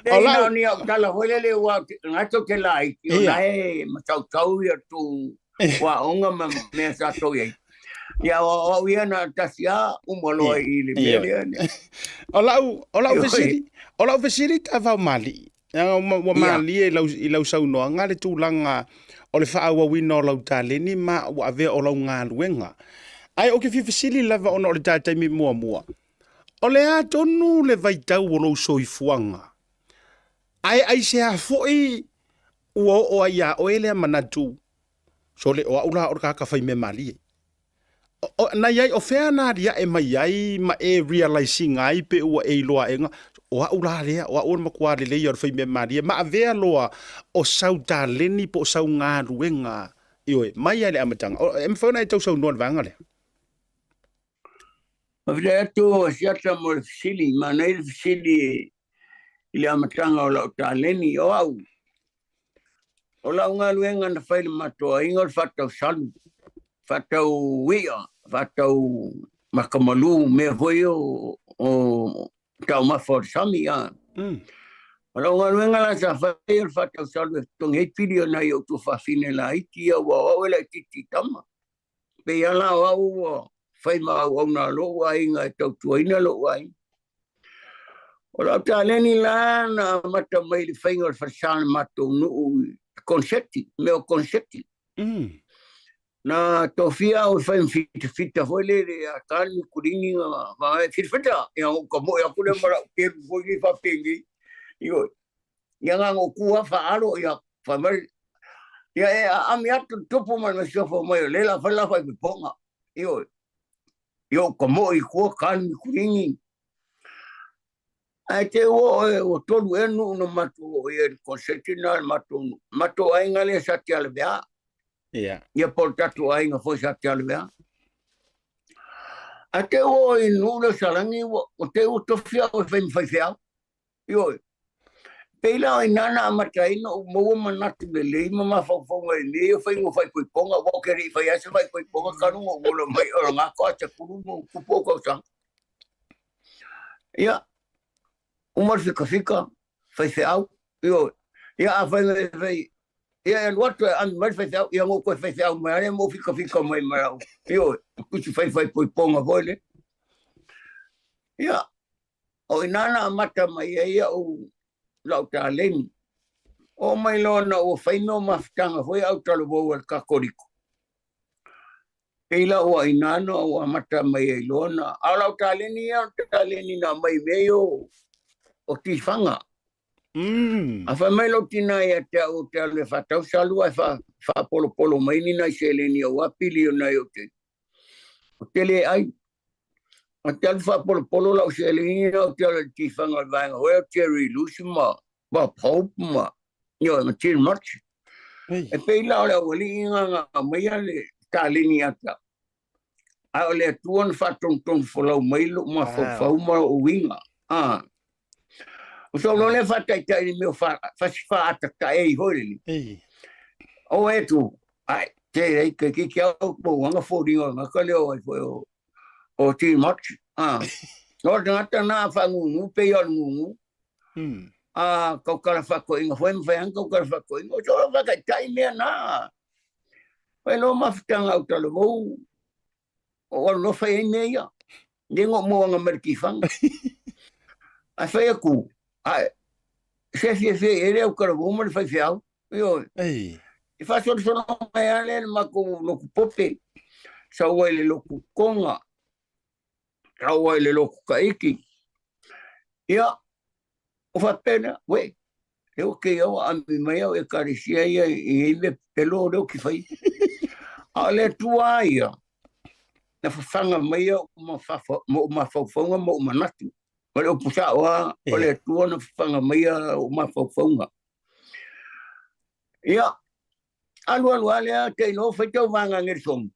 Nei na ni au tala foi lele ua ngato te laiti o nae matautau ia tu aoga ma mea sa tou i ai. Ia, o au ia na tasi a uma loa i le mea lea.
O lau, o lau fesili, o lau fesili ta vau mali. Ua malie i lau, i lau saunoaga le tulaga o le faaauauina o lau taleni ma ua avea o lau galuega. Ae ou te fia fesili lava ona o le ta taimi muamua. O le a tonu le vaitau o lou soifuaga? Ae aisea foi ua oo ai iā oe lea manatu, sole o au la o le tagata faimea malie. O, na i ai, o fea na aliae mai ai ma e realize ina ai pe ua e iloa aega, o au la lea, o au o le matua lelei o le faimea malie, ma avea loa o sau taleni po o sau galuega, ioe, mai lava i le amataga. O, e mafai ona e tausaunoa i le vaega lea?
Faafetai atu Asiata mo le fesili, manaia le fesili i le amataga o lau taleni. O au, o lau galuega na fai i le matou aiga o le faatausalu. Faatau i'a, faatau makamalu, mea foi ia o taumafa o le sami. A. O lau galuega la sa fai o le faatau salu e totogi ai pili o nai ou tuafafine laiti ia, aua o au e laitiiti i tama. Pei lava la o au ua fai ma auauna a lou aiga e tautuaina lou aiga. O lau taleni la na amata mai i le faiga o le falesa o le matou nuu i konseti, mea o konseti. Na tofia au e fai ma fitafita foi lele a ta le mikulini na ma fitafita ia ou ka moe aku le ma lau kelu foi le faapenei. Ioe. Ia na ona ou tu lava faalo ia fai mai ia e aami atu le tupu ma le masiofo mai o lea o le a fai le la faaipoipoga. Ioe. Ia ou ka moe i tua ta le mikulini. Ae te ua oe ua tolu ea nuu na matou oo i ai i le konseti lena a le matou nuu. Matou aiga lea sa Tialavea.
Ia.
Ia po o le tatou aiga foi sa Tialavea. Ae te ua oo i le nuu lea o Salani ua te ua tofi au e fai ma faifeau. Ioe. Pei la o i ina na amata ai ona ou maua manatu lelei ma mafaufauga i mea ia o faiga o faaipoipoga, aua ou te le i faia lava se faaipoipoga talu ona ou ola mai o lena toa 10 ma ona tupu ou tausaga. Ia, uma le fikafika, faifeau, ioe. Ia afai mai fai, ia e alu atu e aami mai le faifeau, ia na ou toe faifeau mai lava lea ma ou fikafika mai ma lau, ioe, tusi fai faaipoipoga foi lea. Ia, o i ina na amata mai ai au lau taleni. Oo mai loa ina ua fai mea o mafutaga foi a autalavou a le Katoliko. Pei la ua i ina na ou amata mai ai loa na, a o lau taleni ia, o le taleni na aumai i mea ia o tifaga. A fai mai lou tina ia te au ou te alu e faatau salu ae faapolopolo mai ni nai seleni aua pili o nai ou te, ou te le ai. Ou te alu faapolopolo lau seleni ou te alu i le tifaga o le vaega foi o Jerry Luce ma Bob Hope ma, ioe, ma Gene Mutch. E pei la o le aualii na na aumaia le taleni ia te au. A o le Atua na faatonutonu folau mai lou mafaufau ma lou uiga. A. O sou loa lea faataitai i le mea o fasi faaatataei foi lele. O e tu, ai, te ai, ke ki ki au mauaga foliga o gata lea o ai foi o o Gene Mutch. A. O le tagata na faangugu pei o le gugu. A kaukala faatoaiga foi ma fai ane kaukala faatoaiga. O sou faataitai mea na. Fai loa mafutaga au talavou o alu loa fai ai mea ia. Le no moanga mai le tifaga. Ae fai atu, ae se fiafia i ai le au talavou ma le faifeau. Ioe. I faasolosolo mai lava lea i le matou lotu Pope, sau ai i le lotu Toga, sau ai i le lotu Taiti. Ia, o faapea lea, uē, lea ua kei au aami mai au Ekalesia ia i ai mea pepelo o lea ou te faia. A o le Atua lava ia, na fafaga mai au ma ou mafaufauga ma ou manatu. O le upu sao lava, o le Atua na fafaga mai ou mafaufauga. Ia, alu alu lava lea, te iloa fai tauvaga Geresomu.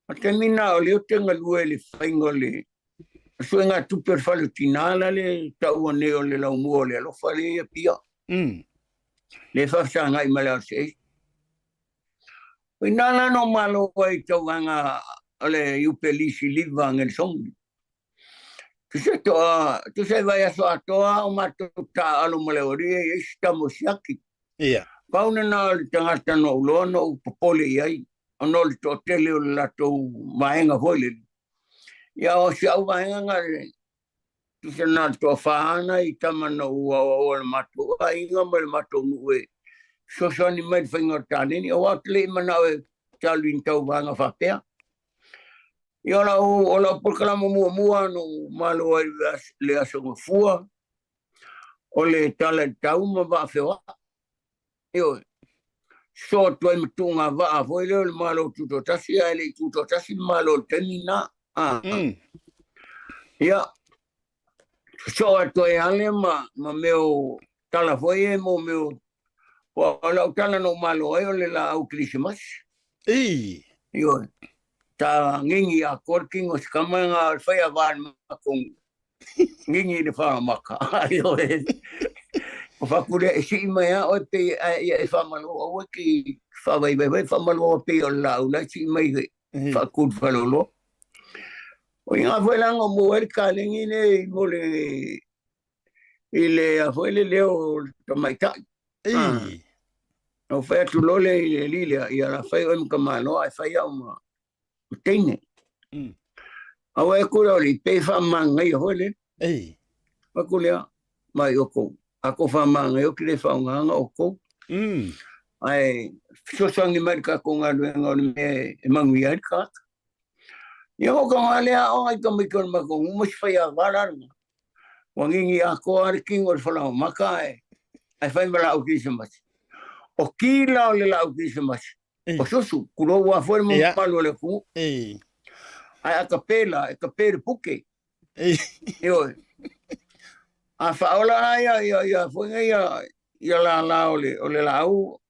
O le taimi lena o lea ou te galue i le faiga o le suegatupe o le fale o tina la le taua nei o le laumua o le alofa lea i Apia. Lea e faafesagai ma le RCA. O i ina la na ou malo ai i tauvaga o le Iupeli Siliva Geresomu. Tusa toa, tusa i vaiaso atoa o matou taaalo ma le aualii e i ai se tama o siaki.
Ia.
Pau lena o le tagata na ou iloa na ou popole i ai, ona o le toatele o le latou vaega foi lele. Ia o si au vaega na, tusa na o le toafa nai tama na ou aoaoa i le matou aiga ma le matou nuu e fesoasoani mai i le faiga o le taleni, aua ou te le i manao e alu i ni tauvaga faapea. Ia o lau, o lau polokalama muamua na ou malo ai i le Aso Gafua, o le Tala i le Tau ma Vaa Feoai. Ioe. Sosoo atu ai ma tuuga vaa foi lea o le Malo Tutoatasi, ae le i tutoatasi le Malo i le taimi lena. Ah. Ia, sosoo atu ai lava lea ma, ma mea o tala foi ia mo mea o o lau tala na ou malo ai o le laau kerisimasi.
Ii.
Ioe. Sa gigi atoa le tino o se tama na o le fai a va i le matou nuu. Gigi i le fagamata. Ioe. O faaku lea e sii mai lava oe pei ae ia e faamalo aua e te faavaivaivai faamalo pei o le laau la e sii mai faaku i le faleoloa. O i ina foi la na ou maua ai le kalegi lenei mo le i le a foi le leo o le tamaitai. Na ou fai atu loa lea i le alii lea, ia la fai oe ma tamaloa ae fai au ma teine. Aua e kula o le pe faamagaia foi le. Fai atu lea, mai outou, a tou faamagaia ou te le faaaogaina outou. Ae fesoasoani mai i le tatou galuega o le mea e manuia ai le tagata. Ia ona ou tago lea aoga i tamaiti o le matou nuu ma si faiava la lena. Ua gigi atoa lava le tino i le falaoamata ae fai ma laau kerisimasi. O ki la o le laau kerisimasi, o susu, tulou lava foi le mamalu o le atunuu. Ae a kape la, e kape i le puke. Ioe. A faaola la ia ia ia foi nei ia ia lala o le o le laau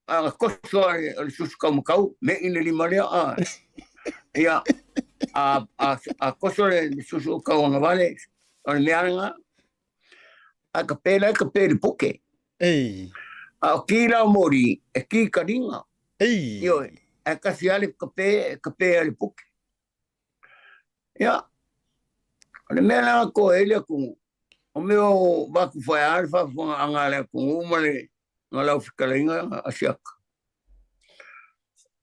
a koso o le susu taumatau, me'i le lima lea a. Ia a a a koso le susu tauagavale o le mea lena. A kape la e kape i le puke. A o ki la o moli, e ki kaliga. Ioe, ae kasi lava le kape, e kape a le puke. Ia, o le mea lena na toa ai le atunuu, o mea o vakufaeā le faafofogaaga a le atunuu ma le ma lau fetalaiga Asiata.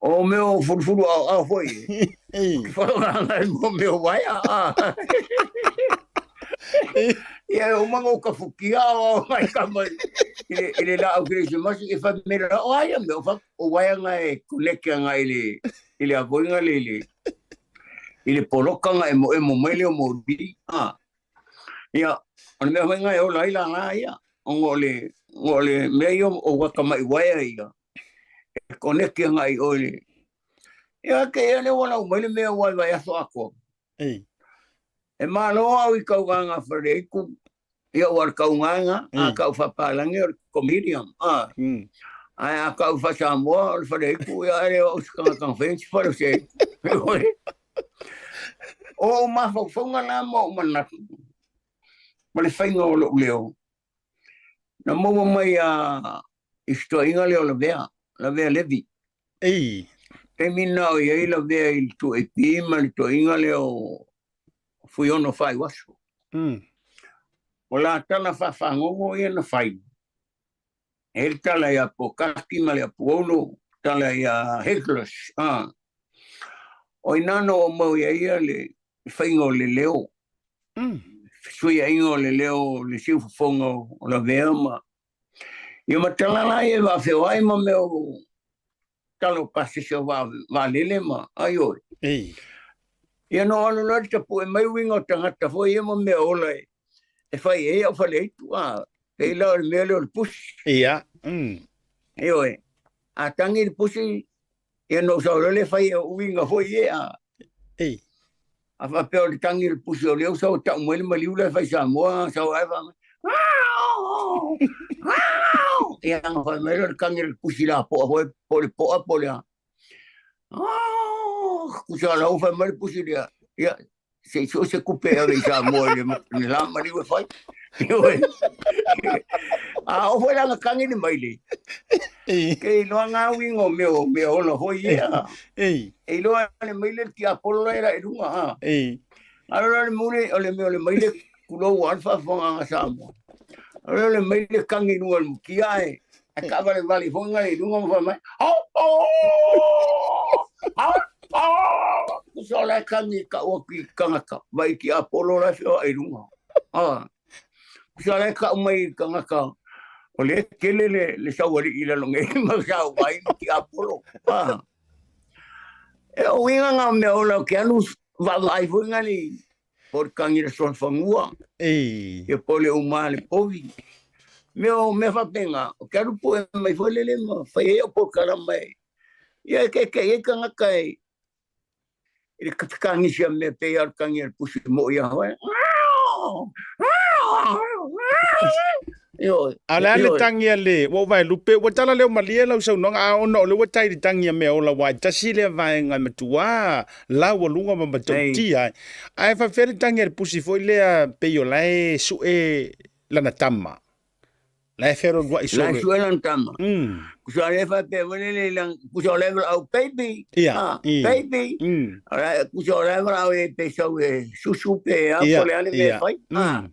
O mea o fulufulu aoao foi e, ou te faaaogaina ai mo mea o uaea. Ia e uma ona ou tafutia aoao mai tama i le laau kerisimasi, e fai mai la, o a ia mea, o uaea na e connect agai i le i le avoiga le i le i le poloka na emoemo mai lea o moli. Ia, o le mea foi lena e ola ai lala ia, ona o le, ona o le mea ia o uata mai uaea ia, e connect agai i o i le... Ia, te ea lea ua lau mai le mea ua i vaiaso atoa. E malo au i tauvaga Faleaitu, ia ua o le taugaga, a tau faapalagi o le comedian, a. Ae a tau faa-Samoa o le Faleaitu, ia e le o au se tagata na faia se fale o se aitu. O ou mafaufauga la ma ou manatu ma le faiga o lou leo, na maua mai a i se toeaina lea o Lavea, Lavea Levi.
Ei.
Taimi na o i ai Lavea i le 2AP ma le toeaina lea o Fuiono Faaiuaso. O la tala faafagogo ia na fai, e le tala ia Pokaki ma le Apuolo, tala ia Hitler's. Ah. O ina na oo mau ia ia le faiga o le leo. Fesuiaiga o le leo, le siufofoga o Lavea ma... Ia ma tala la ia e vaafeoai ma mea o tala o pasese o vaalele ma ai oe.
Ei.
Ia no alu loa le tapue mai uiga o tagata foi ia ma mea ola e, e fai ai au faleaitu, a, pei la o le mea lea o le pusi.
Ia.
Ioe, a tangi le pusi, ia no sau loa lea fai e uiga foi ia, a.
Ei.
A faapea o le tangi o le pusi o lea ua sau e tau mai le maliu la e fai Samoa, sau ae fai mai, Ia, ona fai mai lea o le tangi o le pusi lapoa foi, po o le poa po o le a. Tusa la ua fai mai le pusi lea, ia, se i sue se tupe e ave i Samoa i le la maliu e fai. A oo foi la ina tangi le maile, ke iloa ngā uiga o mea o mea ola foi ia. E iloa le maile le tiapolo la e la i luga. A o le mule o le mea o le maile tulou lava le faafofogaaga a Samoa. O le maile tangi i luga o le mutia ae ae taavalevale foi ngā i luga ma fai mai, Au! Au! Au! Tusa o la e tangi e tau atu i tagata, vai tiapolo la e feoai i luga. Tusa o la e tau mai i tagata, o lea e tele le, le saualii i lalo nei ma sauvai ma tiapolo. E o uiga ngā mea ola o ke alu vaavaai foi ngā ni po o le tangi le soafanua, ia po o le uma le povi. Mea o mea faapena, o ke alu pue mai foi lele ma fai ai au polokalama e, ia e kekeʻi ai tagata e i le kagisi a mea pei lava o le tagi a le pusi moʻi a hoe. Ioe.
A o le a le tagi a le, ua ou vaelupe, ua tala leo malie lau saunoaga, a ona o lea ua tai i le tagi a mea ola, aua e tasi lea vaega e matua laualuga ma matautia ai. Ae faapefea le tagi a le pusi foi lea pei o la e sue lana tama. La e fealualua'i
La e
solo.
sue lana tama.
Mm.
Kusa o lea e faapea foi lele i lana, kusa o lea e valaau, Baby!
Ia,
Ah,
i.
baby!
Mm.
O la, kusa o la e valaau i ai pe sau e susu pe a, po
Ia,
o le a le mea e
ia.
fai. Ah.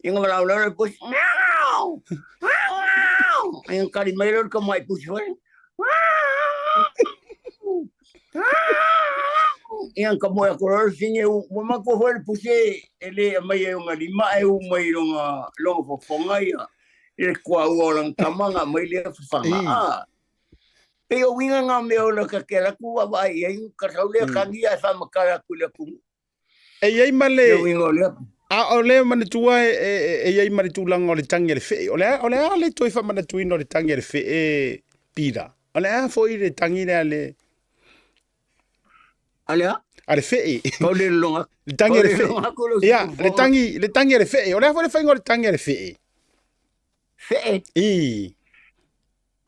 Ia na valaau lea o le pusi, Meow! Meow! Ia na kali mai lea o le tamai pusi foi, Meow! Meow! Ia na tamoe atu loa le fafine, ua manatua foi le pusi e le aumaia i ona lima ae u mai i lona, lona fofoga ia. I le tuaua o lana tama na aumai lea fafaga. A, pei o uiga na o mea o lata te alu atu vaavaai i ai, ka sau lea tagi ae faamatala atu i le atunuu.
E i ai ma le...
Le uiga o lea.
A o lea manatua e i ai ma le tulaga o le tagi a le fee. O le a, o le a le toe faamanatuina o le tagi a le fee, Pira? O le a foi le tagi lea a le...
A le a?
A le fee.
Pau le lologa.
Le tagi a le fee. Ia, le tagi, le tagi a le fee. O le a foi le faiga o le tagi a le fee?
Fee?
I.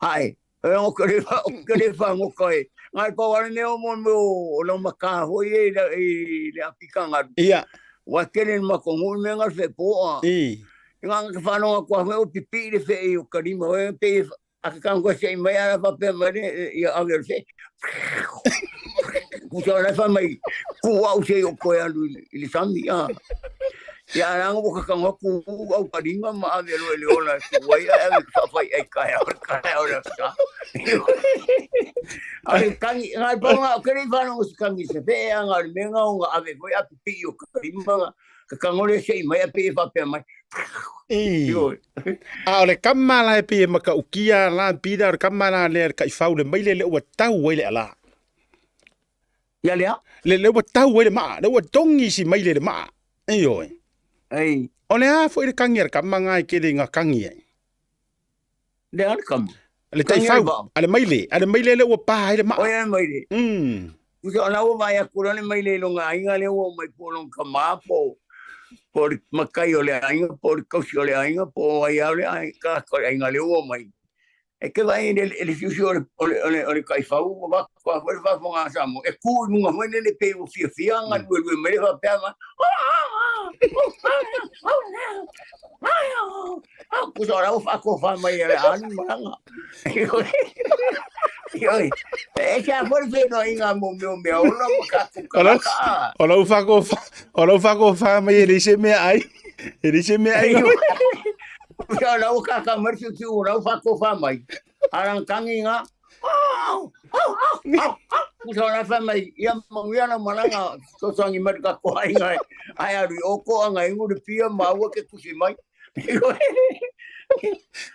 Hae. E o ke le o ke le whangoka e. Ngai pau ale mea o mo mea o lau maka hoi e i le apika ngaru.
Ia.
Wa kele ni makongu i mea ngaru fe poa.
I.
I ngā ngā whanonga kua hoi o pipi i le fe i o karima hoi pe i A ke kanga koe sei mai ala whapea mai le ia ave o le sei. Kusa o lai wha mai ku au sei o koe alu i le sami. A. Ia aranga o ka kanga ku au ka ringa ma ave loe le ola ku ai ai ave whawhai ai kai au kai au le sa. A le kangi, ngai paunga o kere whanau o se kangi se whea anga o le menga o nga ave koe a pipi o ka ringa Ka kangore sei mai a pe faapea mai.
I. A o le kama la e pe makaukia la pira o le kama la lea le kaifau le maile le ua tau ai le ala.
Ia lea?
Le le ua tau ai le maa, le ua tongi si maile le maa. Ioe.
Ei.
O le a foi le kangi a le kama ngā e kele ngā kangi ai.
Le a le kama?
Le taifau, a le maile, a le maile le ua pā ai le maa.
Oi a le maile.
Mm.
Pusa o la ua vaai atu loa le maile i lona aiga lea ua omai po o lona tama po po o le matai o le aiga po o le tausi o le aiga po o ai lava o le aiga tagata o le aiga lea ua omai. E te vaai i le i le siusiu o le o le o le o le taifau ua avatu lava foi le faafofoga a Samoa e tu i luga foi lele pei ua fiafia galuelue mai le faapea ma Pusa o la ua faatofa mai e le alu malaga. Ioe, e se a foi le feiloaiga mo mea o mea ola ma tatou tagata.
O lau whakofa, o lau whakofa mai e leai se mea ai. E leai se mea ai.
Pusa o la ua kaka mai le siusiu o lau faatofa mai. A lana tagi nga, Pusa o la whai mai, ia manuia lau malaga, fesoasoani mai le tatou aiga ae alu i o toaga inu le pia ma aua ke tusi mai.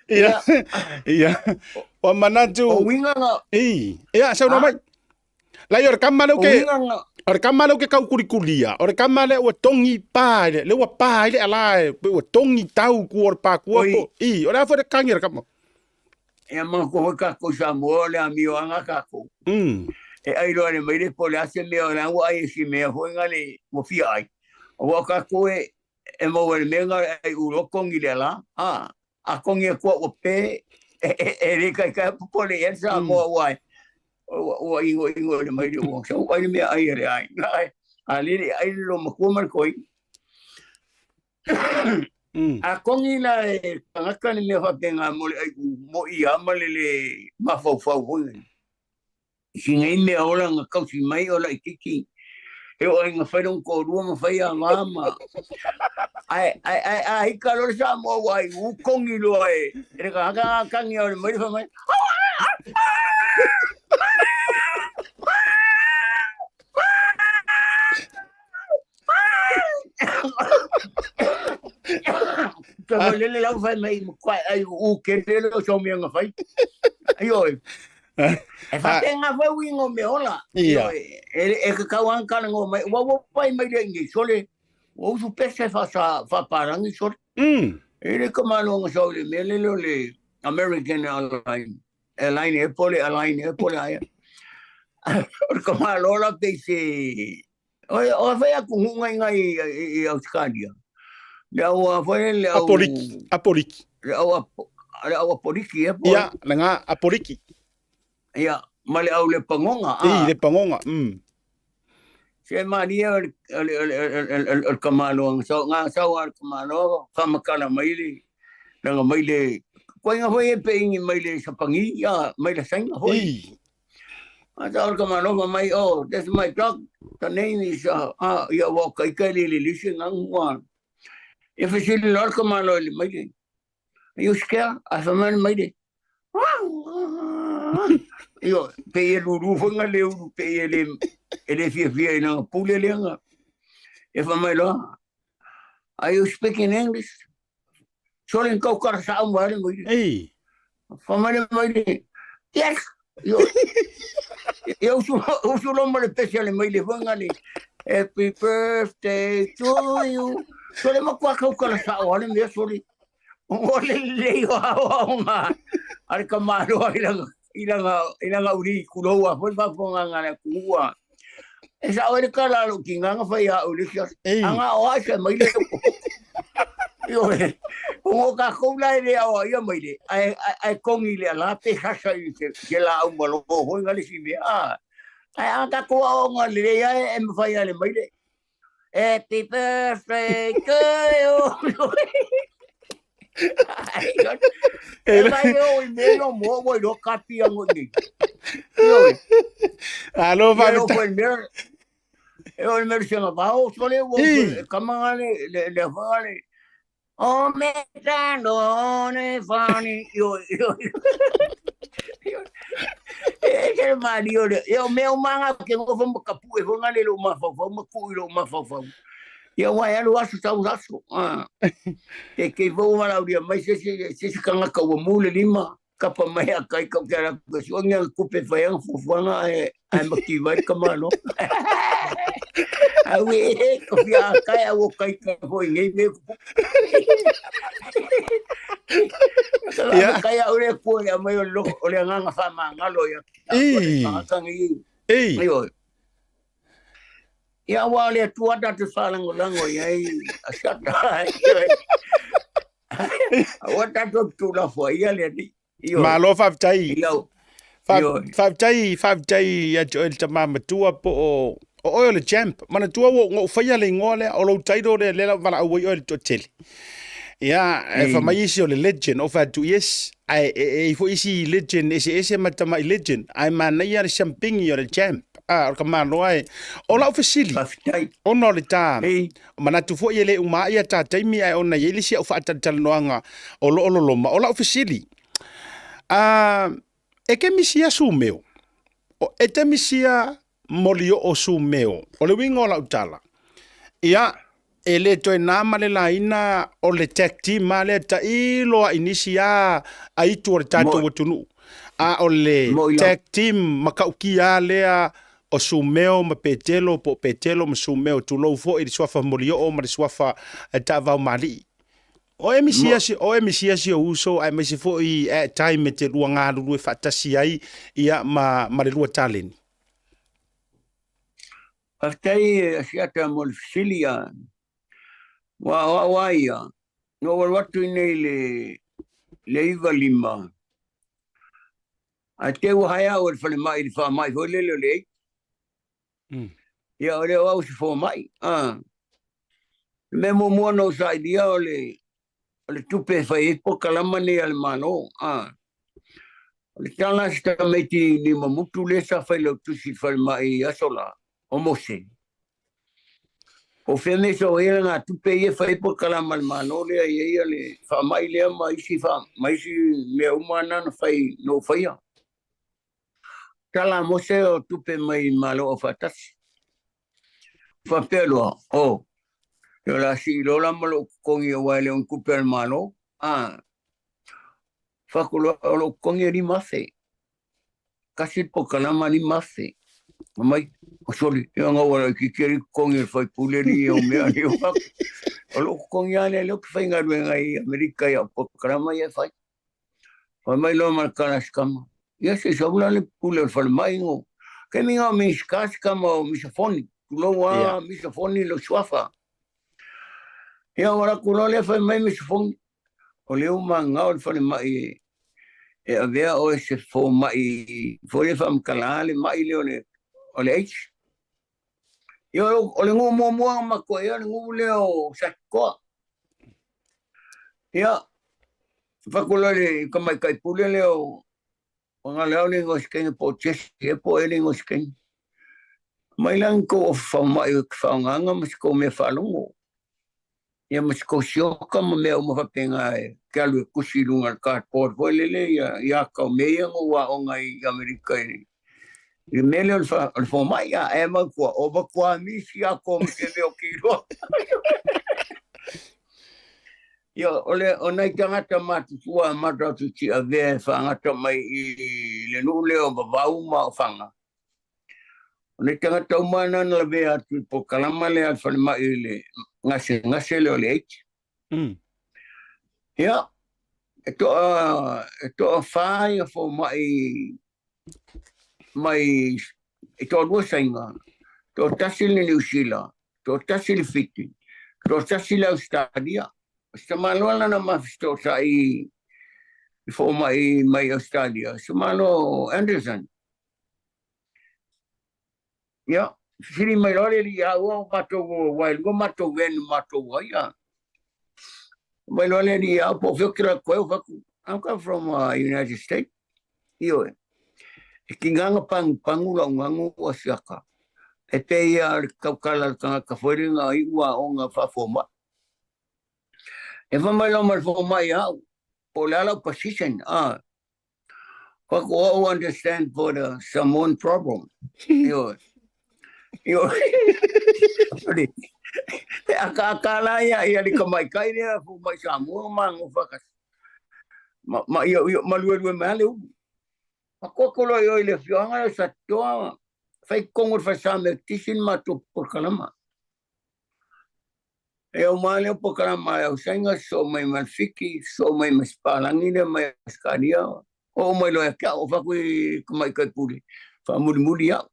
Ia, ia. Ua manatu.
O uiga na.
I, ia, saunoa mai. Lai o le kama lea ke o le kama lea ke kaukulikulia, o le kama lea ua togi pa i le, lea ua pa ai le ala e, ua togi tau ku o le pakua po. I, o le a foi le kagi a le kama?
Ia manatua foi tatou i Samoa o le amioaga tatou. E ai loa le maile po o le a se mea o le a ua ai e si mea foi na le ua fia ai. Aua o tatou e e maua i le mea na ai ulo kongi le ala, a a kongi atu au ua pe e, e, e le taitai popole i ai le Samoa ua ai ua, ua ingo ingo i le maile ua sau ai le mea ai a le aiga ai. A lele ai le loomatua ma le toeaina. A kongi la e tagata le mea faapena mo le aiʻu moʻi lava ma le lē mafaufau foi nei. I nei mea ola na tausi mai o laitiiti e oo ai ina fai lona toalua ma fai ava ma ae ae ae a ika loa le Samoa ua aiʻu kongi loa e le tagata a tagi a ole mai le fai mai Ka ah. lele lau fai mai kwa ai u ke lele o so mea fai. Ai oi. E fa te nga fai wingo me ola.
Ia.
E e ka kau an kana ngo mai wa wa pai mai le ngi sole. Wa usu pese fa sa fa parangi sole. E le ka malo nga so le me le le American Airline. Airline e pole airline e pole ai. O ka malo la pe se O whai aku hunga i ngai i Australia. Le au a whai le au...
Apoliki. Apoliki.
Le au le au apoliki e po.
Ia, le ngā apoliki.
Ia, ma le au le pangonga.
I, le pangonga.
Se maria o le o le kamaloa, ngā sau a le kamaloa, whamakala mai le, langa mai le Koinga foi e peingi mai le Sapagi, ia, mai le Saina foi.
Ei.
A ta ka mano mai, oh, that's my dog. The name is, ia, wa kai kai le le lise ngang wa. Ia fesili loa le tamaloa i le maile. Are you scared? A fai mai le maile. Ioe, pei e lulu foi nga le ulu, pei e le, e le fiafia i lana pule lea nga. Ia fai mai loa, Are you speaking English? Sole ni kau kara sa au le maile.
Ei.
Fai mai le maile, Yes! Ioe. Ia usu, usu loa ma le pese a le maile foi nga le, Happy birthday to you. Sole matua kau kara sa au le mea sole. O le lelei o aoaoga a le tamaloa i lana, i lana, i lana uli kulou a foi le faafofogaaga a le atunuu a. E sao ai le tala a lou tina na fai ia au i le isi aso.
Ei.
A na o ai se maile o Ioe, ona o tatou la e le aoaia maile, ae, ae, ae togi i le ala pe sasa i se, se laau malo foi na le isi mea. A, ae a tatou aoaoga lelei lava e mafai lava e le maile. Happy birthday to you. E mai o i mea no mo ua iloa kapi ango i nei. Ioe.
Alo
Ia
faafetai.
o foi mea e o le mea senga vao sole ua
Ei.
e kama nga le le le whanga le o me tano ne whani io io e ke mani o le e o mea o manga ke ngo fo ka pu e whanga le lo mafaufau ma ku i lo mafaufau. Ia ua e alu aso tau aso. Ah. Te kei fau malauria mai se se se se kangaka ua mu le lima kapa mai a kai kau ke ala ku suangi ang kupe fai ang fufuanga e ai maki vai ka mano. Au e ko fia kai au kai ka foi nei me ku.
Ia.
Kai au le ku ia mai o lo o le nganga fa mangalo ia.
Ei.
Tangi.
Ei.
Ioe. Ia ua o le Atua tatou te faalagolago i ai a siata. Ioe. Aua tatou tuulafoaia le Alii. Ioe.
Malo faafetai.
I lau. Ioe.
Faafetai, faafetai ia te oe le tama matua po o o oe o le champ. Manatua ua ou faia le igoa lea, o lou title lea lea la valaau ai oe i le toatele. Ia, e fai mai isi o le legend, ou fai atu, yes, ae e i ai foi isi legend eseese ma tamai legend, ae manaia le siampigi o le champ. Ah, o le tamaloa e. O lau fesili,
Faafetai.
ona o le ta,
Ei.
manatu foi e le uma ai a ta taimi, ae ona e i ai le isi au faatalatalanoaga o lo o loloma. O lau fesili, ah, e ke misia sumeo? O, e te misia molioo sumeo? O le uiga o lau tala, ia, e le toe na ma le laina o le tag team lava lea tailo lava i nisi lava aitu o le tatou atunuu, a o le tag team matautia lava lea o Sumeo ma Petelo po o Petelo ma Sumeo, tulou foi i le suafa molioo ma le suafa taavaomalii. O e misia si, o e misia si o uso aemaise foi at time e te lua galulue faatasi ai ia ma, ma le lua taleni.
Faafetai Asiata mo le fesili a. Ua o au a ia, na ou alu atu i nei le le 95, ae te ua hae au e le falemai i le faamai foi lele o le AIDS. Ia o le o au se fomai. Ah. Le mea muamua na ou sailia o le o le tupe e fai ai polokalama nei a le Malo. Ah. O le tala a se tamaiti limamutu lea sa failautusi i le falemai i aso la, o Mose. O fea mea sau ai ngā tupe ia e fai ai polokalama a le Malo lea i ai le faamai lea ma isi, fa, ma isi mea uma na na fai, na ou faia. Tala a Mose o tupe mai Malo Aufaatasi. Faapea loa, oh, ia o le a sii loa la ma lou totogi aua e le o ni tupe a le Malo. Ah, fai atu loa, o lou totogi e $5,000. Tasi le polokalama $5,000. Fai mai, o sole, ia na ua laitiiti ai le totogi o le faipule alii o mea nei o fai atu. O lou totogi lava lea, lea ou te faigaluega ai i Amerika i au polokalama ia e fai. Fai mai loa ma le tala a si tama, ia se i sau la le pule o le falemai no. Taimi na o Minisita si tama o Misa Foni, tulou a
Ia.
Misa Foni lou suafa. Ia ua alu atu loa lea fai mai Misa Foni, o lea ua manao le falemai e, e avea oe se fomai foi lea faamatala le mai lea o le, o le AIDS. Ia o le nuu muamua na matou i ai o le nuu lea o Satitoa. Ia, Fai atu loa i le tamaitai pule lea o Fagaleao le igoa o se teine po o Jesse ea po o ea le igoa o se teine. Aumai la ni tou ofa faomai ou te faaaogaina ma se tou mea faalogo, ia ma se tou sioka ma mea uma faapena e te alu e tusi i luga o le cardboard foi lele ia ia ata o mea ia na ou aoga ai i Amerika i le mea lea o le fomai. A e manatua, o matua misi atoa ma se mea o te iloa. Ia, o le, o nai tagata matutua matou te tiavea e faagata mai i le nuu lea o Vavau ma Ofaga. O nai tagata uma na na lavea atu i polokalama lea a le falemai i le gasegase lea o le AIDS. Ia, e toa, e toafa ia fomai mai e toalua Saina, toatasi le Niu Sila, toatasi le Fiti, toatasi le Ausetalia. O se tamaloa lana mafesootai i fomai mai Ausetalia, se tamaloa o Anderson. Ia, fesili mai loa le alii ia au, o matou, aua e lua matou van matou ai a. Mai loa le alii ia au, po o fea ou te alu atu ai, ou fai atu, I'm come from United States. Ioe. E tiga na pagupagu lau ganu ua siaka. E pei ia o le tautala a le tagata foi lea na iu aoga faafomai. E fai mai loa ma le fomai ia au, po o le a lau position, ah, Fuck all understand for the Samoan problem. Ioe. Ioe. E akaaka la ia ia le tamaitai lea fou mai Samoa ma mago faatasi. Ma, ma ia, ia maluelue mai lava le ulu. Pakoko loa i o i le afioaga lea o Satitoa, fai totonu o le fale Metotisi le matou polokalama. E uma lea polokalama a le Ausaina, sosoo mai ma le Fiti, sosoo mai ma Sipalagi lea mai Ausetalia, oo mai loa ia te au, ou fai atu i tamaitai pule, faamulimuli au.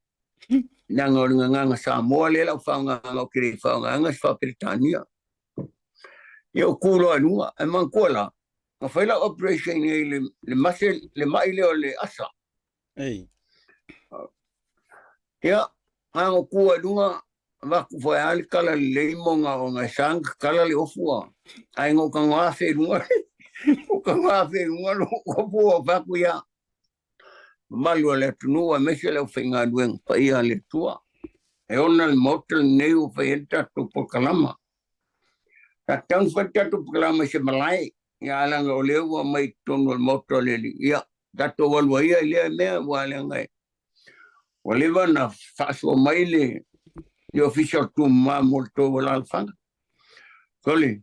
Leaga o le gagana Samoa lea lau faaaogaina, ou te le faaaogaina se faa-Peretania. Ia ou tu loa i luga, ae manatua la, na fai lau operation i le, le mase, le mai lea o le asa.
Ei.
Ia, na ona tu ai i luga, avatu foi lava le tala lelei mo na ona e sa ona tatala le ofu a, ae na ou tago afe i luga, ou tago afe i luga lou ofu ou fai atu, ia, mamalu o le atunuu aemaise le aufaigaluega paia a le Atua, e ona le Maota lenei ua fai ai le tatou polokalama. Sa tatau ona fai le tatou polokalama i se malae, ia ae leaga o lea ua aumai i totonu o le Maota o le Alii, ia, tatou alu ai ia i lea mea, aua leaga e ua leva ona faasoa mai le le Ofisa o le Tumama mo le tou alaalafaga. Sole,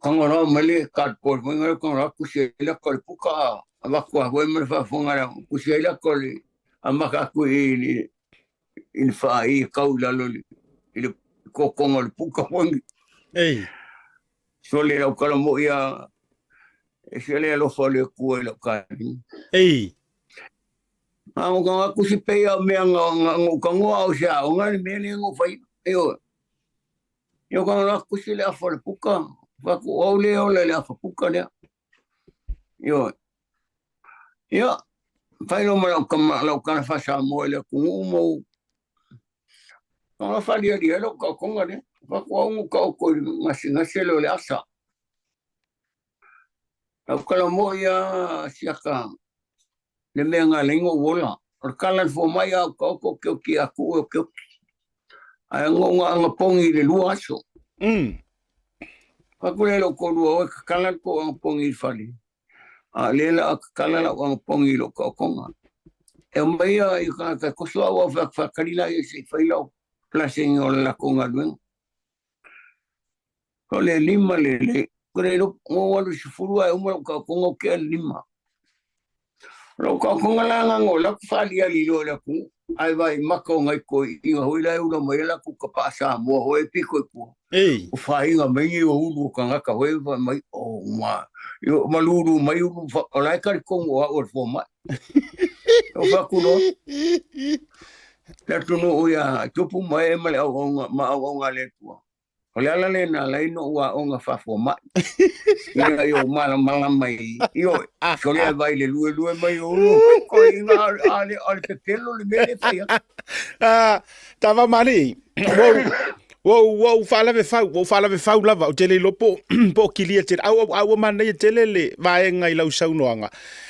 tago loa mai le cardboard foi lea, tago loa tusi ai laka o le puka, avatu lava foi ma le faafofoga a tusi ai laka o le amata atu i le i le faai e kau i lalo i le kokoga o le puka foi.
Ei.
Sole lau tala moi a e se le alofa o le Atua i lau kalima.
Ei.
A o ka kusi pe ia mea nga nga nga ka ngoa o se aoga le mea lea ngo fai. E o. Io ka la kusi le afa le puka. Fa ku au le o le afa puka lea. Io. Ia, fai lo ma lau kama lau kana fa Samoa i le atunuu ma ou Tonga faaliali ai lou taotoga lea. Fai atu au ua taoto i le gasegase lea o le asa. Lau tala moi lava siaka le mea na ala ai ona ou ola. O le tala a le fomai a ou taoto ou te oti ia tuu ou te oti. Ae na ou anapogi i le lua aso. Fai atu lea i lou toalua, oi tatala le tou anapogi i le fale. A o lea o le a tatala lau anapogi i lou taotoga. E omai ia i tagata e toso au, au fai atu, faatali laia se i fai lau palasega o le latou galuega. O le lima le le, ko le ilo, ngo alu i 10 ae uma lau taotoga o tea le lima. O lau taotoga la na ngo laku faaliali loa i le atunuu, ae vaai maka o nai toeaiina foi la e ula mai ai latou tapaa Samoa foi e pito i tua.
Ei.
O fāiga mai nei o ulu o tagata foi fai mai, oh ma, io malūlū mai ulu, o la e talitonu o au o le fomai. O fai atu loa, le atunuu ia tupu ma ee ma le auauna, ma auauna a le Atua. O le ala lea na ala ai ona ou aoga faafomai, ina ia ou malamalama i, ioe, sole e vaai i le luelue mai o ulu, toeaiina a, a le, a le pepelo le mea lea e fai atu.
Ah, tava mali, ua ou, Ua ou, ua ou faalave fau, ua ou faalave fau lava, ou te le iloa po, po o kilia tele. Au, au, au ua manaia tele le vaega i lau saunoaga.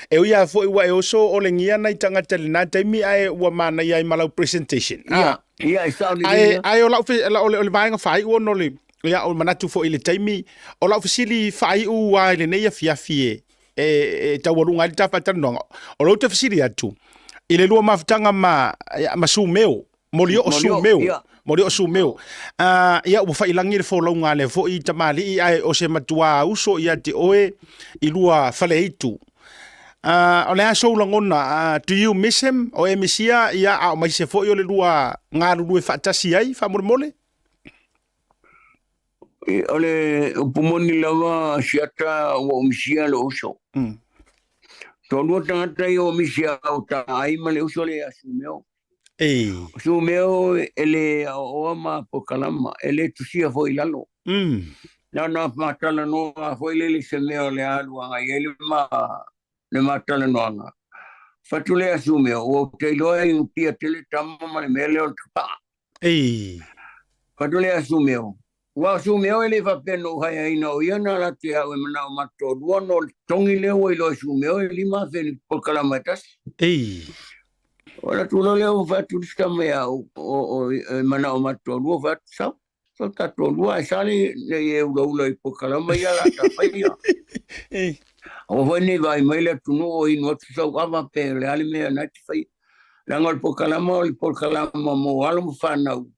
E ui lava foi ua e oso olegia nai tagata i lena taimi ae ua manaia ai ma lau presentation.
Ia, ia, e sao lelei
Ae,
ia.
ae o lau, o le, o le vaega faaiu ona o le, ia, o le manatu foi i le taimi, o lau fesili faaiu lava i lenei afiafi e, e, e taualuga ai le ta faatalanoaga, o lea ou te fesili atu, i le lua mafutaga ma, ia, ma Sumeo, Molioo Sumeo, Molioo Sumeo, ia, ua faiilagi le folauga a lea foi tamalii, ae o se matuā uso ia te oe i lua faleitu. O le a sou lagona, do you miss him? O e misia, ia, a o maise foi o le lua galulue faatasi ai, faamolemole?
O le upu moni lava, Asiata, ua ou misia lou uso. Toalua tagata ia ua misia au taai ma le uso lea ia Sumeo.
Ei.
O Sumeo e le aoaoa ma polokalama, e le tusia foi i lalo. Na ona maatalanoa foi lele i se mea o le a alu agai ai le ma le maatalanoaga. Fatu lea Sumeo, ua ou te iloa e pia tele tama ma le mea lea o le tapaa.
Ei.
Fatu lea Sumeo, Ua o Sumeo e le faapea na ou haeaina o ia na alu atu ia au e manao ma toalua ona o le totogi lea ua iloa e Sumeo e 5,000 i le polokalama e tasi.
Ei.
O alu atu loa lea ua fai atu le isi tama ia au e manao ma toalua, fai atu sau, sau ta toalua ae sa le nei e ulaula i polokalama ia la ta faia.
Ei.
Aua foi nei vaai mai le atunuu o inu atu sau ava pe o le a le mea na te faia. Leaga o le polokalama o le polokalama mo alo ma fanau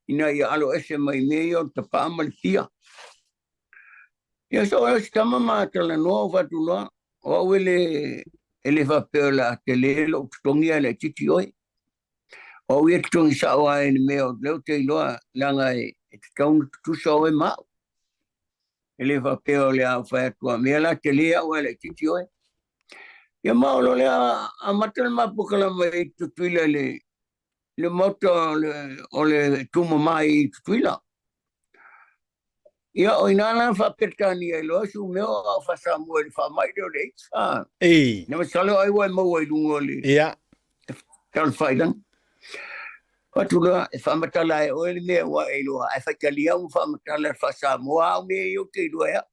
ina ia alo ese mai mea ia o le tapaa ma le pia. Ia so o se tama ma talanoa o fatu loa, o au e le, e le faapea o le a tele lou totogi ae laitiiti oe. O au ia totogi sao lava i le mea o lea ou te iloa leaga e tatau ona tutusa oe ma au. E le faapea o le a ou fai atu a mea la tele au ae laitiiti oe. Ia ma o lo lea amata le mapukalama i Tutuila i le le maota o le tumama i Tutuila. Ia, o ina la faa-Peretania i loa Sumeo a o faa-Samoa i le faamai lea o le AIDS. Ah,
Ei.
Na masalo ai ua e maua i luga o le
Ia.
talafailagi. Fatu loa, e faamatala e oe le mea ua e iloa, ae faitalia au ma faamatala faa-Samoa au mea ia ou te iloa e au.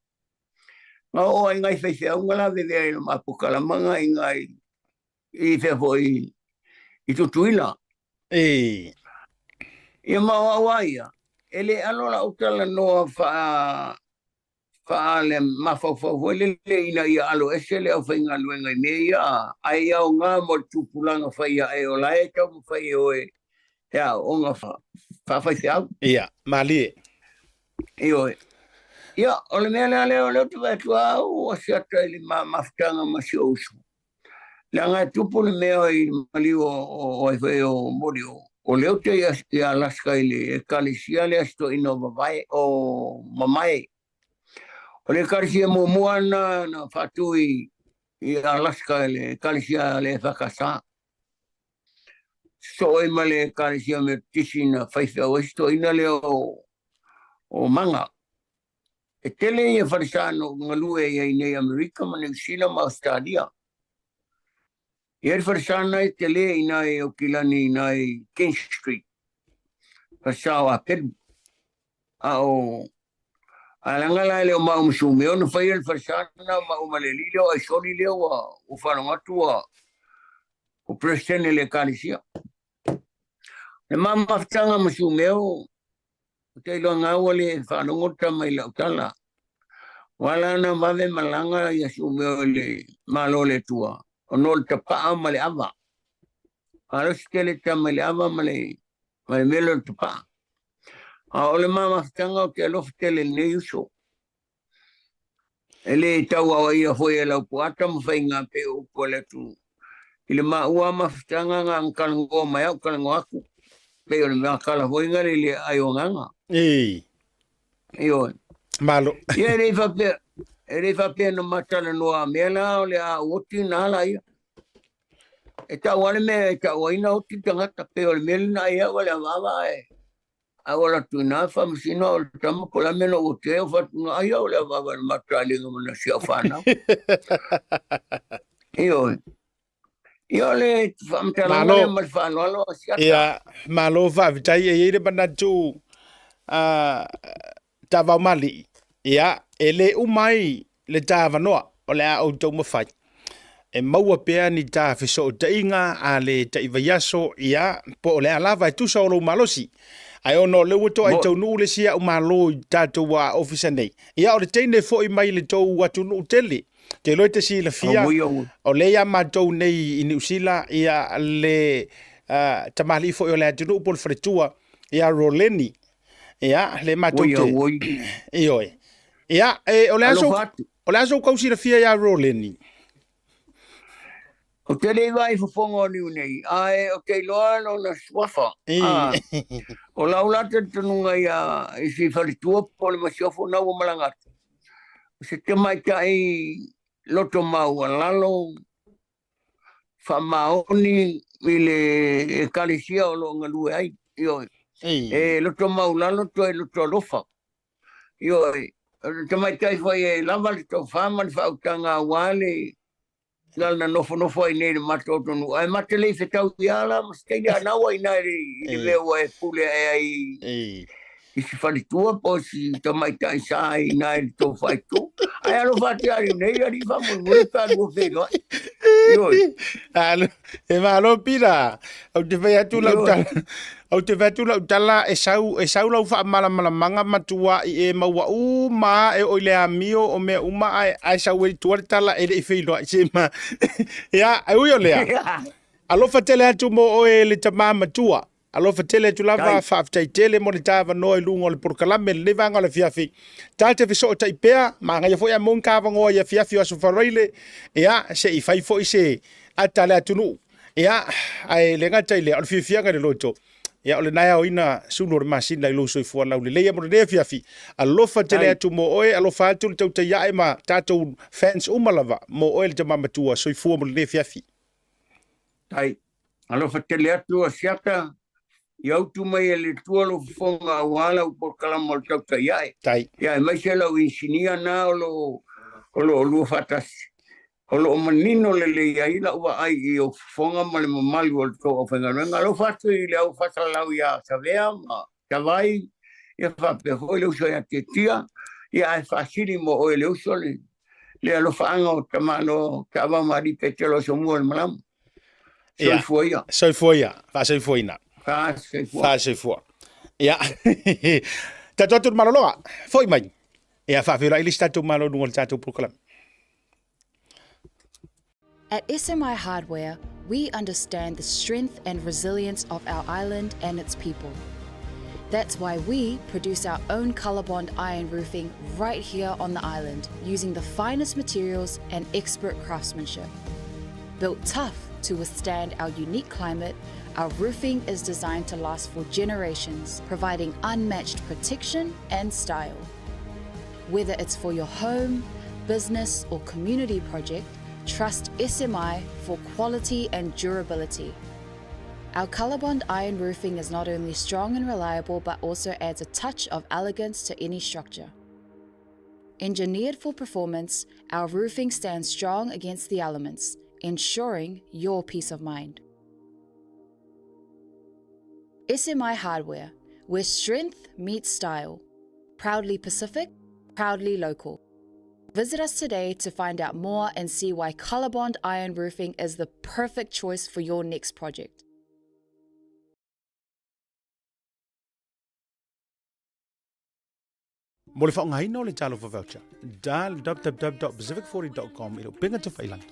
Na oo ai ngai faifeau la vevea i le mapukalama i ngai i fea foi i Tutuila.
Ei.
Ia ma o au a ia, e le alo lau talanoa faa faa le mafaufau foi lele ina ia alo ese le aufaigaluega i mea ia, ae ia aoga mo le tupulaga fai ae o la e taumafai e o e aooga faafaifeau.
Ia, malie.
Ioe. Ia, o le mea lea lea o lea ou te vaai atu lava au ua siata i le mafutaga ma si ou uso. Leaga e tupu le mea i le maliu o ai foi o Molioo, o lea ou te i Alaska i le ekalesia lea si toeaina o Vavae, o Mamae. O le ekalesia muamua na na faatu i Alaska i le ekalesia a le EFKS. Sosoo ai ma le ekalesia Metotisi na faifeau ai si toeaina lea o Maga. E tele ia falesa na ou galue ai i nei Amerika ma Niu Sila ma Ausetalia. E i ai le falesa na e tele i ina i Aukilani i ina i King Street, falesa o Apelu. A o a leaga la e le o maua ma Sumeo na faia le falesa na o maua ma le alii lea o Aisoli lea ua ua faalogo atu ua ua Peresetene i le Ekalesia. Le ma mafutaga ma Sumeo Ou te iloa nga ua le faalogo le tama i lau tala. Ua ala ona vave malaga ia Sumeo i le Malo o le Atua, ona o le tapaa ma le ava. Malosi tele tama i le ava ma le, ma le mea lea o le tapaa. A o le ma mafutaga ou te alofa tele i lenei uso. E le tau aoaia foi e lau puata ma faiga pei o upu a le atunuu. I le maua mafutaga nga na talanoa mai au talanoa atu. Pei o le mea kala foi nga le le ai o agaga.
Ei.
Ioe.
Malo.
Ia e le faapea, e le faapea na ma talanoa mea la o le a oti na ala ia. E tau lava le mea e tau ai na oti tagata pei o le mea lena ai au a le avaava ae Ae ua alu atu i ina faamasino au i le tama, po o le a le mea na ou oti ai, ou fai atu, ai au i le avaava i le mataalia ma nasi au fanau. Ioe. Ia o le faamatalaga lea ma le faaaloalo a Asiata.
Ia, malo faafetai. E i ai le manatu, Tavaumalii, ia, e le uma ai le ta avanoa o le a outou mafai e maua pea ni ta fesootaiga a le tai vaiaso, ia, po o le a lava e tusa o lou malosi. Ae ona o lea ua toai taunuu le isi a'u malo i tatou ofisa nei, ia, o le teine foi mai le tou atunuu tele. Te iloa e te silafia, o lea ia matou nei i Niu Sila, ia, le tamalii foi o le atunuu po o le faletua, ia Roleni. Ia, le matou te...
Oi,
Ioe. Ia, e, o le aso, o le aso kau silafia ia Roleni.
O te le iwa i fofoga o niu nei, ae o te iloa lona suafa. Ah, o lau la talitonuga ia i si faletua po o le masiofo na ua malaga atu. O se tamaitai loto maualalo, faamaoni i le ekalesia o lo o galue ai. Ioe. E loto maulalo toe loto alofa. Ioe. O le tamaitai foi e lava le tofa ma le faautaga aua le na nofonofo ai nei i le matou atunuu. Ae ma te le i fetau ia la ma se taimi a na ua i ina i le mea ua e pule ae ai i si faletua po o si tamaitai sa i ina i le tou faaitu. Ae alofa atu ia nei alii faamolemole pe a lua feiloai. Ioe.
Alo, e malo pila. Ou te fai atu lau tala. Ou te fai atu lau tala e sau, e sau lau faamalamalamaga ma tuai e maua uma e oo i le amio o mea uma ae, ae sau ai i tua le tala e le i feiloai se ma. Ia, e ui o lea. Alofa tele atu mo oe le tamā matua. Alofa tele atu lava, faafetai tele mo le ta avanoa i luga o le polokalame i lenei vaega o le afiafi. Ta te fesootai pea, manaia foi a maua ni ta avanoa i afiafi o Aso Faraile, ia, se i fai foi se ata a le atunuu. Ia, ae le gata i lea, o le fiafiaga i le loto, ia, o lena e aoina sulu o le masina i lou soifua laulelei mo lenei afiafi. Alofa tele atu mo oe, alofa atu le tautai ae ma tatou fans uma lava mo oe le tama matua, soifua mo lenei afiafi.
Tai. Alofa tele atu Asiata, ia utu mai e le Atua lou fofoga aua lau polokalama o le tautai ae.
Tai.
Ia aemaise lau inisinia na o lo o lo o lua faatasi. O lo o manino lelei ai lau vaai i ou fofoga ma le mamalu o le tou aufaigaluega. Alofa atu i le au faasalalau ia Savea ma Tavai, ia faapea foi le uso ia Tiatia, ia ae faasili mo oe le uso le le alofaaga o tamaloa Taavao ma Alii Petelo Asomua o le Malama. Soifua ia.
Soifua ia. Faasoifuaina.
Faasoifua.
Faasoifua. Ia. Tatou atu le malologa. Foi mai. Ia faafeiloai le isi tatou malo i luga o le tatou polokalame.
At SMI Hardware, we understand the strength and resilience of our island and its people. That's why we produce our own Colorbond iron roofing right here on the island using the finest materials and expert craftsmanship. Built tough to withstand our unique climate, our roofing is designed to last for generations, providing unmatched protection and style. Whether it's for your home, business, or community project, trust SMI for quality and durability. Our Colorbond iron roofing is not only strong and reliable, but also adds a touch of elegance to any structure. Engineered for performance, our roofing stands strong against the elements, ensuring your peace of mind. SMI Hardware, where strength meets style. Proudly Pacific, proudly local. Visit us today to find out more and see why Colorbond Iron Roofing is the perfect choice for your next project.
Mo le faaaogaina o le Talofa Voucher, dial www.pacific40.com i le upega tafailangi.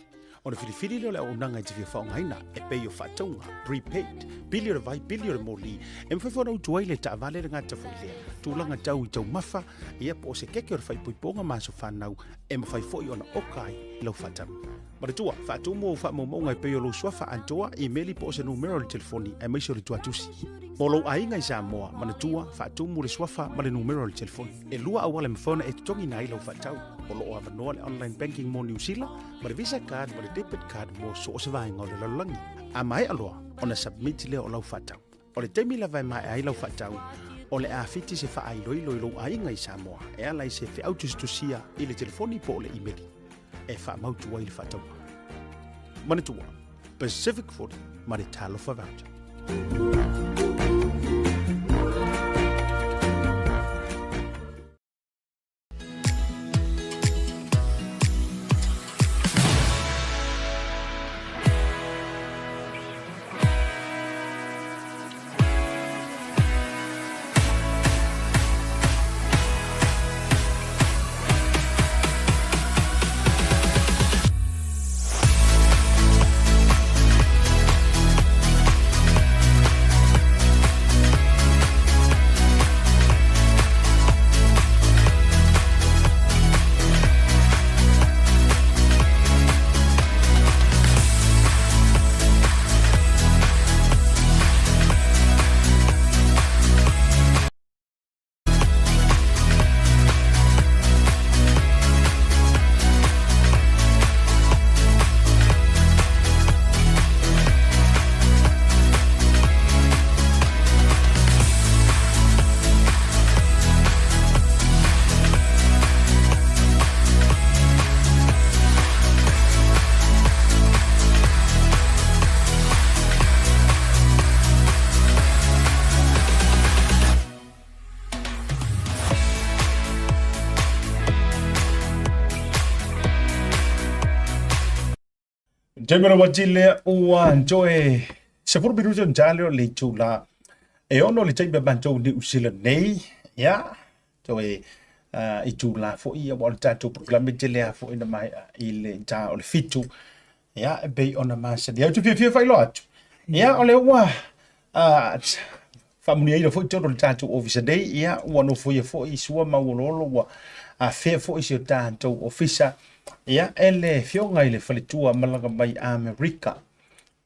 Ona filifili lea o le auaunaga e te fia faaaogaina e pei o faatauga, prepaid, pili o le vai, pili o le moli, e mafai foi ona utu ai le taavale le gata foi lea, tulaga tau i taumafa, ia po o se keke o le faaipoipoga ma aso fanau e mafai foi ona oka ai lau faatau. Manatua, faatumu ou faamaumauga e pei o lou suafa atoa, imeli po o se numera o le telefoni aemaise o le tuatusi. Mo lou aiga i Samoa, manatua, faatumu le suafa ma le numera o le telefoni. E lua auala e mafai ona e totogiina ai lau faatau. O lo o avanoa le online banking mo Niu Sila, ma le Visa card ma le debit card mo so o se vaega o le lalolagi. A maea loa ona submit lea o lau faatau. O le taimi lava e maea ai lau faatau, o le a fiti se faailoilo i lou aiga i Samoa e ala i se feau tusitusia i le telefoni po o le imeli e faamautu ai le faatauga. Manatua, Pacific 40 ma le Talofa Voucher. Taimi o le wati lea ua toe 10 minuti ona ta lea o le itula e 6 le taimi a matou i Niu Sila nei. Ia, toe itula foi ia ua o le tatou programe tele lava foi na maea i le ta o le 7. Ia, e pei ona masani ai. Ou te fiafia faailoa atu. Ia, o lea ua faamuniaina foi totonu o le tatou ofisa nei, ia, ua nofoia foi i sua ma auoloolo, ua afea foi si o tatou ofisa, ia, e le afioga i le faletua malaga mai Amerika.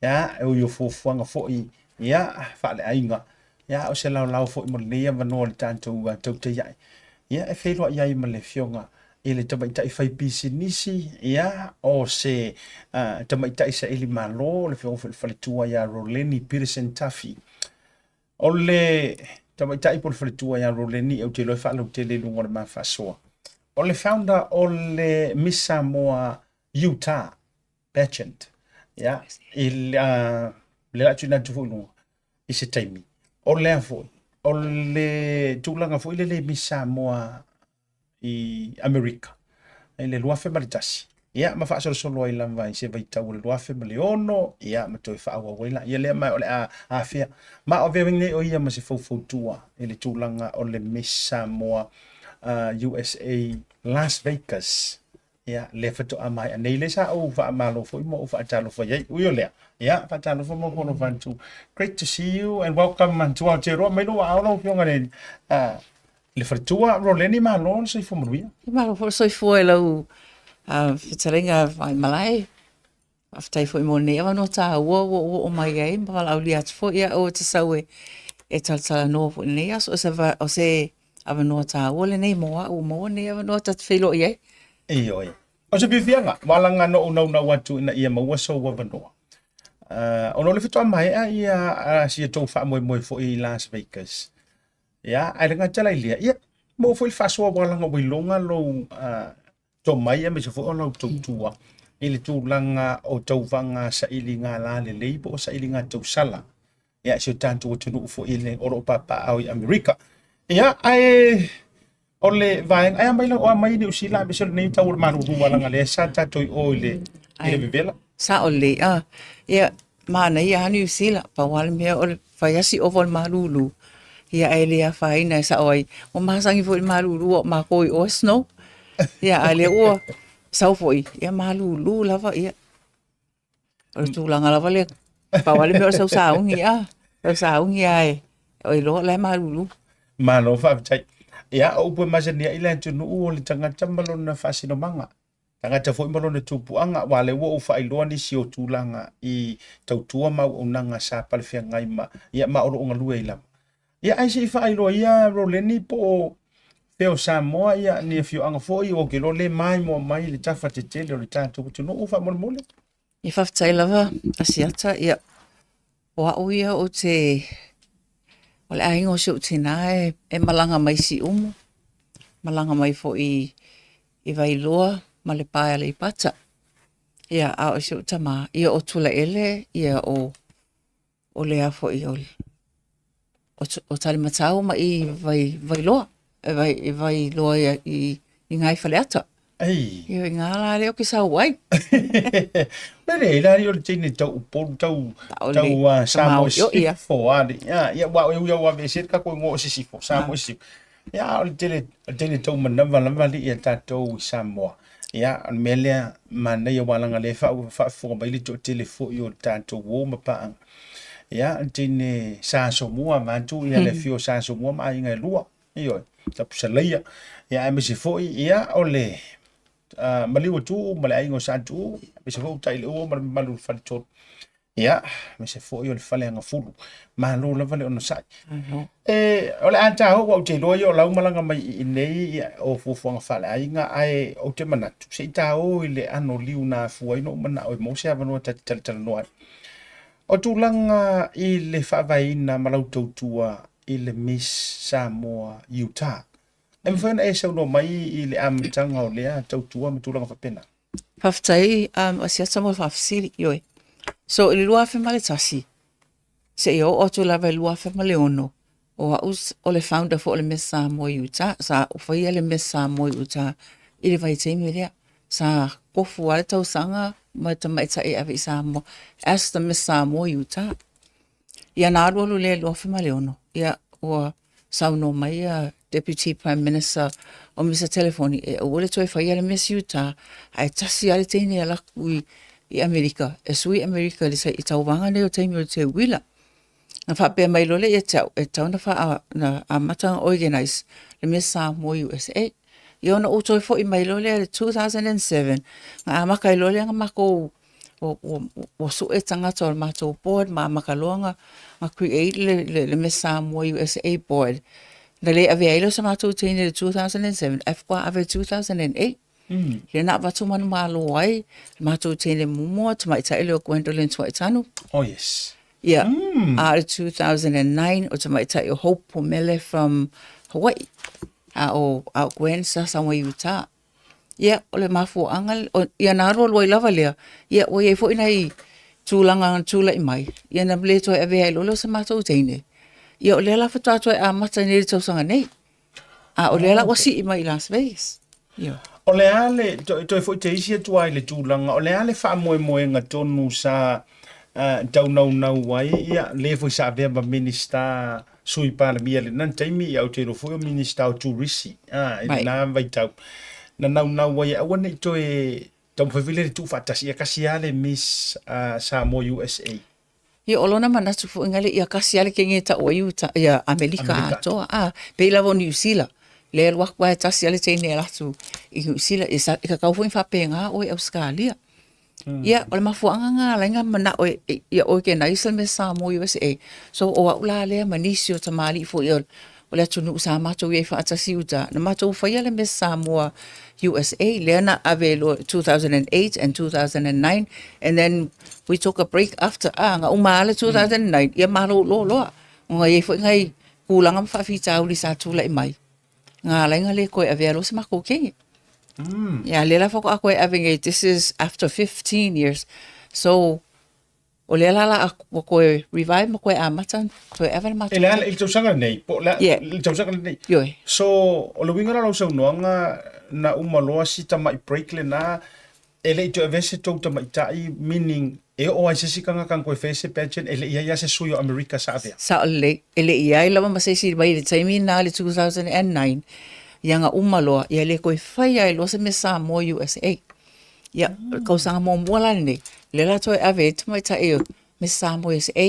Ia, e ui o fuafuaga foi, ia, faaleaiga, ia, o se laolao foi mo lenei avanoa o le tatou tautaiai. Ia, e feiloai ai ma le afioga i le tamaitai faipisinisi, ia, o se tamaitai saili malo, le afioga foi i le faletua ia Roleni Peterson Tafi. O le tamaitai po o le faletua ia Roleni, ou te iloa e faalautele i luga o le ma faasoa. O le founder o le Miss Samoa Utah pageant, ia, i le le a tuuina atu foi i luga i se taimi. O lea foi, o le tulaga foi lele i Miss Samoa i Amerika i le 2001, ia ma faasolosolo ai lava i se vaitau o le 2006, ia ma toe faaauau ai laia lea, ma o le a afea. Ma o avea nei o ia ma se faufautua i le tulaga o le Miss Samoa USA Las Vegas, ia lea faatoa maea nei lea sa ou faamalo foi ma ou faatalofa i ai. Ui o lea, ia faatalofa ma faatalofa atu. Great to see you and welcome to Aotearoa. Mai lou aao lau Afioga i le le faletua Roleni, malo le soifua manuia.
Malo foi le soifua i lau fetalaiga Vaimalae. Faafetai foi mo lenei avanoa taua ua ou oo mai ai ma valaaulia atu foi au e te sau e e talatalanoa foi i lenei aso. O se avanoa taua lenei mo au ua maua lenei avanoa ta te feiloai ai.
Ioe. O se fiafiaga, ua alaga na ou naunau atu ina ia maua sou avanoa. Ona o le faatoa maea ia si a tou faamoemoe foi i Las Vegas. Ia, ae le gata la i lea, ia, maua foi le faasoa ua alaga ua iloga lou tomai aemaise foi o lau tautua i le tulaga o tauvaga sailiga lalelei po o sailiga tausala ia i si o tatou atunuu foi le o lo o papaaao i Amerika. Ia, ae o le vaega, ae aumai lau aumai i Niu Sila aemaise o lenei tau o le malulu alaga lea sa tatou i o i le i le vevela.
Sao lelei, a. Ia, manaia lava Niu Sila, pau lava le mea o le fai lava si ova o le malulu, ia ae le afaina e sao ai, ua masani foi i le malulu a o matou i o e snow. Ia a o lea ua sau foi, ia malulu lava, ia. O le tulaga lava lea, pau lava le mea o le sau sauni, a, sau sauni lava e iloa o la e malulu.
Malo faafetai. Ia, o upu e masani ai le atunuu o le tagata ma lona faasinomaga. Tagata foi ma lona tupuaga, aua o lea ua ou faailoa nisi o tulaga i tautua ma auaunaga sa palefeagai ma, ia, ma o lo o galue ai lava. Ia, ae se i faailoa ia Roleni po o fea o Samoa, ia, ni afioaga foi, ou te iloa le maimoa mai le tafa tetele o le tatou atunuu faamolemole.
Ia faafetai lava Asiata, ia o au ia ou te, o le aiga o si ou tina e malaga mai Siumu, malaga mai foi i Vailoa ma Lepa e Aleipata. Ia, a o si ou tama, ia o Tulaele, ia o, o lea foi o, o Talimatau ma i Vai, Vailoa, e Vai, e Vailoa ia i, i Ngai Faleata.
Ei.
Ia, i ngā la lea o ke sau ai.
Pele, i lari o le teine tau Upolu, tau, tau uh, Samoa Sisifo, ali. Ia, ia, ua, ia, ua, ua, ka koe ngo o Sisifo, Samoa Sisifo. Ia, o le tele, o le tele tau manava lava alii a tatou i Samoa. Ia, o le mea lea, manaia aua leaga o lea e faafofoga mai le toatele foi o tatou uo ma paaga. Ia, o le teine Sa Asomua vaeatu ia le afio o Sa Asomua ma aiga e lua. Ioe, Tapusalaia. Ia, aemaise foi, ia, o le maliu a Tuuu ma le aiga o Sa Tuuu, aemaise foi Utaileuo ma le mamalu o le Faletolu. Ia, aemaise foi o le fale agafulu. Malo lava le onosai. E, o le a ta oo, ou te iloa ia o lau malaga mai i inei, ia, o fuafuaga faaleaiga, ae ou te manatu, se i ta o i le ano liu na afua ai noʻu manao e maua se avanoa ta te talatalanoa ai. O tulaga i le faavaeina ma lau tautua i le Miss Samoa Utah. E mafai ona e saunoa mai i le amataga o lea tautua ma tulaga faapena?
Faafetai Asiata mo le faafesili, ioe. So i le 2001, seia oo atu lava i le 2006, o au o le founder foi o le Miss Samoa i Utah. Sa ou faia le Miss Samoa i Utah i le vaitaimi lea. Sa kofu lava le tausaga ma le tamaitai e ave i Samoa as the Miss Samoa Utah. Ia na alualu lea i le 2006, ia ua saunoa mai ia Deputy Prime Minister o Misa Telefoni e aua le toe faia le Miss Utah, ae tasi lava le teine e alu atu i Amerika, e sui Amerika i le tauvaga nei o taimi o le teuila. Na faapea mai loa lea ia te au, e tatau ona faa, na amata ona organise le Miss Samoa USA. Ia ona ou toe foi mai loa lea i le 2007, na amata ai loa lea ona matou, ua sue tagata o le matou board ma amata loa ona create le Miss Samoa USA board. Na le avea ai lea o se matou teine i le 2007, ae faatoa ave i le 2008. Lea na avatu manumalo ai le matou teine muamua, tamaitai lea o Gwendoline Tuaitanu.
Oh yes.
Ia, a o le 2009 o tamaitai o Hope Pomele from Hawaii. A o, a o Gwen sa sau mai Utah. Ia, o le mafuaaga, o, ia na alualu ai lava lea, ia ua i ai foi nai tulaga na tulai mai, ia na le toe avea ai loa lea o se matou teine. Ia o lea la faatoa toe amata nei i le tausaga nei. A o lea la ua sii mai i Las Vegas. Ia.
O le a le, toe, toe foi te isi atu ai le tulaga, o le a le faamoemoega tonu sa uh, taunaunau ai, ia, le foi sa avea ma Minista Sui Palemia i lena taimi, ia ou te iloa foi o Minista o Turisi, ah, i lena vaitau. Na naunau ai e aua ne i toe taumafai foi lea e tuufaatasi, ia kasi lava le Miss uh, Samoa USA.
Ia, o lona manatu foi ngale ia kasi lava le kenge e tau ai uta, ia Amerika atoa. Ah, pei lava o Niu Sila. Le alu atu lava e tasi lava le teine e alu atu i Niu Sila. E, sa, e tatau foi ona faapena oe i Ausetalia. Ia, o le mafuaaga lena ala ai ona manao e, e, ia organise le mea Samoa USA. So, o au la lea ma nisi o tamalii foi o, o le atunuu sa matou i ai faatasi i uta, na matou faia le mea Samoa USA, lea na ave loa 2008 and 2009, and then we took a break after, ah, na uma lava le 2009, ia malolo loa. Ona i ai foi nai tulaga ma faafitauli sa tulai mai, na ala ai ona le toe avea loa se matou teine. Ia, lea la faatoa toe ave nei, this is after 15 years. So, o lea la la ua toe revive ma toe amata toe ave le matou
E le a i le tausaga lenei, po o le a
Yeah.
i le tausaga lenei.
Ioe.
So, o le uiga la o lau saunoaga, na uma loa si tamai break lena, e le i toe avea se tou tamaitai, meaning e oo lava i se isi tagata na toe faia se pageant, e le i i ai lava se sui o Amerika sa avea.
Sao lelei, e le i ai lava ma se isi mai i le taimi lena i le 2009, ia na uma loa, ia le toe faia ai loa se mea Samoa USA. Ia, o le tausaga muamua la lenei, lea la toe ave ai le tamaitai o Miss Samoa USA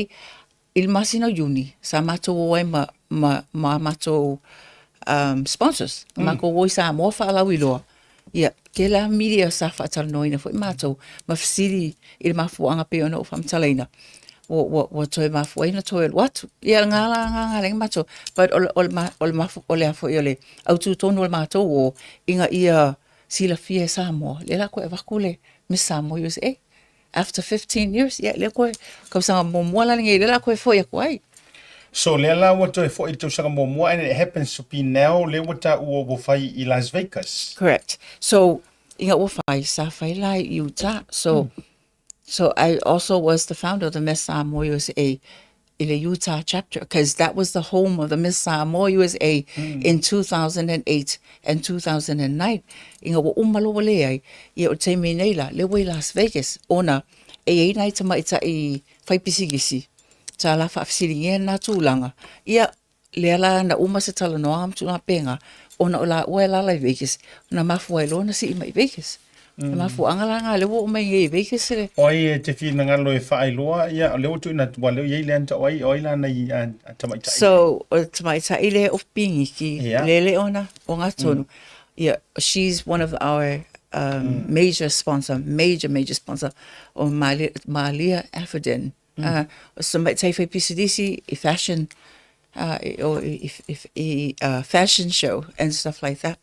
i le masina o Iuni, sa matou o ai ma, ma, ma matou um, sponsors, mm. matou o i Samoa faalauiloa. Ia, kēlā media sa faatalanoaina foi matou ma fesili i le mafuaaga pei ona ou faamatalaina. Ua, ua, ua toe mafua ai ona toe alu atu. Ia, ngā la, ngā ngā lenga matou. But o, o, le, o le mafu, o le a foi o le autu tonu o le matou o, ina ia silafia e Samoa, lea la toe avatu le Miss Samoa USA. After 15 years, ia, lea toe tausaga muamua la lenei, lea la toe foi atu ai.
So lea la ua toe foi i le tausaga muamua and it happens to be now lea ua taua ua fai i Las Vegas.
Correct. So, ina ua fai, sa fai la i Utah. So, so I also was the founder of the Miss Samoa USA i le Utah chapter, because that was the home of the Miss Samoa USA in 2008 and 2009. Ina ua uma loa ua leai, ia o le taimi nei la, lea ua i Las Vegas, ona e i ai nai tamaitai fai pisinisi, sa la faafesiligia lena tulaga, ia lea la na uma se talanoaga ma tulaga faapena, ona o laua e alaala i Vegas, na mafua ai loa ona sii mai i Vegas. Le mafuaaga la lena lea ua oo mai nei i Vegas le...
O ai e te finagalo e faailoa, ia, o lea ua tuuina atu, aua o lea ua i ai le anta o ai, o ai la nai tamaitai.
So, o le tamaitai lea o Piniki, lele ona ogatonu, ia, she's one of our major sponsor, major, major sponsor, o Malia Aferdin. O se tamaitai fai pisinisi i fashion, i fashion show and stuff like that.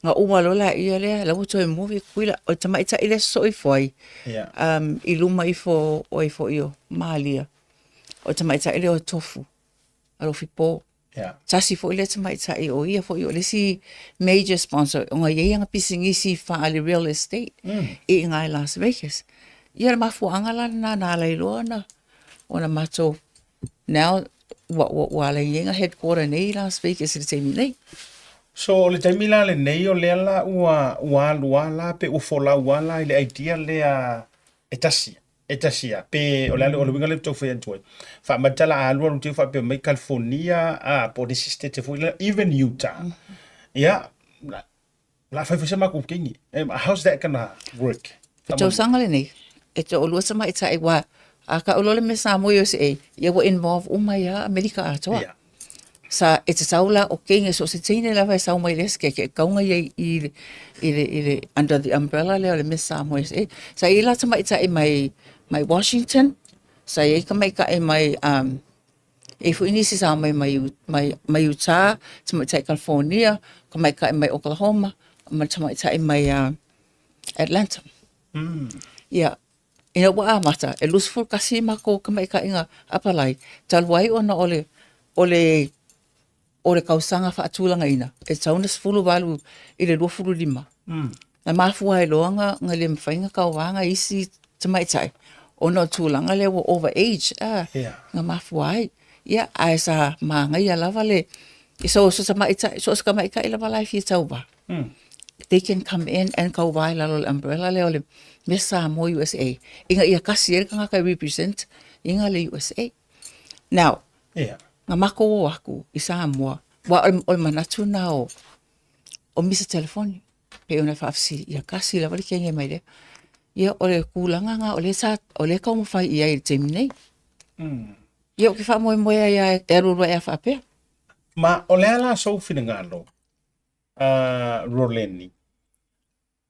Na uma loa laia lea, la ua toe move i Tutuila. O le tamaitai lea e sosoo ifo ai, i luma ifo o ai foi o Malia, o le tamaitai lea o Tofu, Alofi Po. Tasi foi lea tamaitai o ia foi o le isi major sponsor ona e i ai ana pisinisi faale real estate i ina i Las Vegas. Ia le mafuaaga la lena na ala ai loa ona matou now ua ala ai nei ona headquarter nei i Las Vegas i le taimi nei.
So o le taimi la lenei o lea la ua ua alu a la pe ua folau a la i le idea lea e tasi e tasi a pe o le a o le uiga lea ou te tau fai atu ai. Faamata la a alu alu te faapea mai California a po o nisi state foi lea even Utah. Ia la la fai foi se makou kini. How's that gonna work?
Le tausaga lenei, e toalua tamaitai aua a kau loa le mea Samoa USA, ia ua involve uma ai lava Amerika atoa.
Yeah.
Sa e tatau la o teine so o se teine lava e sau mai le ske ke kauga ia i le i le i le under the umbrella lea o le Miss Samoa USA. Sa i ai la tamaitai mai mai Washington, sa i ai tamaitai mai um e i ai foi nisi sa omai mai mai mai Utah, tamaitai California, tamaitai mai Oklahoma, ma tamaitai mai uh Atlanta. Ia, ina ua amata, e 21 makou kamaʻitaʻiga apalai, talu ai ona o le, o le, o le kausaga faatulagaina, e tatau ona 18 i le 25. Na mafua ai loa na, na le mafai ona tauva nai isi tamaitai, ona o le tulaga lea ua over age, a,
Yeah.
na mafua ai. Ia, ae sa manaia lava le, so, so tamaitai, so o se tamaitai lava la e fia tauva. They can come in and tauva i lalo o le umbrella lea o le Miss Samoa USA ina ia kasi ai le tagata e represent ina le USA. Now,
Yeah.
na makou o aku i Samoa, wa o le manatu na o, o misa telefoni, pei ona faafesili, ia kasi lava le kenge mai lea. Ia, o le kulaga na o lea sa, o lea e taumafai i ai i le taimi nei. Ia, ou te faamoemoe ai lava e alualu ae a faapea.
Ma o le a la sou finagalo? a Roleni.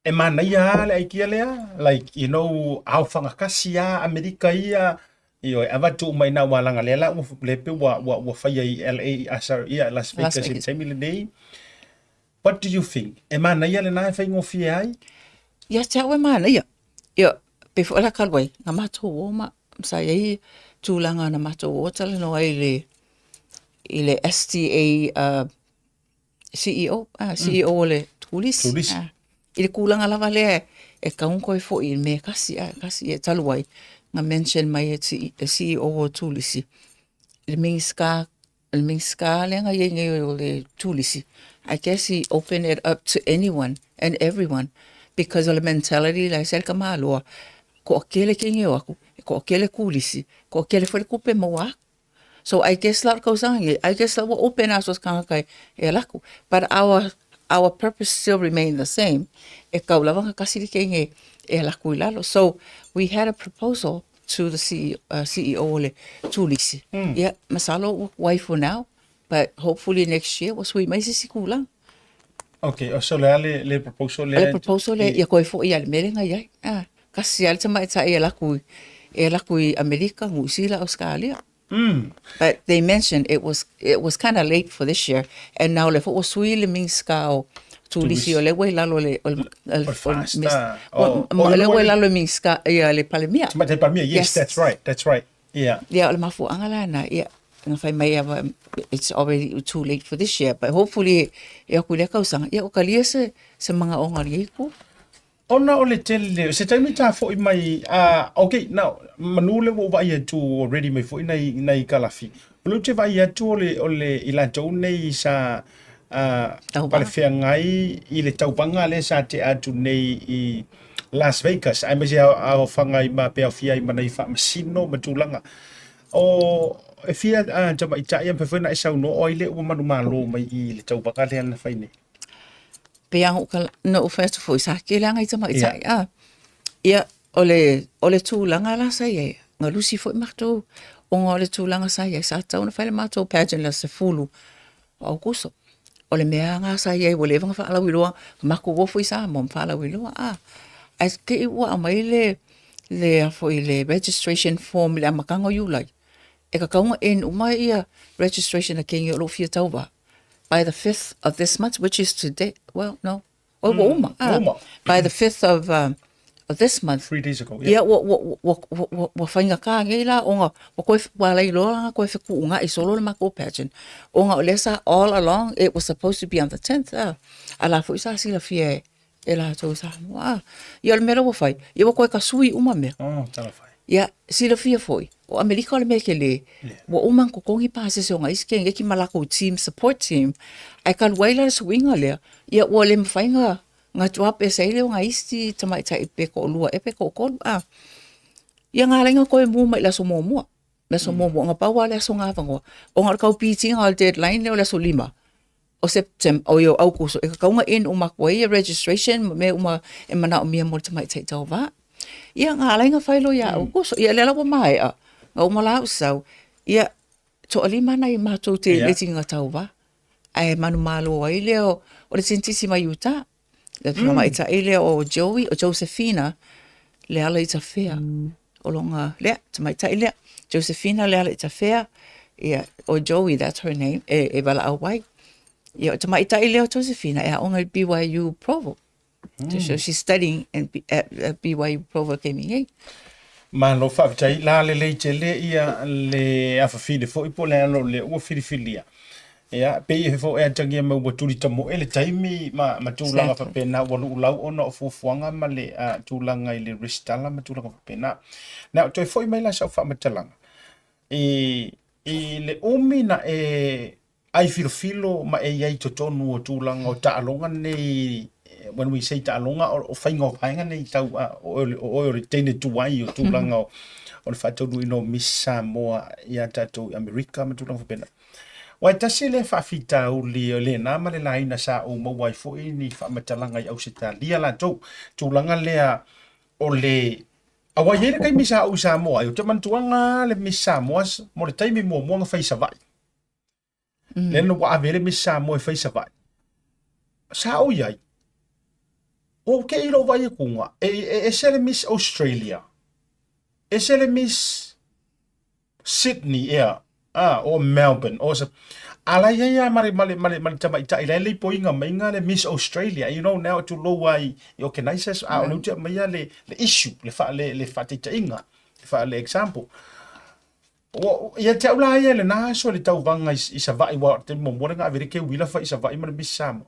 E manaia a le aikia lea, like, you know, aofaga kasi a Amerika ia, ioe, avatu uma i na ua laga lea la ua le pe ua, ua, ua faia i LA, sorry, ia, Las Vegas,
Las
i le
Vegas.
taimi lenei. What do you think? E manaia lena e faigofie ai?
Ia te au e manaia. Ia, pei foi o le talu ai, na matou o ma, sa i ai tulaga na matou o talanoa ai i le, i le STA uh, CEO, ah, CEO o le Turisi.
Turisi.
Ah, I le kulaga lava lea e tatau ona toe foi i le mea e tasi, ah, e tasi. E talu ai, na mention mai e le CEO o Turisi, le Minisita, le Minisita lea na i ai nei o le Turisi, I guess he open it up to anyone and everyone because o le mentality la e ese ai le tamaloa, toatele teine e o atu, e toatele turisi, toatele foi le tupe e maua atu. So I guess la o le tausaga nei, I guess la ua open lava so o se tagata e alu atu. But our, our purpose still remain the same, e tatau lava ona tasi le teine e alu atu i lalo. So we had a proposal to the CEO, CEO o le Turisi. Ia, masalo ua tuai for now, but hopefully next year ua sui mai se isi tulaga.
Okay, so o le a le, le proposal lea?
O le proposal lea, ia toe foi lava i le mea lea na i ai. Ah, kasi lava le tamaitai e alu atu i, e alu atu i Amerika, Niu Sila, Ausetalia. But they mentioned it was, it was kind of late for this year and now o lea foi ua sui le Minisita o Turisi, o lea ua i lalo o le, o le, o le,
Fasta,
o, o lea ua i lalo o le Minisita, ia le Palemia.
Tamaitai Palemia, yes,
Yes.
that's right, that's right. Yeah.
Ia, o le mafuaaga la lena, ia, na fai mai lava, it's already too late for this year, but hopefully e o atu i lea tausaga, ia ua talia se, se manaoga o lenei itu.
Ona o le tele, se taimi ta foi mai, a, okay, now, manu lea ua ou vaai atu ua ready mai foi nai, nai kalafi. O lea ou te vaai atu o le, o le, i latou nei sa, a,
Tauvaga.
palefeagai i le tauvaga lea sa tea atu nei i Las Vegas, aemaise aofaga ai ma, pe aofia ai ma nai faamasino ma tulaga. O, e fia a, tamaitai e mafai foi ona e saunoa o ai lea ua manumalo mai i le tauvaga lea na fai nei?
Pei lava ona ou kala, na ou fai atu foi, sa tele lava nai tamaitai, a. Ia, o le, o le tulaga la sa i ai, na lusi foi matou ona o le tulaga sa i ai, sa tatau ona fai le matou pageant i le aso 10 o Aokuso. O le mea lava lena sa i ai ua leva ona faalauiloa, na matou o foi i Samoa ma faalauiloa, a. Ae te i ua aumai le, le a foi le registration form i le amataga o Iulai, e tatau ona end uma ia registration a teine o lo o fia tauva by the fifth of this month, which is today, well, no, oh, ua uma,
Ua uma.
by the fifth of, of this month.
3 days ago, yeah.
Ia, ua, ua, ua, ua, ua, ua faigata nei la ona ua toe, ua ala ai loa ona toe fetuunai solo le matou pageant, ona o lea sa all along it was supposed to be on the 10th, a, a la foi sa silafia e, e latou i Samoa. A, ia o le mea la ua fai, ia ua toe tasui uma mea.
Oh, talofa e.
Ia, silafia foi, O Amerika o le mea tele, ua uma ona totogi pasese o nai isi keneti ma latou team, support team, ae talu ai la le suiga lea, ia ua le mafai ona na drop ese ai lea o nai isi tamaitai pe toalua ea pe toatolu a. Ia na ala ai ona toe mu mai i le aso muamua, le aso muamua, na pau lava le aso na avanoa, ona o le tau pitiga o le deadline lea o le aso 5 o September, oi o Aukuso, e tatau ona end uma atu ai ia registration ma mea uma e manaomia mo le tamaitai tauva. Ia na ala ai ona fai loa ia Aukuso. Ia lea la ua maea, na uma la ou sau, ia toalima nai matou teleti na tauva. Ae manumalo ai lea o le senetisi mai Utah, le tamaitai lea o Joey, o Josephina Lealaitafea. O lona, lea, tamaitai lea, Josephina Lealaitafea, ia, o Joey, that's her name, e valaau ai. Ia, o tamaitai lea o Josephina e aoga i BYU Provo. So she's studying in, at, at BYU Provo taimi nei.
Malo faafetai la lelei tele ia le afafine foi po o le alo lea ua filifilia. Ia, pei e foi e atagia mai ua tuli tamoe le taimi ma, ma tulaga exactly. faapena ua luulau ona o fuafuaga ma le uh, tulaga i le resitala ma tulaga faapena. Now, toe foi mai la sau faamatalaga. I, i le umi na e ai filofilo ma e i ai i totonu o tulaga o taaloga nei, when we say taaloga, o faiga o vaega nei tau, o oe o le teine tuai o tulaga o, o le faataunuuina o Miss Samoa ia tatou i Amerika ma tulaga faapena. Aua e tasi lea faafitauli o lena ma le laina sa ou maua ai foi ni faamatalaga i Ausetalia latou, tulaga lea o le Aua e i ai le taimi sa ou i Samoa ai, ou te manatuaga le Miss Samoa mo le taimi muamua na fai i Savaii. Lea na ua ave ai le Miss Samoa e fai i Savaii. Sa ou i ai, ua ou te i lou vaai atuga, e, e ese le Miss Australia, ese le Miss Sydney ea, ah, or Melbourne, or sa, a la i ai lava ma le, ma le, ma le, ma le tamaitai la e leipoiga maiga le Miss Australia, you know, now tulou lava i, i organizers, a o lea ou te aumaia le, le issue, le, fa, le, le faataitaiga, le, fa, le example. Ua, ia te au la ia i lena aso i le tauvaga i, i Savaii, aua o le taimi muamua lea na ave ai le keuila fai i Savaii ma le Miss Samoa.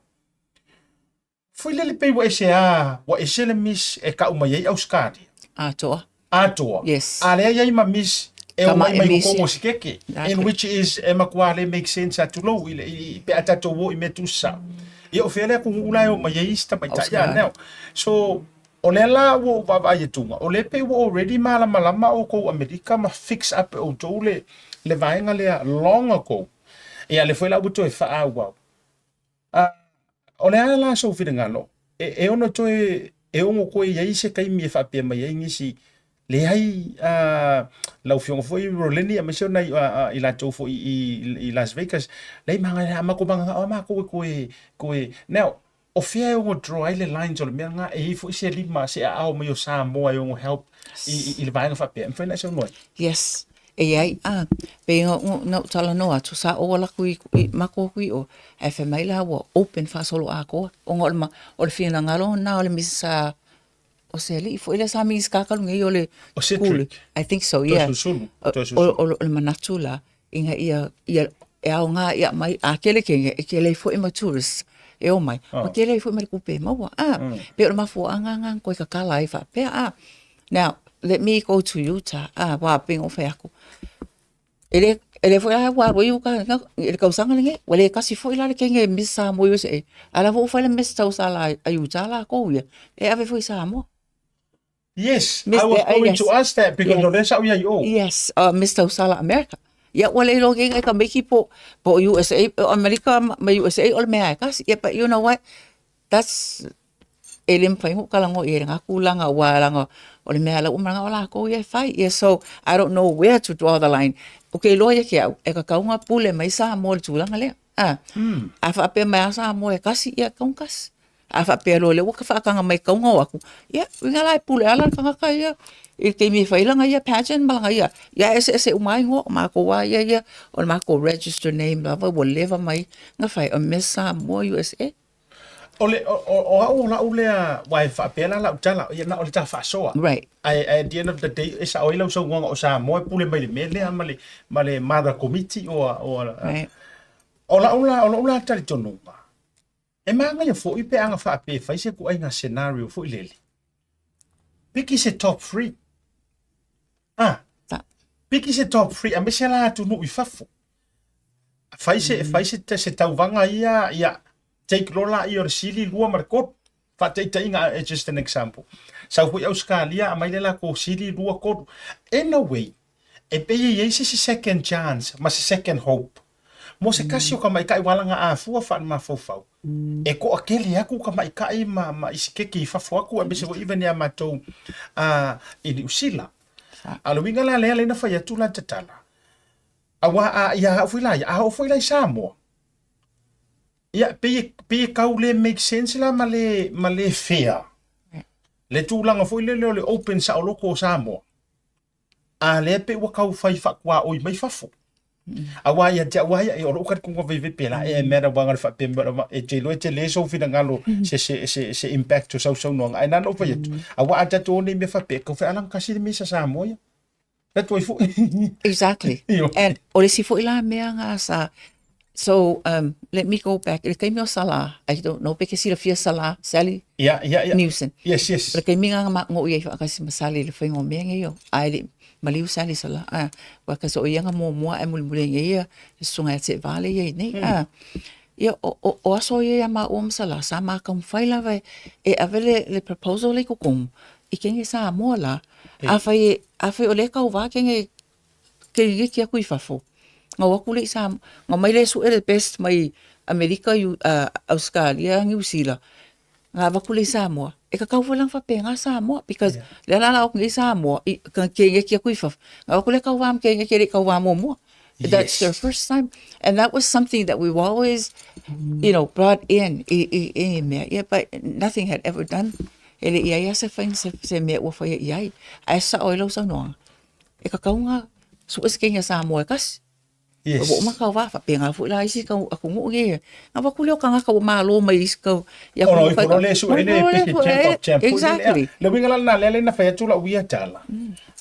Foi lele pei ua ese a, ua ese le Miss e kau mai ai Auskaria.
Atoa.
Atoa.
Yes.
A lea iai ma Miss e o mai mai kokogo sikeke.
Exactly.
And which is e matua le make sense atu lou i le i, pe a tatou o i mea tuusao. Ia o fea le atunuu la e o mai ai isi tamaitai a now. So o lea la ua ou vaavaai atuga, o lea pei ua already malamalama outou Amerika ma fix up e outou le le vaega lea long ago. Ia lea foi la ua toe faaauau. A, o le a la sou finagalo, e, e ono toe, e ono toe i ai se taimi e faapea mai ai nisi, leai, a, lau Afioga foi Roleni aemaise o nai a, a, i latou foi i, i Las Vegas, leai ma a matou mananao lava matou e toe, toe, now, o fea e ono draw ai le lines o le mea lena, e i ai foi se lima, se aao mai o Samoa e ono help i, i, i le vaega faapea, e mafai ona e saunoa ai?
Yes. E i ai, a, pei na ou talanoa atu, sa ou ala atu i, i matou atu i o, ae fai mai la ua open faasoloatoa, ona o le, o le finagalo na o le Mrs. o se alii foi lea sa Minisita talu nei o le
O Cedric.
I think so, yeah.
Toeolesulusulu.
O, o, o le manatu la, ina ia, ia e aoga ia mai, a kele kenge, e kele ai foi ma tourists e o mai, ma kele ai foi ma le tupe e maua, a, pei o le mafuaaga na na toe tatala ai faapea, a. Now, let me go to Utah, a, wā, pei ona ou fai atu, e le, e le foi la ua alu ai Utah i le tausaga lenei, ua le tasi foi la le kenge Miss Samoa USA, a o la foi ua fai le Miss Tausala a Utah lakou ia, e ave foi i Samoa.
Yes,
Miss,
I was going
yes.
to ask that because
Yes.
o lea sa ou i ai i o.
Yes, Miss Tausala America. Ia ua le iloa nei ka maiki po po USA, o Amerika ma USA o le mea e kasi. Yeah, but you know what? That's e le mafai ona ou talanoa i ai i lena tulaga aua leaga o le mea la ua manao lakou ia e fai. Yeah, so I don't know where to draw the line. Ou te iloa ia te au, e tatau ona pule mai Samoa i le tulaga lea. A, a faapea mai lava Samoa e kasi, ia e tatau ona kasi. A faapea loa o lea ua faataga mai e tatau ona o atu, ia uiga la e pule lava la le tagata ia i le taimi e fai lana ia pageant ma lana ia, ia e eseese uma lava igoa, o matou lava ia ia, o le matou register name lava ua leva mai ona fai o Miss Samoa USA.
O le, o, o, o au o lau lea, aua e faapea la lau tala, ia na o le ta faasoa.
Right.
Ae, ae at the end of the day, e sao ai lau saunoaga o Samoa e pule mai i le mea lea ma le, ma le mother committee o, o,
Right.
o lau la, o lou la talitonuga, e manaia foi pe ana faapea e fai se ituaiga scenario foi lele. Piki se top 3. Ah.
Ta.
Piki se top 3 aemaise la atunuu i fafo. Fai se, fai se, se tauvaga ia, ia take loa laia o le sili, lua ma le tolu. Faataitaiga, it's just an example. Sau foi Ausetalia aumai le latou sili, lua, tolu. In a way, e pei e i ai se isi second chance ma se second hope mo se tasi o tamaitai ua ala ona afua faale-mafaufau e toatele atu tamaitai ma, ma isi keke i fafo atu aemaise foi even ia matou i Niu Sila. A o le uiga la lea lea na fai atu la tatala, aua a ia au foi la ia, a oo foi la i Samoa, ia pei e, pei e tau le make sense la ma le, ma le fair le tulaga foi lele o le open saoloto o Samoa. A lea pei ua tau fai faatuaoi mai fafo. Aua ia te au lava ia, o lou talitonuga vaivai pela e mea lava le faapea mea lava e te iloa e tele sou finagalo se se se se impact o sau saunoaga ae na ona ou fai atu aua a tatou o nei mea faapea e tau fai alagatasia le mea sa Samoa ia. Atu ai foi.
Exactly.
Ioe.
And o le isi foi la mea nga sa So um, let me go back. I le taimi o Sala, I don't know, pe ke silafia Sala, Sally
Yeah, yeah, yeah.
Newson.
Yes, yes.
O le taimi nga ma ngo ia i whaakasi ma Sally le whainga o mea nge yo. Ai le maliu Sally Sala. Ah, wa ka so ia nga mua mua e muli muli nge ia, le sunga ia te vale ia i nei. Ah, ia o, o, o aso ia ia ma ua ma Sala, sa ma ka mwhai lava e, e ave le, le proposal le kukumu. I kenge Samoa la. A whai, a whai o le kau wā kenge Kei eke aku i fafo. Ngau aku le i Samoa. Ngau mai le sue le best mai Amerika, Auskalia, Niu Sila. Nga avaku le i Samoa. E kakau foi la faapena Samoa because lea la la o nei Samoa i kei eke aku i fafo. Ngau aku le kauvā ma kei eke le kauvā muamua. That's their first time. And that was something that we've always, you know, brought in i, i, i mea. Yeah, but nothing had ever done. E le i ai a se whainga se, se mea ua whaia i ai. Ae sao ai lau saunoaga. E kakau nga sue se kenya Samoa e kasi.
Yes.
Ua uma kau wa faapena foi la isi kau atunuu nei. Na vaku lea o kangaka ua malo mai isi kau i
Ona
atunuu
ifo loa le sue le peke champ of champ foi lele.
Exactly.
Le uiga la lena lea lea na fai atu lau ia tala.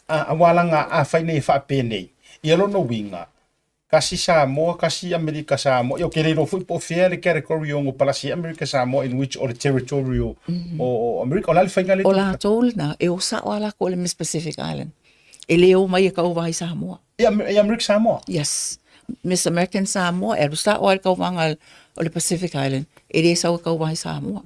A aua laga afai nei e faapenei, ia lona uiga, kasi Samoa, kasi Amerika Samoa, ia ou te le iloa foi po o fea le category o ono palasi ai Amerika Samoa in which o le territory o o Amerika. O le a le faiga lea
O latou lena e o sao lava lakou i le Miss Pacific Island. E le o mai e kauwā i Samoa.
I Amerika Samoa?
Yes. Miss American Samoa e alu sao lava i le kauvaga o le Pacific Island. E le sau e kauwā i Samoa.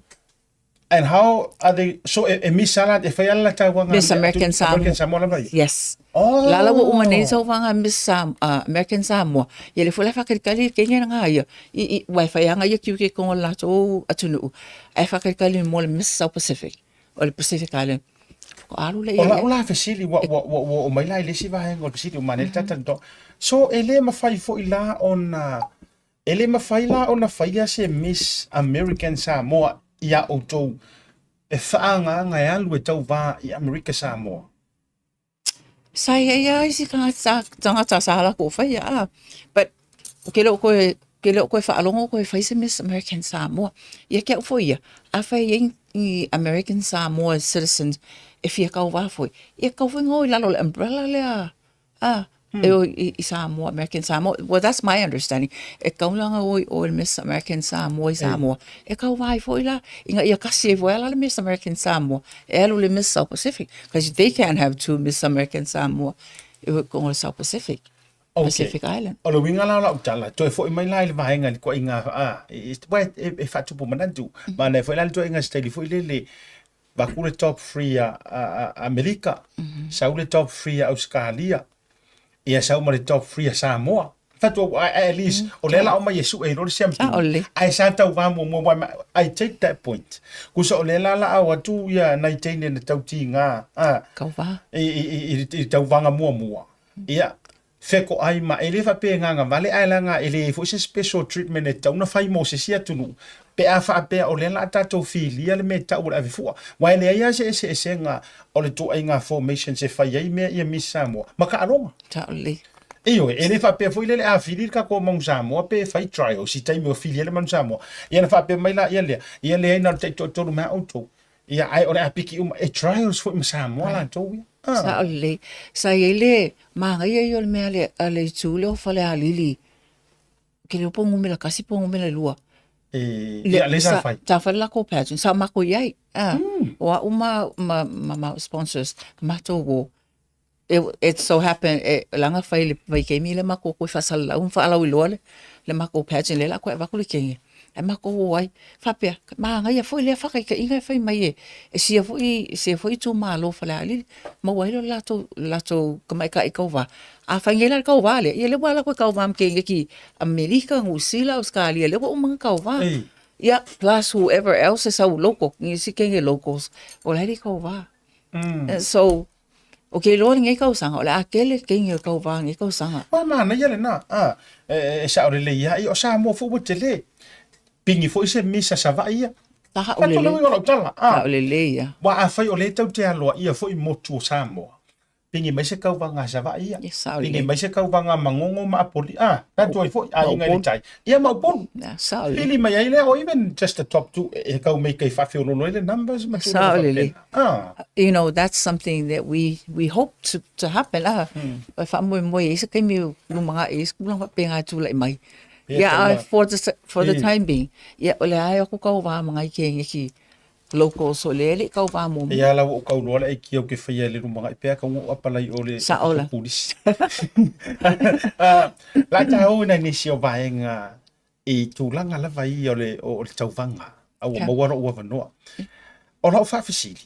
And how are they, so e, e Miss ala, e fai ala la tauaga
Miss American Samoa.
American Samoa lava ia?
Yes.
Oh.
La la ua uma nei sauvaga Miss Sam, American Samoa. Ia le foi la whakalikali ke nge nga ia. I, i, wai whai anga ia kiu ke kongo la tō atunuu. Ai whakalikali mo le Miss South Pacific. O le Pacific Island. Whakaalu le
O
ia.
lau la fesili, ua, ua, ua, ua oo mai la i le isi vaega o le fesili, ua manaia le tatou. So e le mafai foi la ona E le mafai la ona faia se Miss American Samoa iā outou e faaagaaga e alu e tauvā i Amerika Samoa.
Sa i ai lava isi tagata tagata sa latou faia a but ke le o koe ke le o koe faalogo koe fai se Miss American Samoa. Ia ke au foi ia, afai e i ai ni American Samoa citizens e fia kauvā foi, ia kau foi nga o i lalo o le umbrella lea Ah, e o i, i Samoa, American Samoa. Well, that's my understanding. E kau langa oi o le Miss American Samoa i Samoa. E kau vai foi la, inga ia kasi e voe ala le Miss American Samoa. E alu le Miss South Pacific. Because they can't have two Miss American Samoa e o kongo le South Pacific.
Okay.
Pacific Island.
O le uiga la o lau tala, toe foi mai la i le vaega i le tuaiga, a, e, e, e, e faatupu manatu. Manaia foi la le tuaiga se taimi foi lele, Vaku le top 3 a, a, a Amerika, sau le top 3 a Ausekalia, ia sau ma le top 3 a Samoa. Fatu, at least, o lea la o mai e sue i lo le siampi.
Ah, o le.
Ae sa tau vā muamua, wai ma, I take that point. Kusa o lea la la au atu ia nai teine na tau tīngā, a,
Kau vā.
i, i, i, i, i tau vanga muamua. Ia, Fekoʻai ma e le faapea e gagavale ae leaga e leai foi se special treatment e tatau ona fai mo se isi atunuu pe a faapea o lea la a tatou filia le mea e tau o le avefua. Aua e leai lava se eseesega o le ituaiga formations e fai ai mea ia Miss Samoa ma taaloga.
Sao lelei.
Ioe, e le faapea foi lele a fili le tatou Manu Samoa pe fai trials i taimi o fili ai le Manu Samoa. Ia ona faapea mai laia lea, ia leai na o le taitoatolu mai lava outou. Ia, ae o le apiki uma, e trials foi ma Samoa latou ia. Ah.
Sao lelei. Sa i ai le manaia ia o le mea le, a le itu lea o Falealili, ke leo po numera kasi po numera lua.
E, ia, le sa fai.
Sa fai le lakou pageant, sa makou i ai. Ah. O au ma, ma, ma, ma sponsors, matou o. It, it so happened, e, leaga fai le vaitaimi lea makou toe faasalalau ma faalauiloa le, le makou pageant lea la toe avatu le kege, ae makou o ai. Faapea, manaia foi lea faataitaiga e fai mai e, e sia foi, sia foi itumalo o Falealili, maua ai lea o le latou, le latou tamaitai tauva. A fai nei la le tauva lea, ia lea ua alu atu e tauva ma keneti Amerika, Niu Sila, Ausetalia, lea ua uma ona tauva. Ia, plus whoever else e sau local, nisi kege locals, o la e le i tauva. And so, Ou te iloa lenei tausaga, o le a tele teine o le tauva lenei tausaga.
Ua manaia lena, a, e sao lelei lava, ia o Samoa foi ua tele. Pigi foi se misa Savaii ia.
Sao lelei.
Faatu le uiga o lau tala, a.
Sao lelei lava.
Aua afai o lea e tatou te aloaia foi motu o Samoa, pigi mai se tauvaga a Savaii ia,
Ia, sao lelei.
pigi mai se tauvaga a Magogo ma Apolima, a, tatou ai foi aiga i le tai, ia ma Upolu.
Ia, sao lelei.
Pili mai ai lea, or even just the top two, e tau make e faafeoloolo ai le numbers ma tulaga
Sao lelei.
faapena. Ah.
You know, that's something that we we hope to to happen ah. E faamoemoe i ai se taimi o lumanai i ai se tulaga faapena e tulai mai.
Ia,
Yeah,
taula.
for the for the
I.
time being, ia o le a e o atu tauva ma nai keneti locals o lea e le i tauva muamua.
Ia la ua ou tau loa le aikia ou te faia i le lumanai pea kau ou apalai o le
Sao la.
pulisi. Ah, la ta o ina nisi o vaega i tulaga lava ia o le, o le tauvaga, a ua maua lou avanoa. O lau faafesili,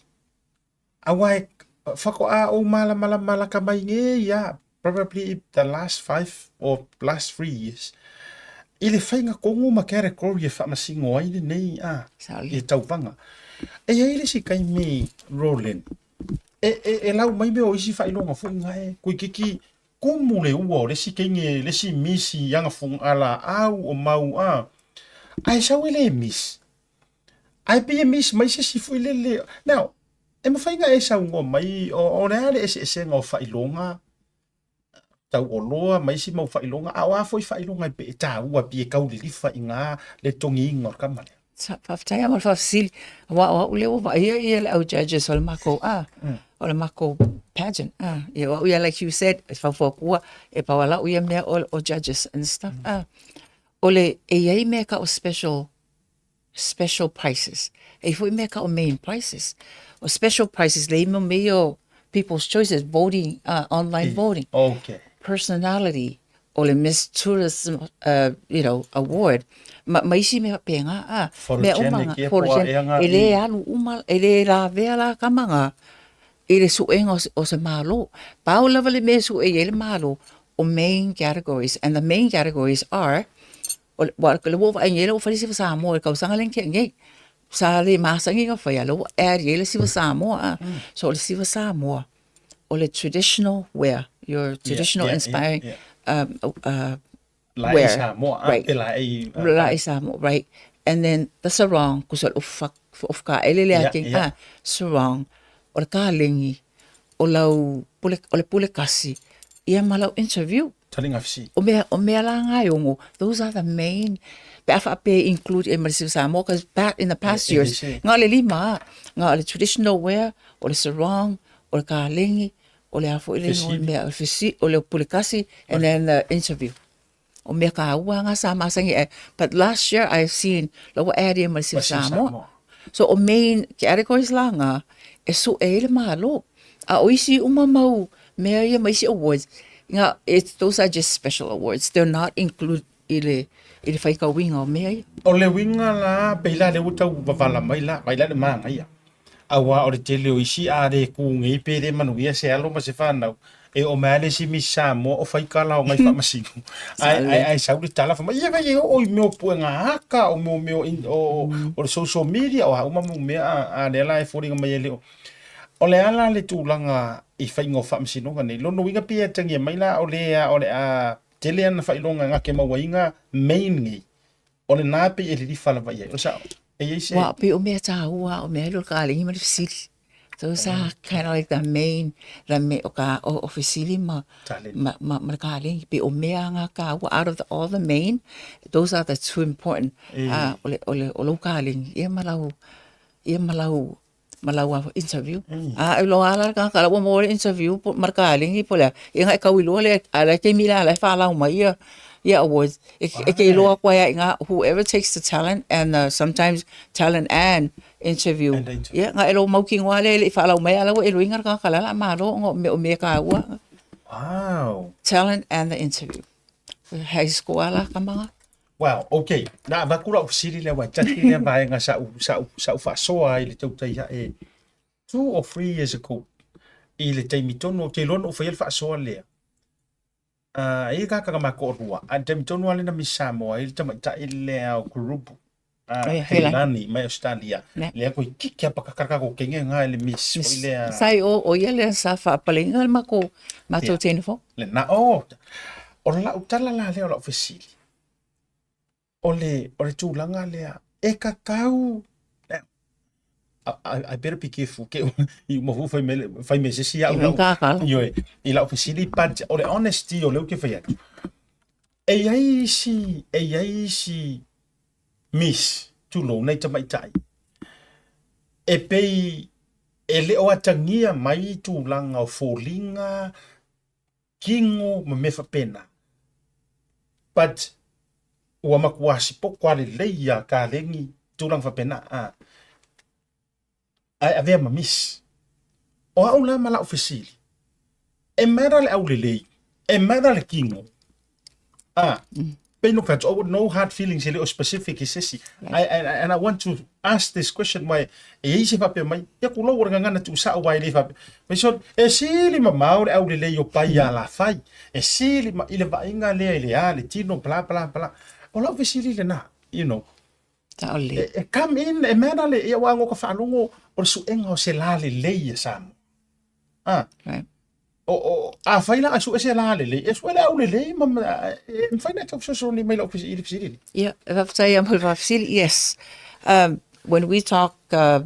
aua e faatoa ou malamalama lata mai nei lava, probably the last 5 or last 3 years, i le faiga tonu ma category e faamasino ai lenei a, i tauvaga. E i ai le isi taimi, Roland, e, e, e lau mai mea o isi faailoga foi na e toeitiiti Kumu le ua o le isi teine, le isi misi i ana fugalaau o mau a, ae sau e le misi. Ae pei e misi mai se isi foi lele. Now, e mafai ona e saunoa mai o, o le a le eseesega o faailoga tauoloa ma isi mau faailoga, a o a foi faailoga e pei e taua pei e tau lilifa i ina le togiina o le tama lea?
Faafetai lava mo le faafesili, aua o au lea ua vaaia ia le au judges o le makou a, o le makou pageant a. Ia o au ia like you said, e faufautua, e pau lava lau ia mea o judges and stuff a. O le, e i ai mea e tau o special, special prizes, e i ai foi mea e tau o main prizes. O special prizes lea e i ai mea ia o people's choices, voting, online voting.
Okay.
Personality, o le Miss Tourism uh, you know, Award, ma, ma isi mea faapena, a, mea uma
Photogenic, ia, po o
photogenic,
aʻe
e lē alu uma, e lē lavea la kama ga i le suega o se, o se Malo. Pau lava le mea e sue i ai le Malo, o main categories, and the main categories are, o le, ua, lea ua ou vaai nei lea ua fai le Siva Samoa i le tausaga lea na tea nei. Sa le masani ona faia, lea ua add i ai le Siva Samoa, a. So o le Siva Samoa, o le traditional wear, your traditional
yeah, yeah,
inspiring
yeah.
wear.
Laʻi Samoa, a,
Right.
pe laʻi,
Laʻi Samoa, right. And then the sarong, kusa o le ofu ofu kaʻele lea
Yeah,
ke,
yeah.
ah, sarong, o le kalegi, o lau pule, o le pule kasi, ia ma lau interview.
Taliga fesili.
O mea, o mea la nga e ono, those are the main, pe a faapea e include i ai ma le Siva Samoa, cause back in the past
E, e
years,
se.
nga o le lima a, nga o le traditional wear, o le sarong, o le kalegi, o le a foi le igoa o le mea, o le fesili, o le pule kasi, and then the interview. O mea kāua nga sa masani ai, but last year I have seen, la ua add ia ma le Siva Samoa. So o main categories la nga, e sue ai le Malo. A o isi uma mau mea ia ma isi awards, nga, it's, those are just special awards, they're not included i le, i le faitauina o mea ia.
O le uiga la, pei la lea ua tau wavala mai la, vaai la i le manaia. Aua o le tele o isi a le ku nei pe le manuia se alo ma se fanau, e oo mai lava le isi Miss Samoa o fai kala o ngai faamasino. Ae, ae, ae sau le tala fai mai, ia vai e oo i mea o puega aka, o mea o mea o, o, o le social media, o a uma mau mea a, a lea la e foliga mai e le o. O le a la le tulaga i faiga o faamasinoga nei? Lona uiga pei e atagia mai la o le a o le a tele ana faailoga gake mauaiga main nei. O lena pei e lilifa lava i ai. O le sao, e i ai se...
Ua pei o mea tāua, o mea e lua ka alii ma le fesili. Those are kind of like the main, the main, o ka, o, o fesili ma, ma, ma, ma le kalegi. Pei o mea nga kāua, out of the, all the main, those are the two important. Ah, o le, o le, o lau kalegi, ia ma lau, ia ma lau, ma lau interview. A e loa la le tagata la ua maua le interview po, ma le kalegi po o le a, ia ona e tau iloa lea, a o le taimi la la e whalau mai ia, Ia awards. E, e ke iloa aku ai a i ngā, whoever takes the talent and the, sometimes talent and interview.
And interview.
Ia, ngā e lo mau ki ngoa le, le i whaalau mai ala ua e luinga ka kalala, malo ngo me o me ka ua.
Wow.
Talent and the interview. High school ala ka manga.
Wow, okay. Na avaku lau fesili lea ua tasi lea vaega sa u sa u sa u faasoa ai le tautai hae 2 or 3 years ago i le taimi tonu ou te iloa na ou faia le faasoa lea. Uh, e i kaka ma koʻolua, a le taimi tonu lava lea na Miss Samoa ai le tamaitai lea o Kurupu. Uh, Heilani mai Australia. Lea koe kiki apa kakara kako kenge nga le Miss
foi lea. Sai o o ia lea sa faapaleiga le makou matou teine fou.
Le na o o lau tala la lea o lau fesili. O le, o le tulaga lea, e tatau, I, I better be careful, ke i uma fu fai me, fai me se si au lau, ioe, i lau fesili, but o le honesty o lea ou te fai atu. E i ai isi, e i ai isi miss, tulou, nai tamaitai, e pei e le o atagia mai tulaga o foliga, kino ma mea faapena. But ua matua sipoko lava lelei ia kalegi tulaga faapena a ae avea ma miss. O au la ma lau fesili, e matter le aulelei, e matter le kino. A pei no fai atu, no hard feelings e le o specific i se isi. I, and, and I want to ask this question why e i ai se faapea mai, ia kulou o le gagana tuusao aua e le faapea. Fai sole, e sili mamao le aulelei o pai ia alafai, e sili ma, i le vaaiga lea i le a, le tino, bla, bla, bla. O lau fesili lena, you know.
Sao lelei.
E, e come in, e matter le, ia aua ka faalogo o le suega o se lalelei e Samoa. Ah.
Right.
O, o, afai la a sue se lalelei, e sue le aulelei ma, ma, e mafai ona e tau fesoasoani mai lau i le fesili lea.
Ia, e faafetai lava mo le faafesili, yes. When we talk i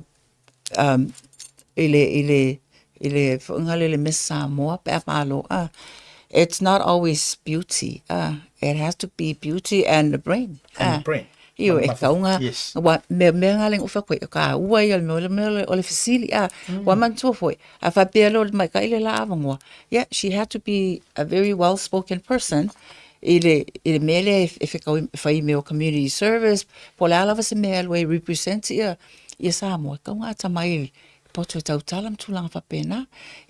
le, i le, i le foʻiga lea i le Miss Samoa pe a malo, ah, it's not always beauty, ah, it has to be beauty and the brain.
And the brain.
Ioe, e tau
Yes.
Ua mea mea nga le ufa koe ka ua ia le mea le mea o le fesili a ua manatua foi a faapea loa le tamaitai le la avanoa yeah she had to be a very well spoken person i le i le mea lea e whekau e whai mea o community service po o le a lava se mea e alu ai e represent ia ia Samoa e kau ngā tama i poto e tautala ma tulaga faapena.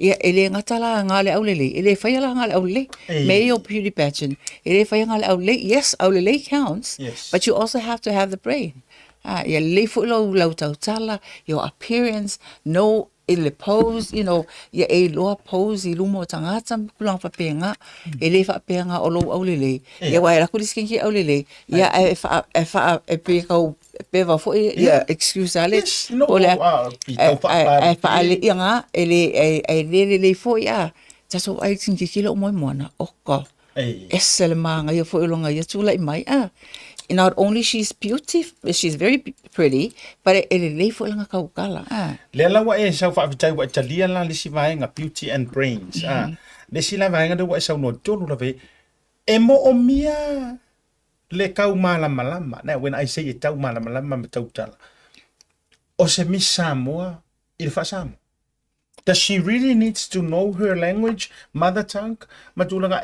Ia, e le gata la ngā le aulelei, e le whaia la ngā le aulelei. Me i o beauty pageant, e le whaia ngā le aulelei. Yes, aulelei counts,
yes.
but you also have to have the brain. Ah, ia lelei foi lau, lau tautala, your appearance, no i le pose, you know, ia e iloa pose i luma o tagata ma tulaga faapena. E le faapea na o lou aulelei. Ia aua e alu atu le isi keiki aulelei, ia ae wha, e wha, e pei e kau pewa foi, ia excuse ale,
Yes, no,
o le,
ah, i tau
ae whaale, ia ngā, e le, e le lelei foi, a, tatou ai tini kikilo o moemoana, oka, ese le māngaia foi o lona ia tūlaʻi mai, a, not only she's beauty, she's very pretty, but e lelei foi lana tautala, a.
Lea la ua e sau faafetai ua e talia la le isi vaega, beauty and brains, a, le isi la vaega lea ua e saunoa tonu lava i ai, e moomia le tau malamalama, now when I say e tau malamalama ma tautala, o se Miss Samoa i le faa-Samoa. Does she really needs to know her language, mother tongue, ma tulaga,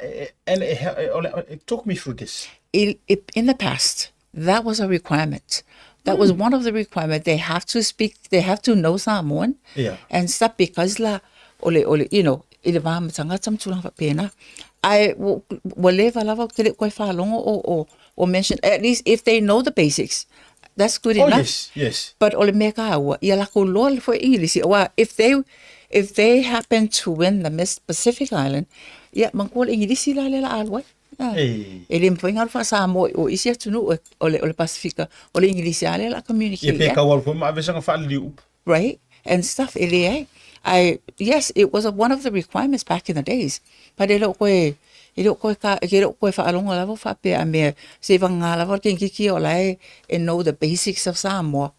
and talk me through this.
In, in the past, that was a requirement. That was one of the requirements. They have to speak, they have to know Samoan and stuff because la, o le, o le, you know, i le va ma tagata ma tulaga faapena. Ae ua leva lava ou te le o toe faalogo o, o, o mention, at least if they know the basics, that's good
Oh,
enough.
yes, yes.
But o le mea kāua, ia lakou loa le foi Igilisi, aua if they, if they happen to win the Miss Pacific Island, ia, manatua le Igilisi la lea o le a alu ai. Ah.
Ei.
E le mafai ona alu faa-Samoa i o i isi atunuu o le, o le Pasefika, o le Igilisi lava lea o le a communicate
Ia pe
ai.
tau alu foi ma ave sana faaliliu upu.
Right? And stuff, e leai. Ae, yes, it was one of the requirements back in the days, but e le o koe, e le o koe ka, e le o koe faalogo lava o faapea a mea, seivagana lava o le kenikiki o la e, e know the basics of Samoa,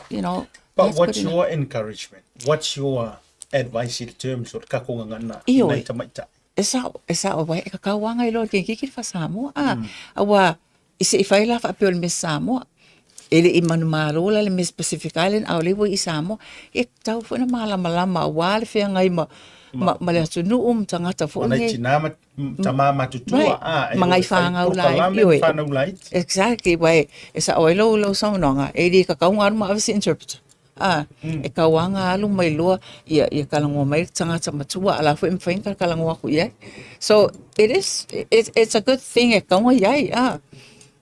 you know.
But
that's
what's
good enough.
your encouragement? What's your advice in terms o le tatou gagana i
Ioe.
nai tamaitai?
E sao, e sao, aua e kakau lava ngai loa i le kenikiki le faa-Samoa, a, aua i se i fai la faapea o le Miss Samoa. E le i manumalo la le Miss Pacific Island, a o lea ua i Samoa. E tatau foi ona malamalama aua le feagai ma, ma, ma le atunuu ma tagata foi
nei. Tinā ma tamā matutua,
right.
a, e
ma ngai whāngau
la,
ioi.
Whānau laiti.
Exactly, wai, e sao ai lou, lou saunoaga, e le kakau ngā alu ma ave se interpreter. A, e kauaga alu mai loa, ia, ia kalagoa mai le tagata matua, a la foi e mafai ona kalagoa aku i ai. So, it is, it's a good thing e kauga i ai, a.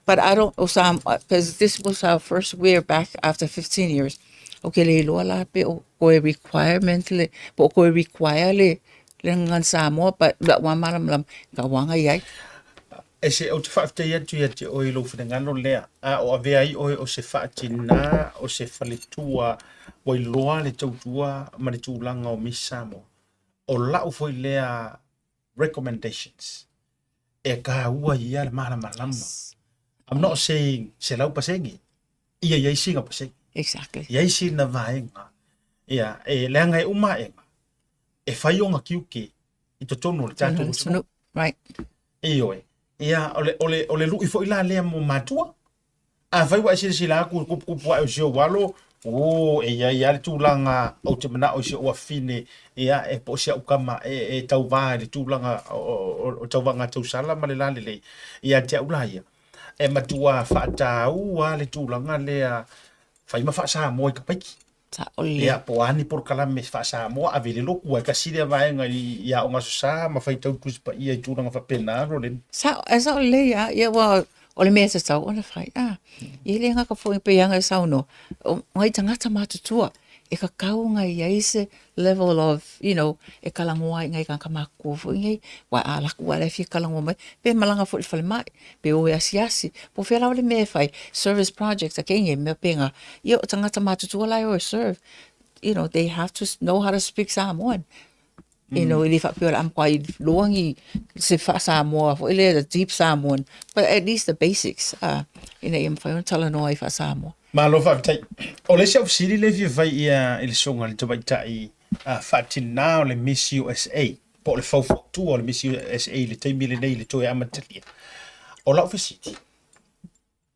But I don't, o sa, because this was our first we're back after 15 years. Ou ke le iloa la pe o koe requirement le, po o koe require le, le gagana Samoa, but lau lava malamalama, kauaga i ai.
E se, ou te faafetai atu ia te oe i lou finagalo lea, a o avea ai oe o se faatinā, o se faletua ua iloa le tautua ma le tulaga o Miss Samoa. O lau foi lea recommendations e taua ia le malamalama. I'm not saying 100%, ia i ai sina pasene.
Exactly.
I ai sina vaega. Ia, e leaga e uma aega, e fai ona tiute i totonu o le tatou atunuu.
Right.
Ioe. Ia, o le, o le, o le lui foi la lea mo matua. Afai ua e silasila atu i le kupukupu ae o si ou alo, o, e i ai lava le tulaga ou te manao i si ou afafine, ia, e po o si au tama e, e tauva i le tulaga o, o, o tauvaga tausala ma le lalelei, ia te au la ia, e matua faataua le tulaga lea, fai ma faa-Samoa i ka paiki.
Sao lelei.
Ia, po o a ni polokalame faa-Samoa, ave i le lotu, ae tasi lea vaega i Aoga Aso Sa ma faitau Tusi Paia i tulaga faapena, Roleni.
Sao, e sao lelei lava. Ia, aua o le mea e tatau ona fai, a. Ia e le gata foi pei lava ona e saunoa, o nai tagata matutua e tatau ona i ai se level of, you know, e talanoa ai i nai tagata matutua foi nei, aua a alu atu lava o la e fia talanoa mai, pe malaga foi i le falemai, pe o e asiasi, po o fea lava le mea e fai, service projects a kēia mea pēnā. Ia, o tagata matutua la e o e serve, you know, they have to know how to speak Samoan. You know, e le faapea o le a matua iloa ni se faa-Samoa foi lea, the deep Samoan, but at least the basics, ina ia mafai ona talanoa ai faa-Samoa.
Malo faafetai. O le isi au fesili lea e fia fai ia i le susuga i le tamaitai faatinā o le Miss USA, po o le faufautua o le Miss USA i le taimi lenei i le toe amatalia. O lau fesili,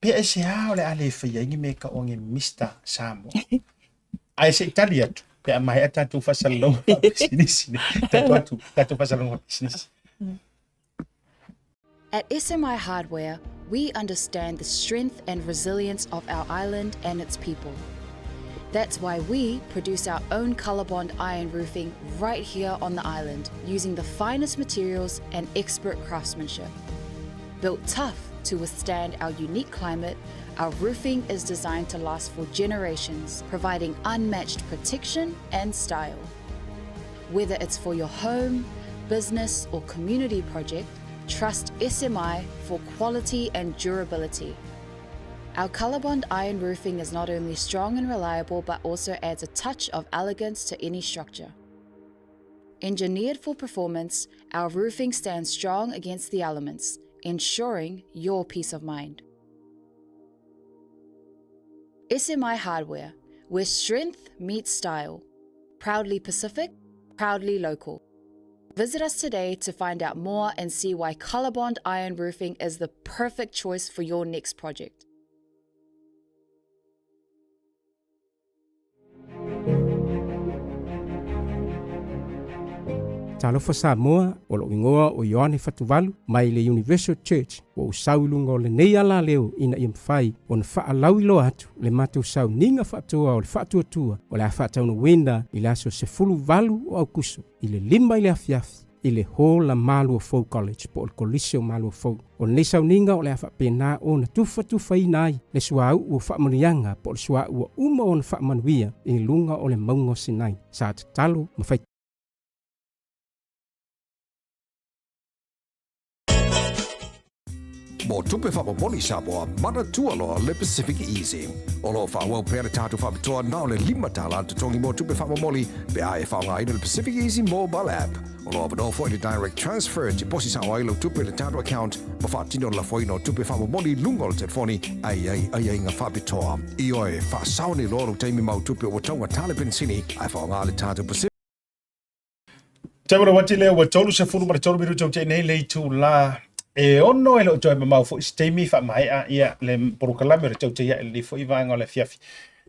pe aisea o le a le faia ai ni mea e tau o ni Mister Samoa? Ae se i tali atu, pe a maea tatou faasalalauga faapisinisi nei, tatou atu, tatou faasalalauga faapisinisi.
At SMI Hardware, we understand the strength and resilience of our island and its people. That's why we produce our own Colorbond iron roofing right here on the island using the finest materials and expert craftsmanship. Built tough to withstand our unique climate, our roofing is designed to last for generations, providing unmatched protection and style. Whether it's for your home, business, or community project, trust SMI for quality and durability. Our Colorbond iron roofing is not only strong and reliable, but also adds a touch of elegance to any structure. Engineered for performance, our roofing stands strong against the elements, ensuring your peace of mind. SMI Hardware, where strength meets style. Proudly Pacific, proudly local. Visit us today to find out more and see why Colorbond Iron Roofing is the perfect choice for your next project.
Talofa Samoa, o lou igoa o Ioane Fatuvalu mai le Universal Church ua ou sau i luga o lenei alaleo ina ia mafai ona faalauiloa atu le matou sauniga faatoa o le faatuatua o le a faataunuuina i le aso 18 o Aukuso i le 5 i le afiafi i le Hall a Maluafou College po o le Kolise o Maluafou. O lenei sauniga o le a faapena ona tufatufaina ai le suauu o faamanuiaga po o le suauu ua uma ona faamanuia i luga o le mauga o Sinai. Sa tatalo ma fai.
Mo tupe faamomoli Samoa, manatua loa le Pacific Easy. O lo o faaauau pea le tatou faapitoa na o le $5 le totogi mo tupe faamomoli pe a e faaaogaina le Pacific Easy Mobile App. O lo o avanoa foi le Direct Transfer e tiposi sao ai lau tupe i le tatou account ma faatino le lafoina o tupe faamomoli i luga o le telefoni a i ai aiaiga faapitoa. Ioe, faasao nei loa lou taimi ma au tupe ua taugata le penisini ae faaaoga le tatou Pacific
Taimana wati lea ua 33 minuta ua tea nei le itulā E ono e le o toe mamao foi se taimi faamaea ia le polokalame o le tautai ae lenei foi vaega o le afiafi.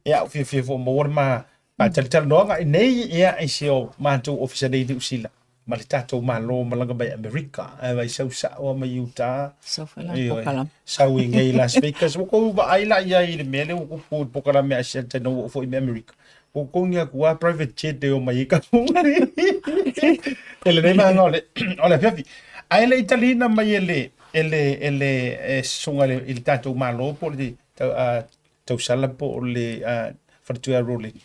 Ia, ua fiafia foi maua le ma faatalatalanoaga i nei ia i si o matou ofisa nei i Niu Sila ma le tatou Malo malaga mai Amerika, ae vai sau sao mai Utah.
Sau foi la polokalame.
Sau i nei Las Vegas. Ua kou vaai la ia i le mea lea ua kupu i le polokalame a si ina ua oo foi i Amerika. Ua totogi atu lava private jet e omai ai ka e lenei vaega o le o le afiafi. Ae le i taliina mai e le e le e le e susuga i le, i le tatou Malo po o le tausala po o le faletuia Roleni.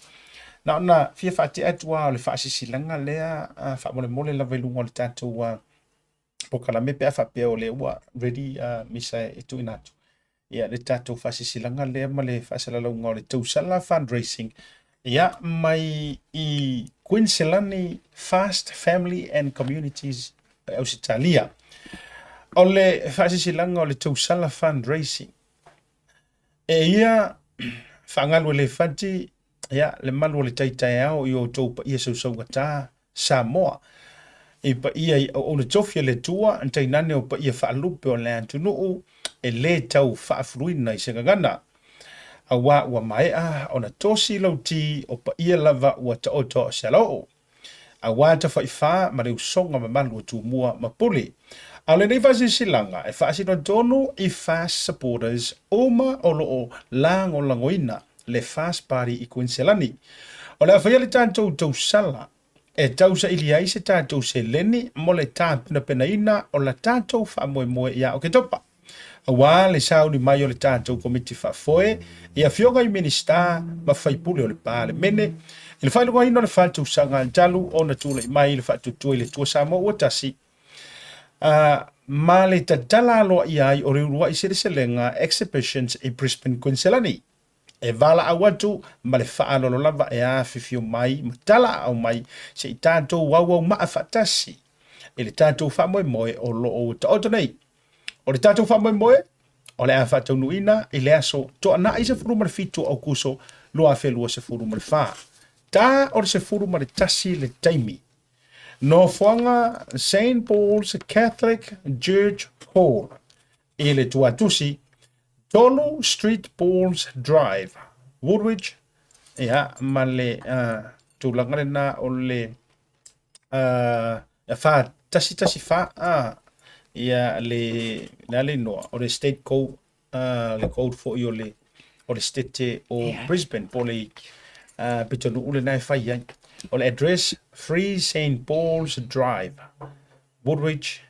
Na ona fia faatea atu lava o le faasisilaga lea faamolemole lava i luga o le tatou polokalame pe a faapea o lea ua ready misa e tuuina atu. Ia le tatou faasisilaga lea ma le faasalalauga o le tausala fundraising ia mai i Queensland Fast Family and Communities Ausetalia. O le faasisilaga o le tausala fundraising e ia faagalu e le fati ia le malu o le tai taeao i outou paia sausaugata Samoa. I paia i auauna tofi a le Atua, tainane o paia faalupe o le atunuu e lē tau faafuluina i se gagana. Auā ua maea ona tosi lauti o paia lava ua taoto o se alaoo. Auā Tafaifā ma le usoga mamalu o Tumua ma Pule. A o lenei faasilasilaga e faasino tonu i FAST supporters uma o lo o lagolagoina le FAST Party i Kuiniselani. O le a faia le tatou tausala e tausaili ai se tatou seleni mo le tapenapenaina o la tatou faamoemoe ia Oketopa. Aua le sauni mai o le tatou Komiti Faafoe i Afioga i Minisita ma Faipule o le Palemene i le faailogaina o le fa tausaga talu ona tulai mai le faatuatua i le Atua Samoa ua tasi, ma le tatala aloaia ai o le uluai seleselega Exhibitions i Brisbane, Kuiniselani. E valaau atu ma le faaaloalo lava e afifio mai ma talaaao mai se i tatou auaumaa faatasi i le tatou faamoemoe o lo o ua taoto nei. O le tatou faamoemoe, o le a faataunuuina i le aso Toanai 17 o Aokuso 2024. Ta o le 11 le taimi. Nofoaga Saint Paul's Catholic Church Hall i le Tuatusi, 3 Street Paul's Drive, Woolwich, ia, ma le tulaga lena o le fa tasi tasi fa a ia le le a le igoa o le state code le code foi o le o le state o Brisbane po o le pitonuu lena e fai ai. O le address 3 St Paul's Drive, Woolwich,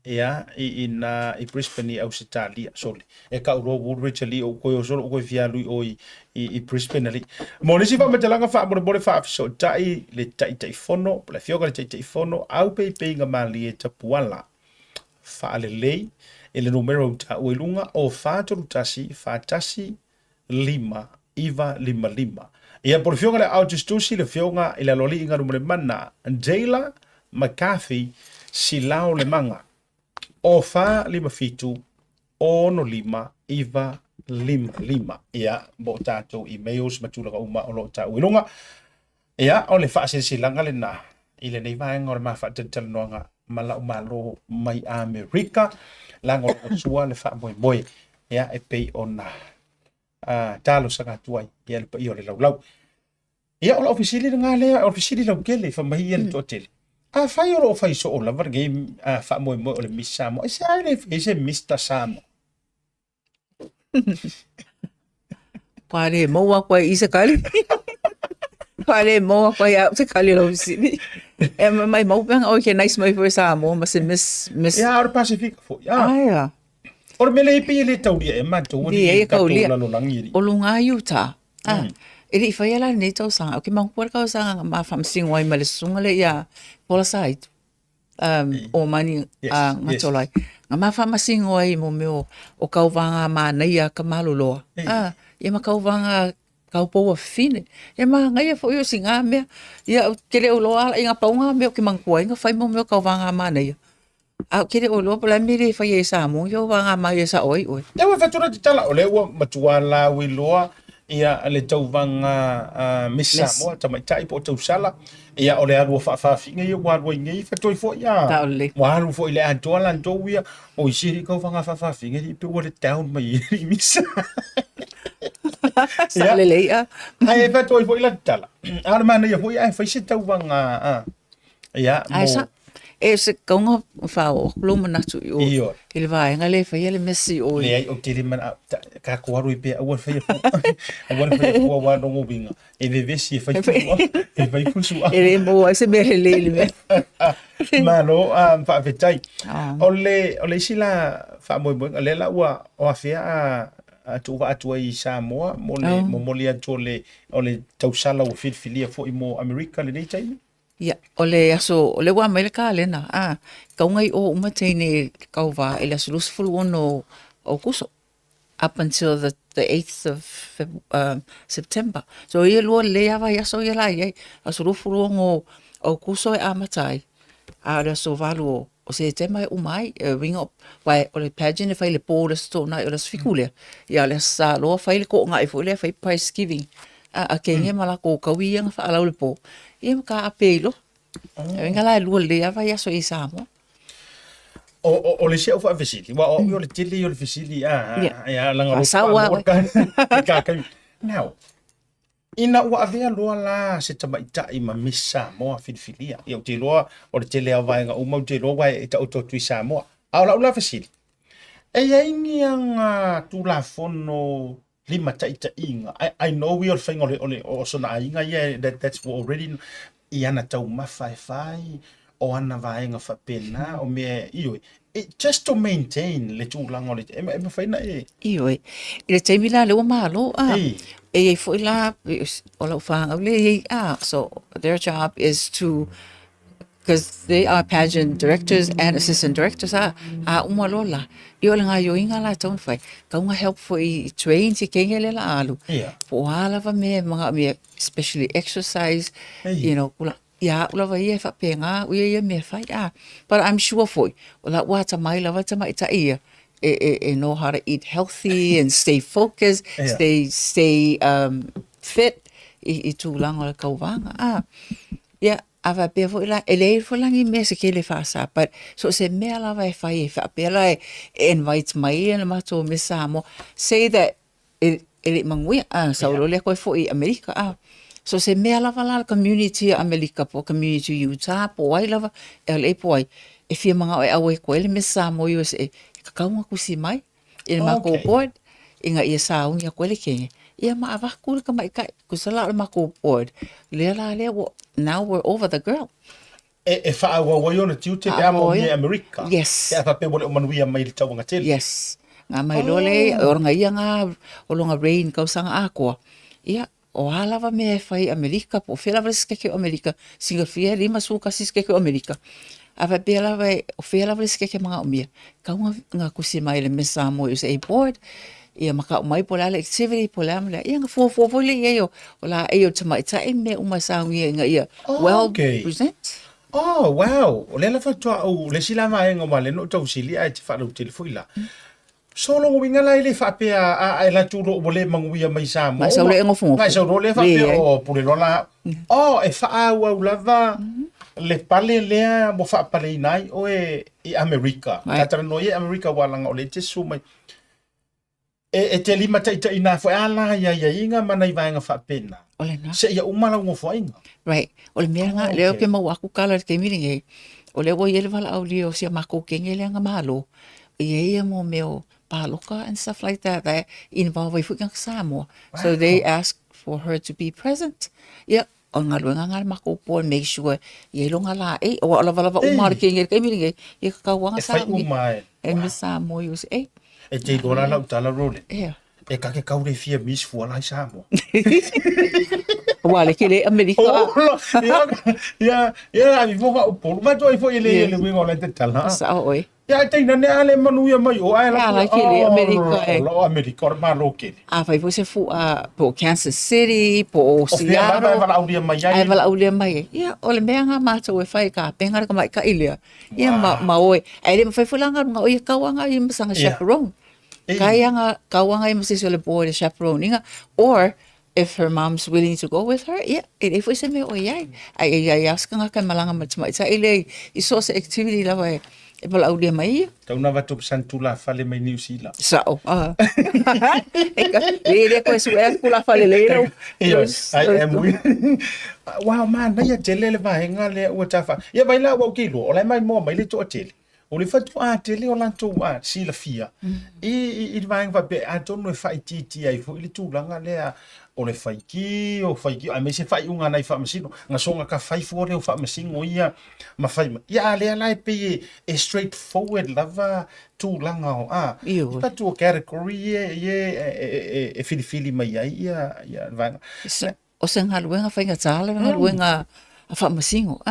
ia, i ina i Brisbane i Ausetalia. Sole, e kau loa Woolwich alii o koe o solo o koe fia alu i o i, i, i Brisbane alii. Mo nisi faamatalaga faamolemole faafesootai le Taitaifono, po le afioga i le Taitaifono, Aupeipeiga Malie Tapuala. Faalelei i le numera ua taua i luga o 431 41 5 9 5 5. Ia, po o le afioga i le Aao Tusitusi, le afioga i le Aloalii Galumalemana, Jayla McCarthy Silao Lemaga, o 4 5 7 6 5 9 5 5. Ia, mo tatou emails ma tulaga uma o lo o taua i luga. Ia, o le faasilasilaga lena i lenei vaega o le ma faatalatalanoaga ma la'u Malo mai Amerika, lagolagosua le faamoemoe, ia, e pei ona talosaga atu ai ia le paia o le laulau. Ia, o la'u fesili lena lea, o le fesili lautele, fai mai ia le toatele, afai o lo o fai soo lava lenei faamoemoe o le Miss Samoa, aisea e le fai ai se Mister Samoa?
Kua le maua aku ai i se kali. Kua le maua aku ai au se kali lau fesili. E mai mau pea oi ke nice mai foi Samoa ma se miss miss.
Ia, o le Pasifika foi.
Ah. Aia.
O le mea lea e pei e le taulia e matou
Li e
i tatou
kaulia.
lalolagi alii.
O luga Utah. Ah. E le i faia la lenei tausaga. Ou ke manatua le tausaga na ma faamasino ai ma le susuga lea ia Paula Saito. o Mani Gatolai. Na ma faamasino ai mo mea o kauvaga manaia ka maloloa. Ia ma kauvaga kaupoua fafine. Ia manaia foi o sina mea. Ia ou te le o iloa ala ina pau na mea ou te manatua ai na fai mo mea o kauvaga manaia. Ae ou te le o iloa po o le a le mea e le faia ai e Samoa ni kauvaga manaia e sao ai oe.
Ia ua fai atu la te tala, o lea ua matua lauiloa Ia le tauvaga Miss Samoa, tamaitai po o tausala, ia o le alu o faafaafina ia ua alu ai nei fatoi foi a. Ua alu foi i le atoa latou ia, o isi e le i tauvaga faafaafina e pei ua le down mai i Miss.
Sa lelei a.
Ae fatoi foi la tala. A o le manaia foi ae fai se tauvaga ia
mo. E se kauga faaoo atu lou manatu i o i le vaega lea e faia le mesi o
i. Leai, ou te le manao, tatou alu ai pea, aua le faia fua, aua le faia fua aua lona uiga, e vevesi e fai fusu, e fai fusu.
E le maua ai se mea lelei i le mea.
Malo, faafetai. O le, o le isi la faamoemoega, lea la ua o afea a tuuvaa atu ai i Samoa mo le momoli atu o le, o le tausala ua filifilia foi mo Amerika i lenei taimi?
Ia, o le aso, o lea ua aumai le kalena, a, kauga i o uma teine kauvā i le aso 26 o Aokuso, up until the, the 8th of September. So ia lua lelei lava vaiaso ia la i ai, aso 26 o Aokuso e amata ai, a o le aso 8 o o Setema e uma ai, e uiga o, aua o le pageant e fai i le po o le Aso Toonai o le aso Fitu lea, ia o le Aso Sa loa fai le toonai foi lea fai prize giving a a kenge ma latou taui ia na faalau i le po, ia ma taape ai loa. O uiga la e lua lelei lava vaiaso i Samoa.
O, o, o le isi au faafesili, aua o au ia o le tele ia o le fesili, a, ia, leaga o lou
Faasau lava oe.
Now, Ina ua avea loa la se tamaitai ma Miss Samoa filifilia, ia ou te iloa o le tele lava o vaega uma ou te iloa ua e taoto atu i Samoa. A o lau la fesili, e i ai ni aga Tulafono limataitaiga, I, I know ia o le faiga o le, o le, o sona aiga ia, that, that's already, i ana taumafa e fai, o ana vaega faapena, o mea, ioe, just to maintain le tulaga o le, e, e mafai na e...
Ioe, i le taimi la lea ua malo, a, e i ai foi la, o lau fanau lea e i ai, a, so their job is to, because they are pageant directors and assistant directors, a, a uma loa la, ia o le gaoioiga la e tatau ona fai, tatau ona help foi i train si kenge lea o le a alu, po o a lava mea e manaomia, especially exercise, you know, Ia au lava ia e faapena au ia ia mea e fai, a. But I'm sure foi, o la ua atamai lava le tamaitai ia e, e, e know how to eat healthy and stay focused, yeah. stay, stay um, fit i, i tulaga o le tauvaga. A, ia, a faapea foi la, e leai foi la ni mea se tele faasa, but so o se mea lava e fai e faapea la e, e invite mai ia le matou Miss Samoa, say that e, e le i manuia, a, sau loa lea toe foi i Amerika, a. So se mea lava la le community a Amerika po o community o Utah po o ai lava, LA po o ai, e fia manao e ʻau ai koe le Miss Samoa USA, e tatau ona tusi mai i le makou board ina ia sauni atu ai le kene, ia ma avatu le tamaitai, tusa la o le makou board, lea la lea ua, now we're over the girl.
E, e faaauau ai ona tiute pe a moomia e Amerika.
Yes.
Pe a faapea ua le o manuia mai i le tauaga tele.
Yes. Ngā mai loa le, o lona ia ngā, o lona reign tausaga atoa. Ia, o a lava mea e fai i Amerika, po o fea lava le sikeke o Amerika, silafia e 51 sikeke o Amerika. A faapea lava e, o fea lava le sikeke manaomia, tatau ona, ona tusi mai i le Miss Samoa USA Board, ia ma tau mai po o le a le activity po o le a ma le a, ia ona fuafua foi lea i ai o, o laei o le tamaitai ma mea uma e saunia ina ia well present.
Oh, wow! O lea la faatoa ou, le isi la vaega aua lea na ou tausili ae te faalautele foi la. So lona uiga la e le faapea a a e alu atu loa ua le manuia mai Samoa.
Mai sau loa e nofonofo.
Mai sau loa lea faapea oh pule loa la. Oh e faaauau lava le pale lea ua faapaleina ai oe i Amerika. Ta talanoa ia i Amerika aua leaga o lea e te susu mai. E, e te limataitaiina foi a la i aiaiga ma nai vaega faapena.
O lena.
Seia uma lau nofoaiga.
Right. O le mea lena, lea ou te maua atu tala i le taimi lenei, o lea ua i ai le valaaulia o si a matou kene lea na malo, e i ai ia mo mea o paloka and stuff like that, that involve ai foi tagata Samoa. So they ask for her to be present. Ia, O le galuega lena a le matou board, make sure e i ai lona laei, aua o lavalava uma lava o le kenge i le taimi lenei, ia tatau lava ona
sauni. E fai uma e.
E me Samoa USA.
E te iloa la lau tala Rowland. Ea. E kake kau le fia Miss fua la i Samoa.
Aua le kele Amerika.
Ola, ia, ia, ia, a vivo ka upolu. Ma toi foi le le uiga o le te tala.
Sao oe.
Ia e teina ne ale manuia mai o ae
la la kele Amerika
e. O Amerika o le malo kele.
A fai foi se fua po o Kansas City, po o
Seattle. O fea lava e valaaulia mai ai.
Ae valaaulia mai ai. Ia, o le mea nga matou e fai ka penga le tamaitai lea. Ia ma, ma oe. Ae le mafai foi la ona alu na o ia tau anga ia ma sana chaperone. Kai anga kauanga i ma se isi o le po i le chaperone ina, or if her mom's willing to go with her, ia, e leai foi se mea o i ai. Ai e iai lava se tagata e malaga ma le tamaitai lea i so o se activity lava e e valaaulia mai ia.
Tau na avatu pesan tulafale mai Niu Sila.
Sao. Ah. E le koe suea tulafale lei lau.
I am with. Wow, manaia tele le vaega lea ua tafa. Ia vai la ua ou ke iloa, o la e maimoa mai le toatele. O le faatoa tele o latou silafia i le vaega faapea, atonu e faaitiitia ai foi le tulaga lea o le faiki, o faiki, aemaise faaiuga a nai faamasino, gasoga ka fai fua lea o faamasino ia ma fai mai. Ia a lea la e pei e straight forward lava tulaga o a, i patu o category ia e filifili mai ai ia le vaega.
O se galuega faigata le galuega a faamasino.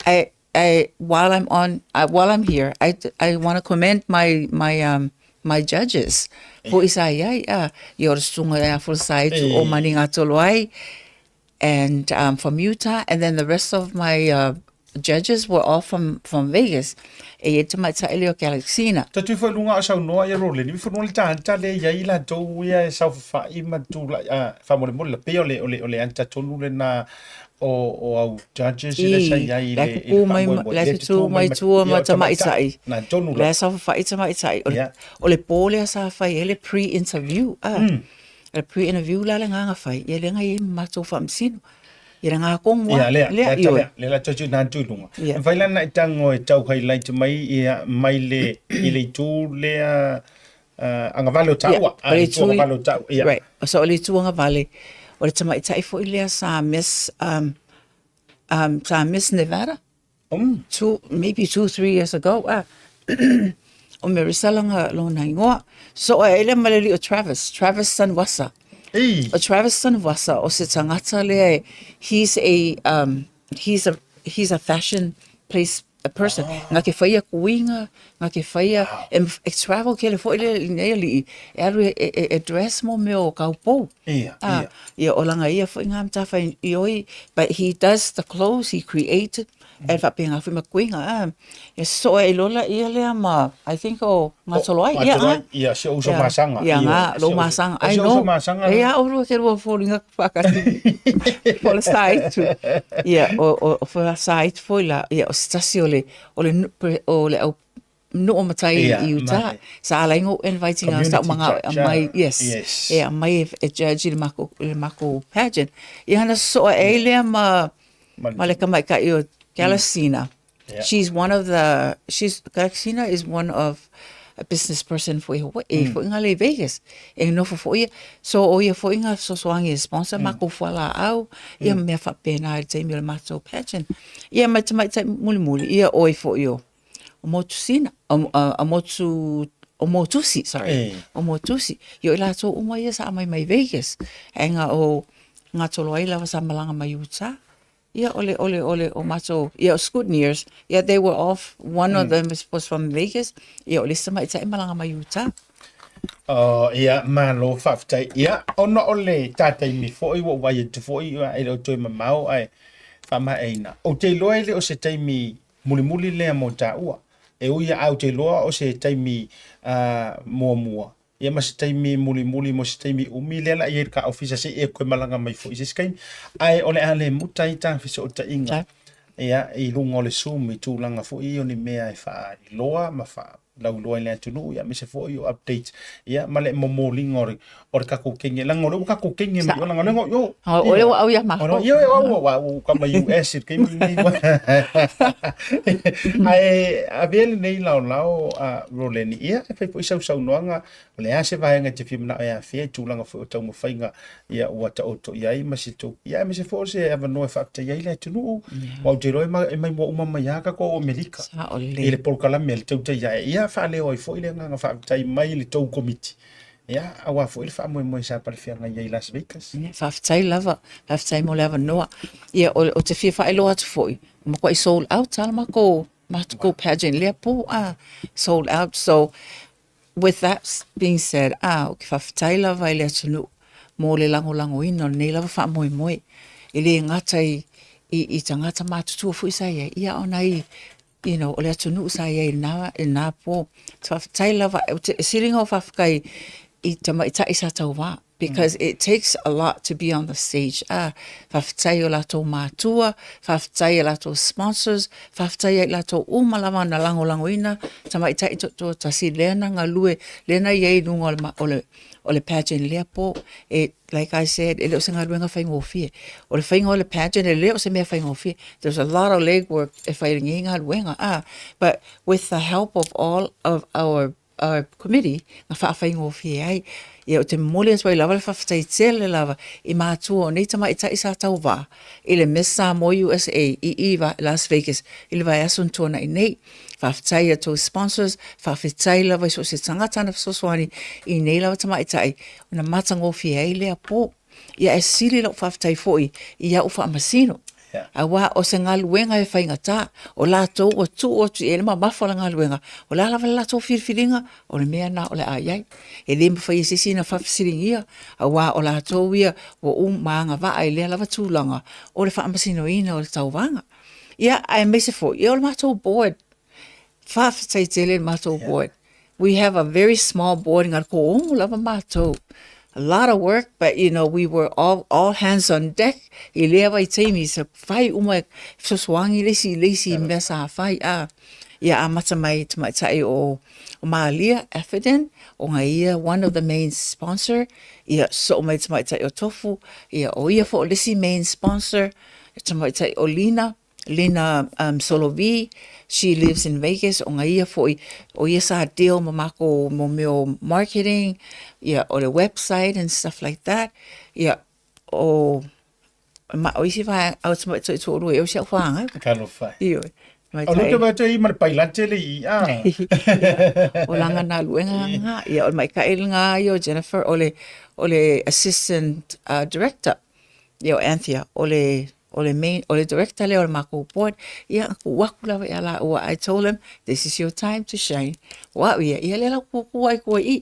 I, I, while I'm on, I, while I'm here, I, I want to commend my, my, um, my judges. Foi sa iai, a, i o le susuga ia Fulasaitu o Maningatoloai, and um, from Utah, and then the rest of my uh, judges were all from, from Vegas. E i tamaitai lea o Galaxina.
Tatui foi luga o saunoa ia Roleni, i fanua le tagata lea e i ai latou ia e saofafai ma tulai, a, faamolemole la, pei o le, o le, o le anta tonu lena o, o au judges i le sa i ai i le, i le faamoemoe.
Le tutū mai tua ma tamaitai.
Na tonu
la. Le saofafai tamaitai. O le, o le pō lea sa fai ai le pre-interview. A, mm. Le pre-interview la le nganga fai. Ia le ngai ma matou faamasino. Ia le ngā kongu
a. Ia, lea, lea, lea, lea, la tau nā tui lunga. Yeah. Whai lana i tango e tau highlight mai ia mai le i le itu lea uh, agavale o taua. Yeah,
o le
itu agavale o taua.
Yeah. Right. So o le itu agavale, o le tamaitai foi lea sa Miss, um, um, sa Miss Nevada. Um. Two, maybe 2, 3 years ago. Ah. o Marissa langa lona ingoa. So e ele ma le alii o Travis, Travis Sanwasa.
Ei.
O Travis Sanwasa, o se tagata lea, he's a, um, he's a, he's a fashion place a person. Oh. Nga ke whaia kuinga, nga ke whaia, wow. e, e travel kele foi le nei alii, e alu e, e, e dress mo mea o kaupou.
Ia, ah, ia.
Ia, o langa ia foi ngā matafa i oi, but he does the clothes, he created, e whapenga foi ma kuinga, ah. Ia soa e lola ia lea ma, I think o Ngatoloai, ia, ah.
Ia, si o uso masanga.
Ia, ngā, lo masanga. I know. E ia, o rua te rua fōringa whakati. Po le saitu. Ia, o, o, o wha saitu foi la, ia, o se tasi o le, o le, o le au nuu matai
Ia,
i Utah.
mai.
Sa ala ingo inviting a sa
Community
manga
church,
a mai, yes.
Yes.
E a mai e, e judge i le mako, i le mako pageant. Ia hana soa e lea ma, ma le kamaikai o Galasina.
Yeah.
She's one of the, she's, Galasina is one of a business person foi Hawaii, mm. foi ngā le Vegas. E nofo foi ia. So o ia foi ngā sosoangi e sponsor mm. mako fuala au, ia mea whapena i te taimi o le matou pageant. Ia mai tamaitai muli muli, ia oi foi o. O Motusina, o, o Motu, o Motusi, sorry, e. o Motusi. Ia o i lātou uma ia sa mai mai Vegas. E ngā o ngā tolo ai lava sa malanga mai Utah. Ia o le, o le, o le, o matou, ia o Scrutineers, ia they were off, one mm. of them was from Vegas, ia o le isi tamaitai e malaga mai Utah.
Oh, ia, malo faafetai. Ia, ona o le tātaimi foi, ua ou vaai atu foi, e le o toe mamao, ae faamaeaina. Ou te iloa e le o se taimi mulimuli lea mo tāua. E ui a ou te iloa o se taimi uh, muamua. Ia ma se taimi mulimuli mo se taimi umi lea la i ai le ka ofisa se i e koe malaga mai foi i se isi taimi. Ae o le a le muta ai ta fesootaiga ia i luga o le Zoom i tulaga foi ia o ni mea e faailoa ma faalauiloa i le atunuu ia aemaise foi o updates ia ma le momoliga o le o le tatou kenge leaga o lea ua tatou kenge mai o leaga o lea ua
io O lea ua au ia makou.
Ia ua ua ua ka mai US i le taimi lenei. Ae avea lenei laolao a Roleni, ia e fai foi sau saunoaga, o le a se vaega e te fia manao e afea i tulaga foi o taumafaiga ia ua taoto i ai ma se tou, ia aemaise foi o se avanoa e faafetai ai le atunuu. Aua ou te iloa e ma, e maimoa uma mai lava tatou o Amerika i le polokalame a le tautai ae, ia faaleo ai foi le agaga faafetai mai i le tou Komiti. Ia, aua foi le faamoemoe sa palefeagai ai i Las Vegas.
Ia, faafetai lava, faafetai mo le avanoa. Ia, o, o te fia faailoa atu foi, ua matuai sold out lava le matou, matou pageant i lea po, a, sold out. So, with that being said, a, ou te faafetai lava i le atunuu mo le lagolagoina o lenei lava faamoemoe. E le gata i, i, i tagata matutua foi sa i ai, ia a o nai you know, o le atunuu sa i ai i lena, i lena po. Faafetai lava, ou te, sili ona ou faafetai i tamaitai sa tauva because it takes a lot to be on the stage. Ah, faafetai i o latou matua, faafetai i latou sponsors, faafetai ia i latou uma lava na lagolagoina tamaitai toatasi lea na galue, lea na i ai i luga o le, o le, o le pageant i lea po. E, like I said, e le o se galuega faigofie. O le faiga o le pageant, e le o se mea faigofie. There's a lot of leg work e fai i lenei galuega. Ah, but with the help of all of our our committee na faafaigofie ai. Ia ou te momoli atu ai lava le faafetai tele lava i matua o nei tamaitai sa tauva i le Miss Samoa USA i i Las Vegas i le vaiaso na tuanai nei. Faafetai i a outou sponsors, faafetai lava i so o se tagata na fesoasoani i nei lava tamaitai na matagofie ai lea po. Ia e sili lou faafetai foi i au faamasino. Aua o se galuega e faigata, o latou ua tuu atu i ai le mamafa o le galuega, o le a lava le latou filifiliga, o le mea lena o le a i ai. E le mafai e se isi ona faafesiligia, aua o latou ia ua uma agavaa i lea lava tulaga o le faamasinoina o le tauvaga. Ia, aemaise foi, ia o le matou board, Faafetai tele i le matou board. We have a very small board ngā ko ongo lava mātou. A lot of work, but you know, we were all, all hands on deck i lea vaitaimi, sa whai uma e fesoasoani le isi i le isi i mea sa whai a. Ia amata mai tamaitai o, o Malia Affidin, o nga ia one of the main sponsor, ia soo mai tamaitai o Tofu, ia o ia fo le isi main sponsor, tamaitai o Lina, Lena um, Solovi, she lives in Vegas, o nga ia foi, o ia sa deal ma mākou mo mea o marketing, ia, o le website and stuff like that, ia, o, ma, o isi vaega, au tama i toʻolua, e o si au whāngai.
Talofa.
Ioe.
Mai O luta vai i ma le pailate le i a.
O langa nā luenga ngā, ia, o le maikai ngā ia o Jennifer, o le, o le assistant uh, director, ia o Anthea, o le o le main, o le director lea o le makou board, ia tuu atu lava ia laua, I told them, this is your time to shine. O au ia, ia lea la kukua ai koe i.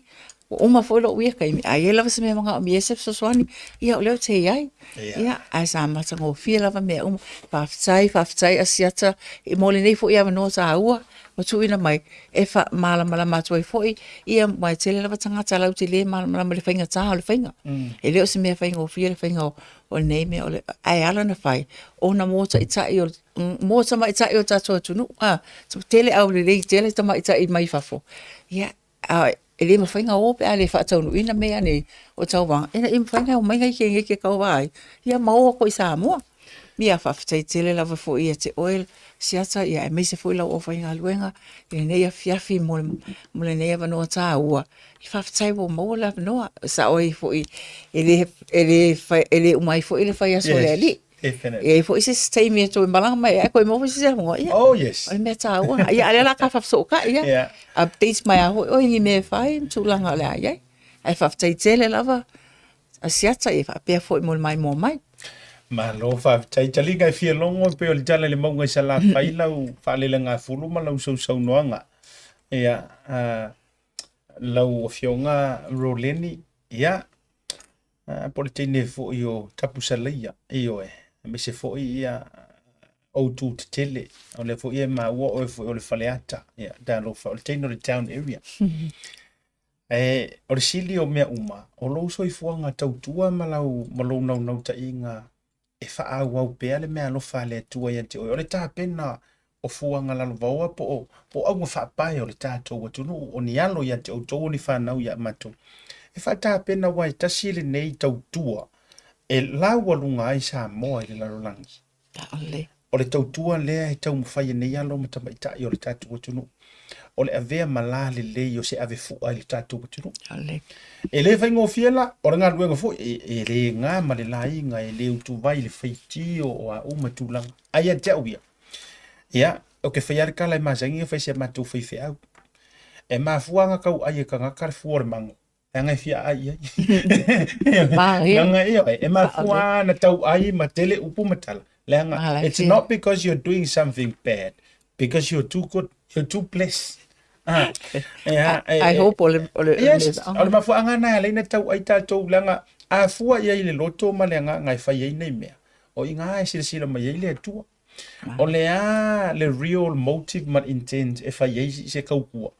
Ua uma foi lou ia taimi, a i ai lava se mea manaomia ai se fesoasoani, ia o lea ou te i ai. Ia, ae sa matagofie lava mea uma. Faafetai, faafetai Asiata mo lenei foi avanoa taua ua tuuina mai e faamalamalama atu ai foi, ia aua e tele lava tagata latou te le malamalama i le faigata o le faiga. E le o se mea faigofie le faiga o O lenei mea o le, ae ala ona fai, ona mo taitai o, mo tamaitai o le tatou atunuu, a, tele aulelei tele tamaitai mai fafo, ia, a e le mafai ona o pe a le faataunuuina mea nei o tauvaga, ina ia mafai ona omai nai teineiti e tauva ai, ia ma o atu i Samoa. Ia, faafetai tele lava foi ia te oe Siata, ia aemaise foi lau aufaigaluega i lenei afiafi mo lenei avanoa taua. Faafetai ua maua le avanoa. Sao ai foi, e le, e le, fai, e le uma ai foi le fai aso o le alii.
Definitely.
E i ai foi se isi taimi e toe malaga mai ai, toe maua foi se isi avanoa. Ia,
Oh, yes.
o le mea taua. Ia, a o lea o le a ta faafesootai, ia.
Yeah.
Update mai lava foi oe i ni mea e fai ma tulaga o le a i ai. Ae faafetai tele lava Asiata, ia faapea foi mo le maimoa mai.
Malo faafetai. Taliga e fia logo e pei o le tala i le mauga i Salafai lau faalelegafulu ma lau sausaunoaga. Ia, uh, lau afioga Roleni, ia, uh, po le teine foi o Tapusalaia, ioe, aemaise foi ia outou tetele, o lea foi e maua oe foi o le Faleata, ia, talofa, o le teine o le town area. E, o le sili o mea uma, o lou soifuaga tautua ma lau ma lou naunautaiga e faaauau pea le meaalofa a le Atua ia te oe. O le tapena o fuaga lalovaoa po o, po o auga faapae o le tatou atunuu, o ni alo ia te outou, o ni fanau ia matou. E faatapena aua e tasi lenei tautua e laualuga ai Samoa i le lalolagi. O le tautua lea e taumafai e nei alo ma tamaitai o le tatou atunuu, o le avea ma la lelei o se ave fua i le tatou atunuu. E le faigofie la, o le galuega foi e, e le gā ma le laiga, e le utuvai le faitio o a uma tulaga. Ae ia te au ia, ia, ou te faia le tala e masani ona fai i si a matou faifeau. E mafua ona tau ai e tagata le fua o le mago, leaga e fia aai i ai. Leaga ia, e mafua ona tau ai ma tele upu ma tala. Leaga, it's not because you're doing something bad, because you're too good, you're too blessed. Ah,
yeah, I, I hope o le, o le,
yes, o le mafuaaga na e ala ai ona tau ai tatou, leaga a fua i ai i le loto ma le agaga e fai ai nei mea, o i ina e silasila mai ai le Atua. O le a le real motive ma le intent e fai ai se tautua?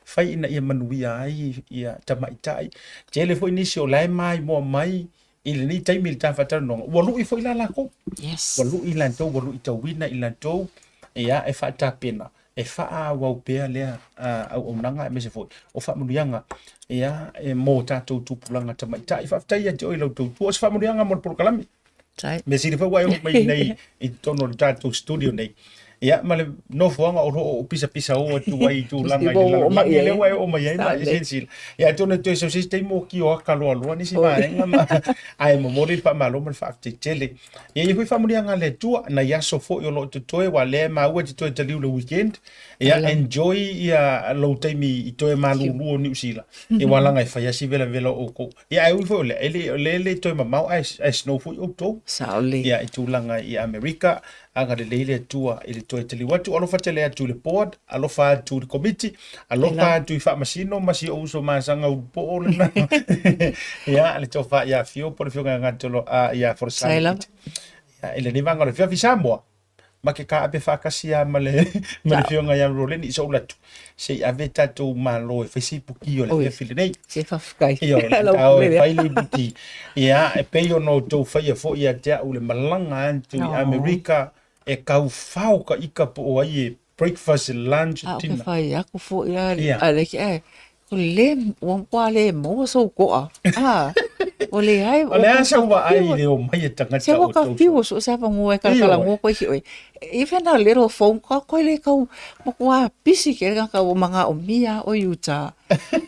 Fai ina ia manuia ai ia tamaitai. Tele foi nisi o la e maimoa mai i lenei taimi i le ta faatalanoaga, ua lui foi la latou.
Yes.
Ua lui latou, ua luitauina i latou, ia e faatapena, e faaauau pea lea auaunaga aemaise foi o faamanuiaga ia e mo tatou tupulaga tamaitai. Faafetai ia te oe i lau tautua. O se faamanuiaga mo le polokalame. Mea sili foi ua e oo mai nei i totonu o le tatou studio nei. Ia, ma le nofoaga o lo o pisapisa oo atu ai i tulaga i le lalolagi lea ua e oo mai ai ma e silasila. Ia, atonu e toe sau se isi taimi ua kioaka loaloa nisi vaega ma ae momoli le faamalo ma le faafetai tele. Ia, e i ai foi faamanuiaga a le Atua, nai aso foi o lo o totoe, aua o lea e maua e te toe taliu i le weekend. Ia, enjoy ia lou taimi i toe malulu o Niu Sila, ia aua leaga e fai lava si velavela o outou. Ia, ae ui foi o lea, e le, o lea e le toe mamao ae, ae snow foi outou.
Sao lelei.
Ia, i tulaga i Amerika, agalelei le Atua i le toe taliu atu. Alofa tele atu i le board, alofa atu i le komiti, alofa atu i Faamasino ma si ou uso masaga ulupoo lena. Ia, le tofa ia Fio po o le afioga ia Gatolo, a, ia Folosale.
Sai lava.
Ia, i lenei vaega o le afiafi Samoa, ma ke kaape faatasi lava ma le ma le afioga ia Roleni i sou latu, se i ave tatou malo e fai se ipuki o le afiafi lenei.
Se faafetai.
Ioe,
Lau
tao e
pule lea.
fai le ipuki. Ia, e pei ona outou faia foi ia te au le malaga atu i Amerika e kaufao ka ika po o ai e breakfast, lunch,
A o ke
dinner.
fai aku foi a
Ia.
a le ke ai o le ua matua le maua sou to'a a ua leai
O le a sau vaai i le omai a tagata
Se ua
o
ka
tou
fiu so o se avanoa e kalakalanoa koe ki oe. Even a little phone call koe le kau matua pisi ke le tagata ua manaomia o Utah.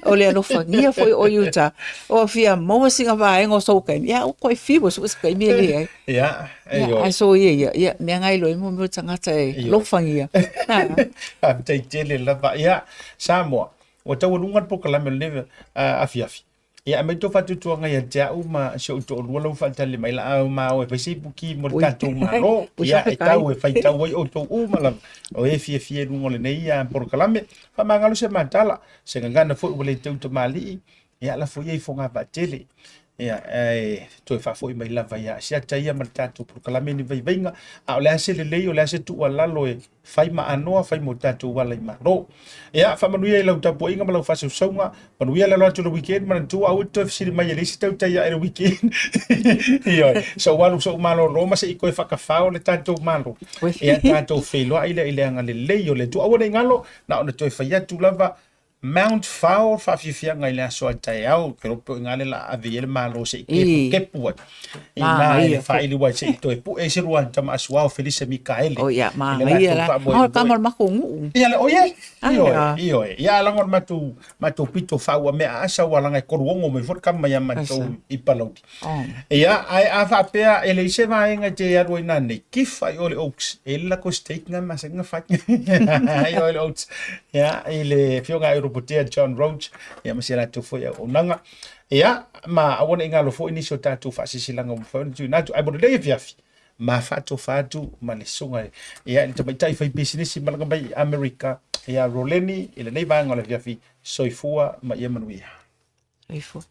O le alofagia foi o Utah. O fia maua sina vaega o sou taimi, ia ua toe fiu e sue se taimi e leai.
Ia,
Ia,
ioe.
ae soia ia, ia, mea na iloa ai mo mea o tagata e alofagia.
Faafetai tele lava. Ia, Samoa, ua taualuga le polokalame o lenei afiafi. Ia, aumai tou faatuatuaga ia te au ma si ou toalua la ua faatali mai la a ma o e fai se ipuki mo le tatou Malo. Ia, e tau e faitau ai outou uma lava o e fiafia i luga o lenei polokalame. Faamagalo se matala, se gagana foi ua le teu tamalii, ia lafo ia i fogavaa tele. Ia, ae toe faafoi mai lava ia Asiata ia ma le tatou polokalame ni vaivaiga. A o le a se lelei, o le a se tuualalo e fai ma anoa, fai mo tatou ala i Malo. Ia, faamanuia i lau tapuaiga ma lau faasausauga, manuia le alo atu i le weekend, manatua aua e te toe fesili mai e leai se tautai ae i le weekend. Ioe, sou alu sou malolo ma se i toe faatafao le tatou Malo. Ia, tatou feiloai lea i le agalelei o le Atua. Aua ne i galo, na ona toe fai atu lava, Mount Fao faafiafiaga i le aso a taeao, ke rope o i ngā le la ave i ai le Malo se i kepu kepu ai. I nā e le whaili wai se i toe pu'e ai se rua tama a Suao Felisa Mikaele.
O ia, manaia la. O kama o le matou nuu.
Ia le, o ie, ioe, ioe. Ia laga o le matou, matou pito faaua mea aasa ua laga e 36 mai foi le kama ia matou i Palauli. Ia, ae a faapea e leai se vaega e te alu ai nanei, kifa i o le Oaks, e i ai le latou steak na masani ona fai. I o le Oaks. Ia, i le afioga ia Ropotea John Roach, ia ma si a latou foi auaunaga. Ia, ma aua ne i galo foi nisi o tatou faasilasilaga ua mafai ona tuuina atu. Ae mo lenei afiafi, ma faatofa atu ma le susuga ia i le tamaitai faipisinisi malaga mai i Amerika, ia Roleni, i lenei vaega o le afiafi. Soifua ma ia manuia.
Soifua.